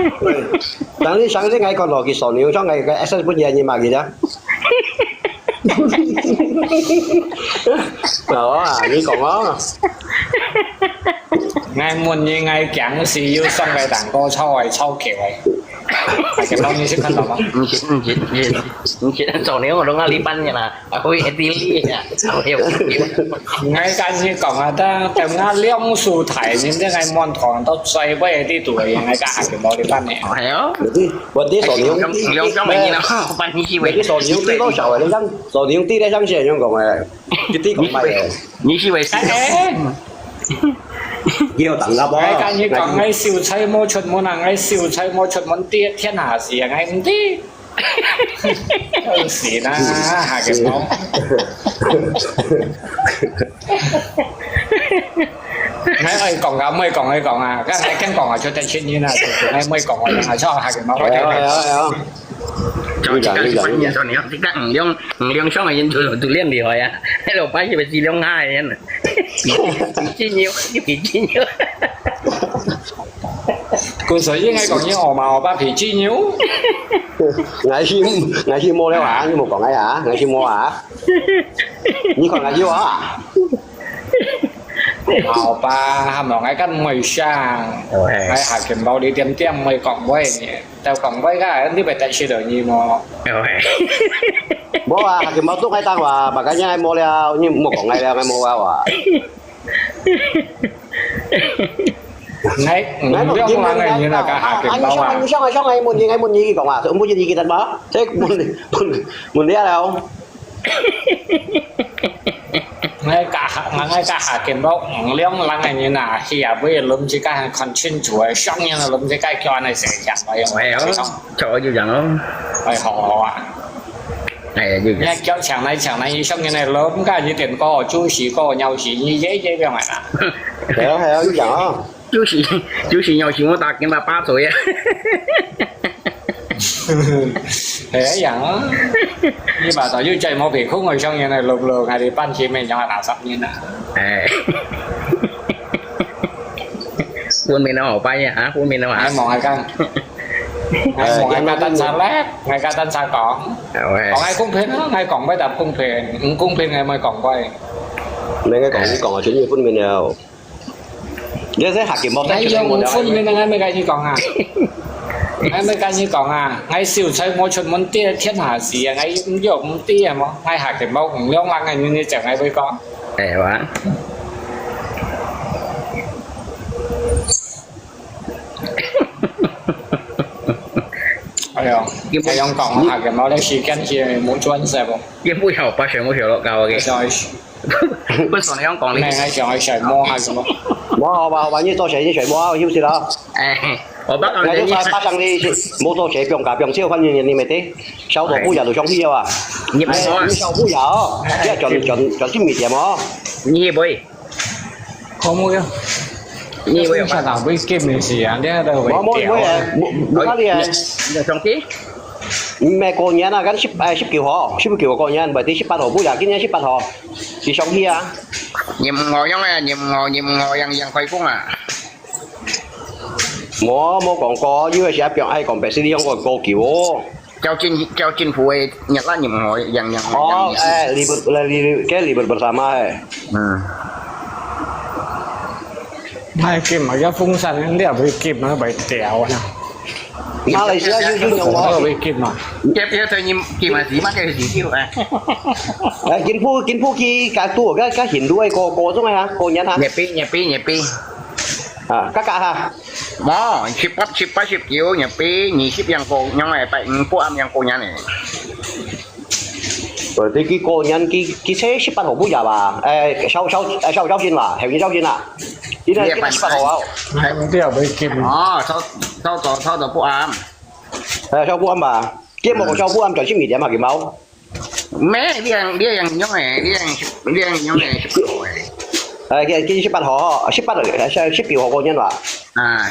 Tadi sang ni ngai kono ki soni, sang ngai ke S S pun ya ni magi ya. 哦啊，你講哦。𠊎問你，𠊎講是有上个當多臭个臭球个。大家幫你去看到嗎？你去，你去，你去，你去，昨天我都阿里半年了，啊，我也地理呀，啊，我也不知道。𠊎跟你講啊，等，等𠊎兩手大，你這𠊎滿堂到最尾的地圖，𠊎个阿哥無你辦呢。哎呦，我這，我這昨天，兩，兩，兩，半年以為，我這昨天地都少了，你看，昨天地在上線，用講哎，一地講賣的。你是為，你是為，哎，哎。 要等啦，𠊎跟你講，𠊎秀才無出門啊，𠊎秀才無出門，天，天下事啊，𠊎毋知。真是啦，下个講。𠊎愛講啊，毋愛講，愛講啊，該𠊎驚講啊，出得親人啊，就係𠊎毋愛講啊，下錯下个講。哎呀，哎呀，哎呀。 早知道是半年，你講，你講，你講，你講，你講上个人都，都練厲害啊，還有把一百斤兩下个人，比金牛，比金牛。故所以𠊎講，你學嘛，學把比金牛。𠊎去，𠊎去摸了啊，你莫講𠊎啊，𠊎去摸啊。你看𠊎有啊？好吧，喊𠊎敢會想，哎。𠊎下見到你點點會講話呢。 就講話个，你會得罪到你無？無啊，下見到都愛打話，把个人愛無了，你莫講𠊎了，𠊎無啊哇。𠊎，𠊎兩萬个人啊，个下見到啊。你想，你想，你想，𠊎問你，𠊎問你講啊，問你，你記得無？這問，問，問你了。 𠊎个下，𠊎个下見到，嗯，兩人个人啊，去啊，會攏自家看清楚个，上面攏自家叫恁樣寫下來，哎喲，就，就恁樣咯。哎，好，好啊。哎，就恁樣。你看，叫搶來搶來，一上面个攏个一點高，就是高，鳥屎，你爺爺不用來啦。係啊，係啊，就恁樣啊。 就是，就是要想我打電話打嘴啊。哎呀，你把早就在毛皮空个上面个路路，還得半天没讲垃圾人啊。哎。分明都好办呀，啊，分明都好。哎，望下看。哎，望下看，等下咧，哎，等下讲。哎。讲下公平啊，哎，讲不得公平，唔公平个，咪讲过。你应该讲，你讲啊，全部分明了。 你这下见无？哎，用分明个，还没跟你讲啊。还没跟你讲啊，哎，秀才无出门，天，天下事啊，哎，又唔知啊么？哎，下见无，唔两万个，你，你讲，哎，会讲。哎，哇。哎呦，你，哎，用讲啊，下见无，你时间是冇转色不？也不晓得，把全部学了，搞OK。不晓得。 不是你用讲的。没，还想，还想摸还是什么？摸好吧，好吧，你做生意先摸好，休息了啊。哎，我不讲你。那就发，发生的是，摸做生意，不用搞，不用笑，反正你没得，小做不了就上去了啊。你不摸啊？哎，你小不了哦，这转，转，转去米店哦。你也不会。好摸呀。你也不会吧？下打不会给你是啊，你那个会摸，摸，摸，掉啊。摸，摸，摸，你，你的兄弟？ 毋係過年啊，緊十，誒，十九號，十九號過年，或者十八號，不呀，今年十八號，你上去啊？任何樣誒，任何，任何樣樣開工啊？我無講過，有个時候變愛講白色，你用個高級哦。叫政，叫政府誒，日啦，任何樣樣，哦，樣樣。誒，libur，誒，libur，該libur bersama誒。嗯。太緊嘛，要風扇，你也會緊嘛，會掉啊。 馬來西亞有有用無？會緊嘛。這邊對你緊嘛，是嘛，這是緊啊。誒，政府，政府佢加多，加，加限度誒，過，過種誒哈，過年哈。Nyepi，Nyepi，Nyepi。啊，加加哈。無，十八，十八，十九，Nyepi，二十樣過年誒，拜五不啱樣過年誒。 呃，你去過年，佢，佢才十八號不也吧？誒，小，小，誒，小，小心啦，後日小心啦。今天，今天十八號啊。哎，你也會緊。哦，操，操作，操作不安。誒，小不安吧？今日無講小不安，轉十二點啊，佢冇。咩？你樣，你樣用誒，你樣，你樣用誒，十八號誒。誒，今，今十八號，十八號，誒，十九號過年吧？啊。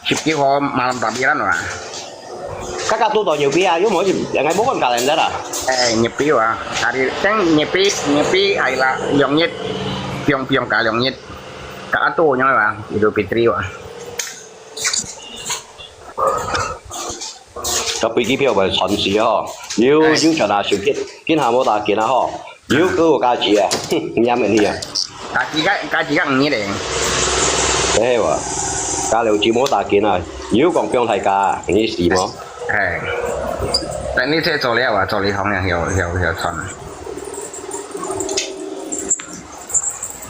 十九號malam takbiran lah。Kakak tu tahu Nyepi啊，有無？應該無講kalender啊。誒，Nyepi啊，hari kan Nyepi，Nyepi係啦，兩日，放，放假兩日，kakak tu nyo啊，Idul Fitri啊。Tapi機票會傳時吼，有，有傳啊，手機，今下無打緊啊吼。 有个有加錢啊，你也問你啊。加錢个，加錢个五日咧。哎哇，加了節目打緊啊，又講放大假，你死無？哎，等你這做了啊，做你行了，曉曉曉穿。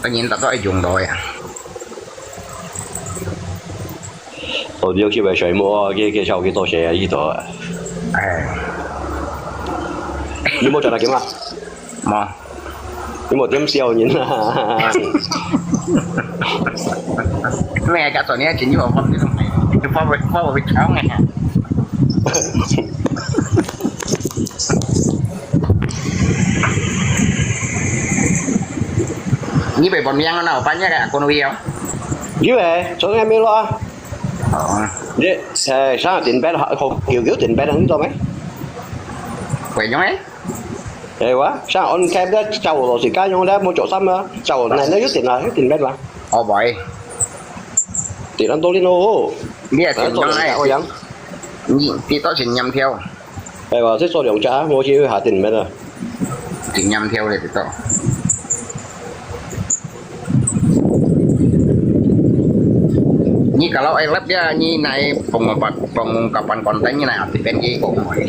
个人達到一用到呀。哦，你有去買水母哦，去去小去做事啊，去做啊。哎。你有冇賺到錢啊？無。你無點笑人啊？咩？假做你錢你無分，你都係，你分會分會搶嘅。你被分命啊？那我半夜个阿公都要。有誒，從來沒落啊。哦。你誒，上電板好，好久久電板你做咩？會用誒。 哎哇，像on cam的，叫我老师干用的，没做什么，叫我奶奶有点啊，有点慢嘛。哦，喂。点了多点哦。你也挺忙哎。我讲。你跌到前两条。哎哇，这做两家，我去下点慢了。前两条嘞，跌到。你kalau ai lap dia, ni nai pengungkap, pengungkapan konten ni nai aktif kan, jadi kok mai.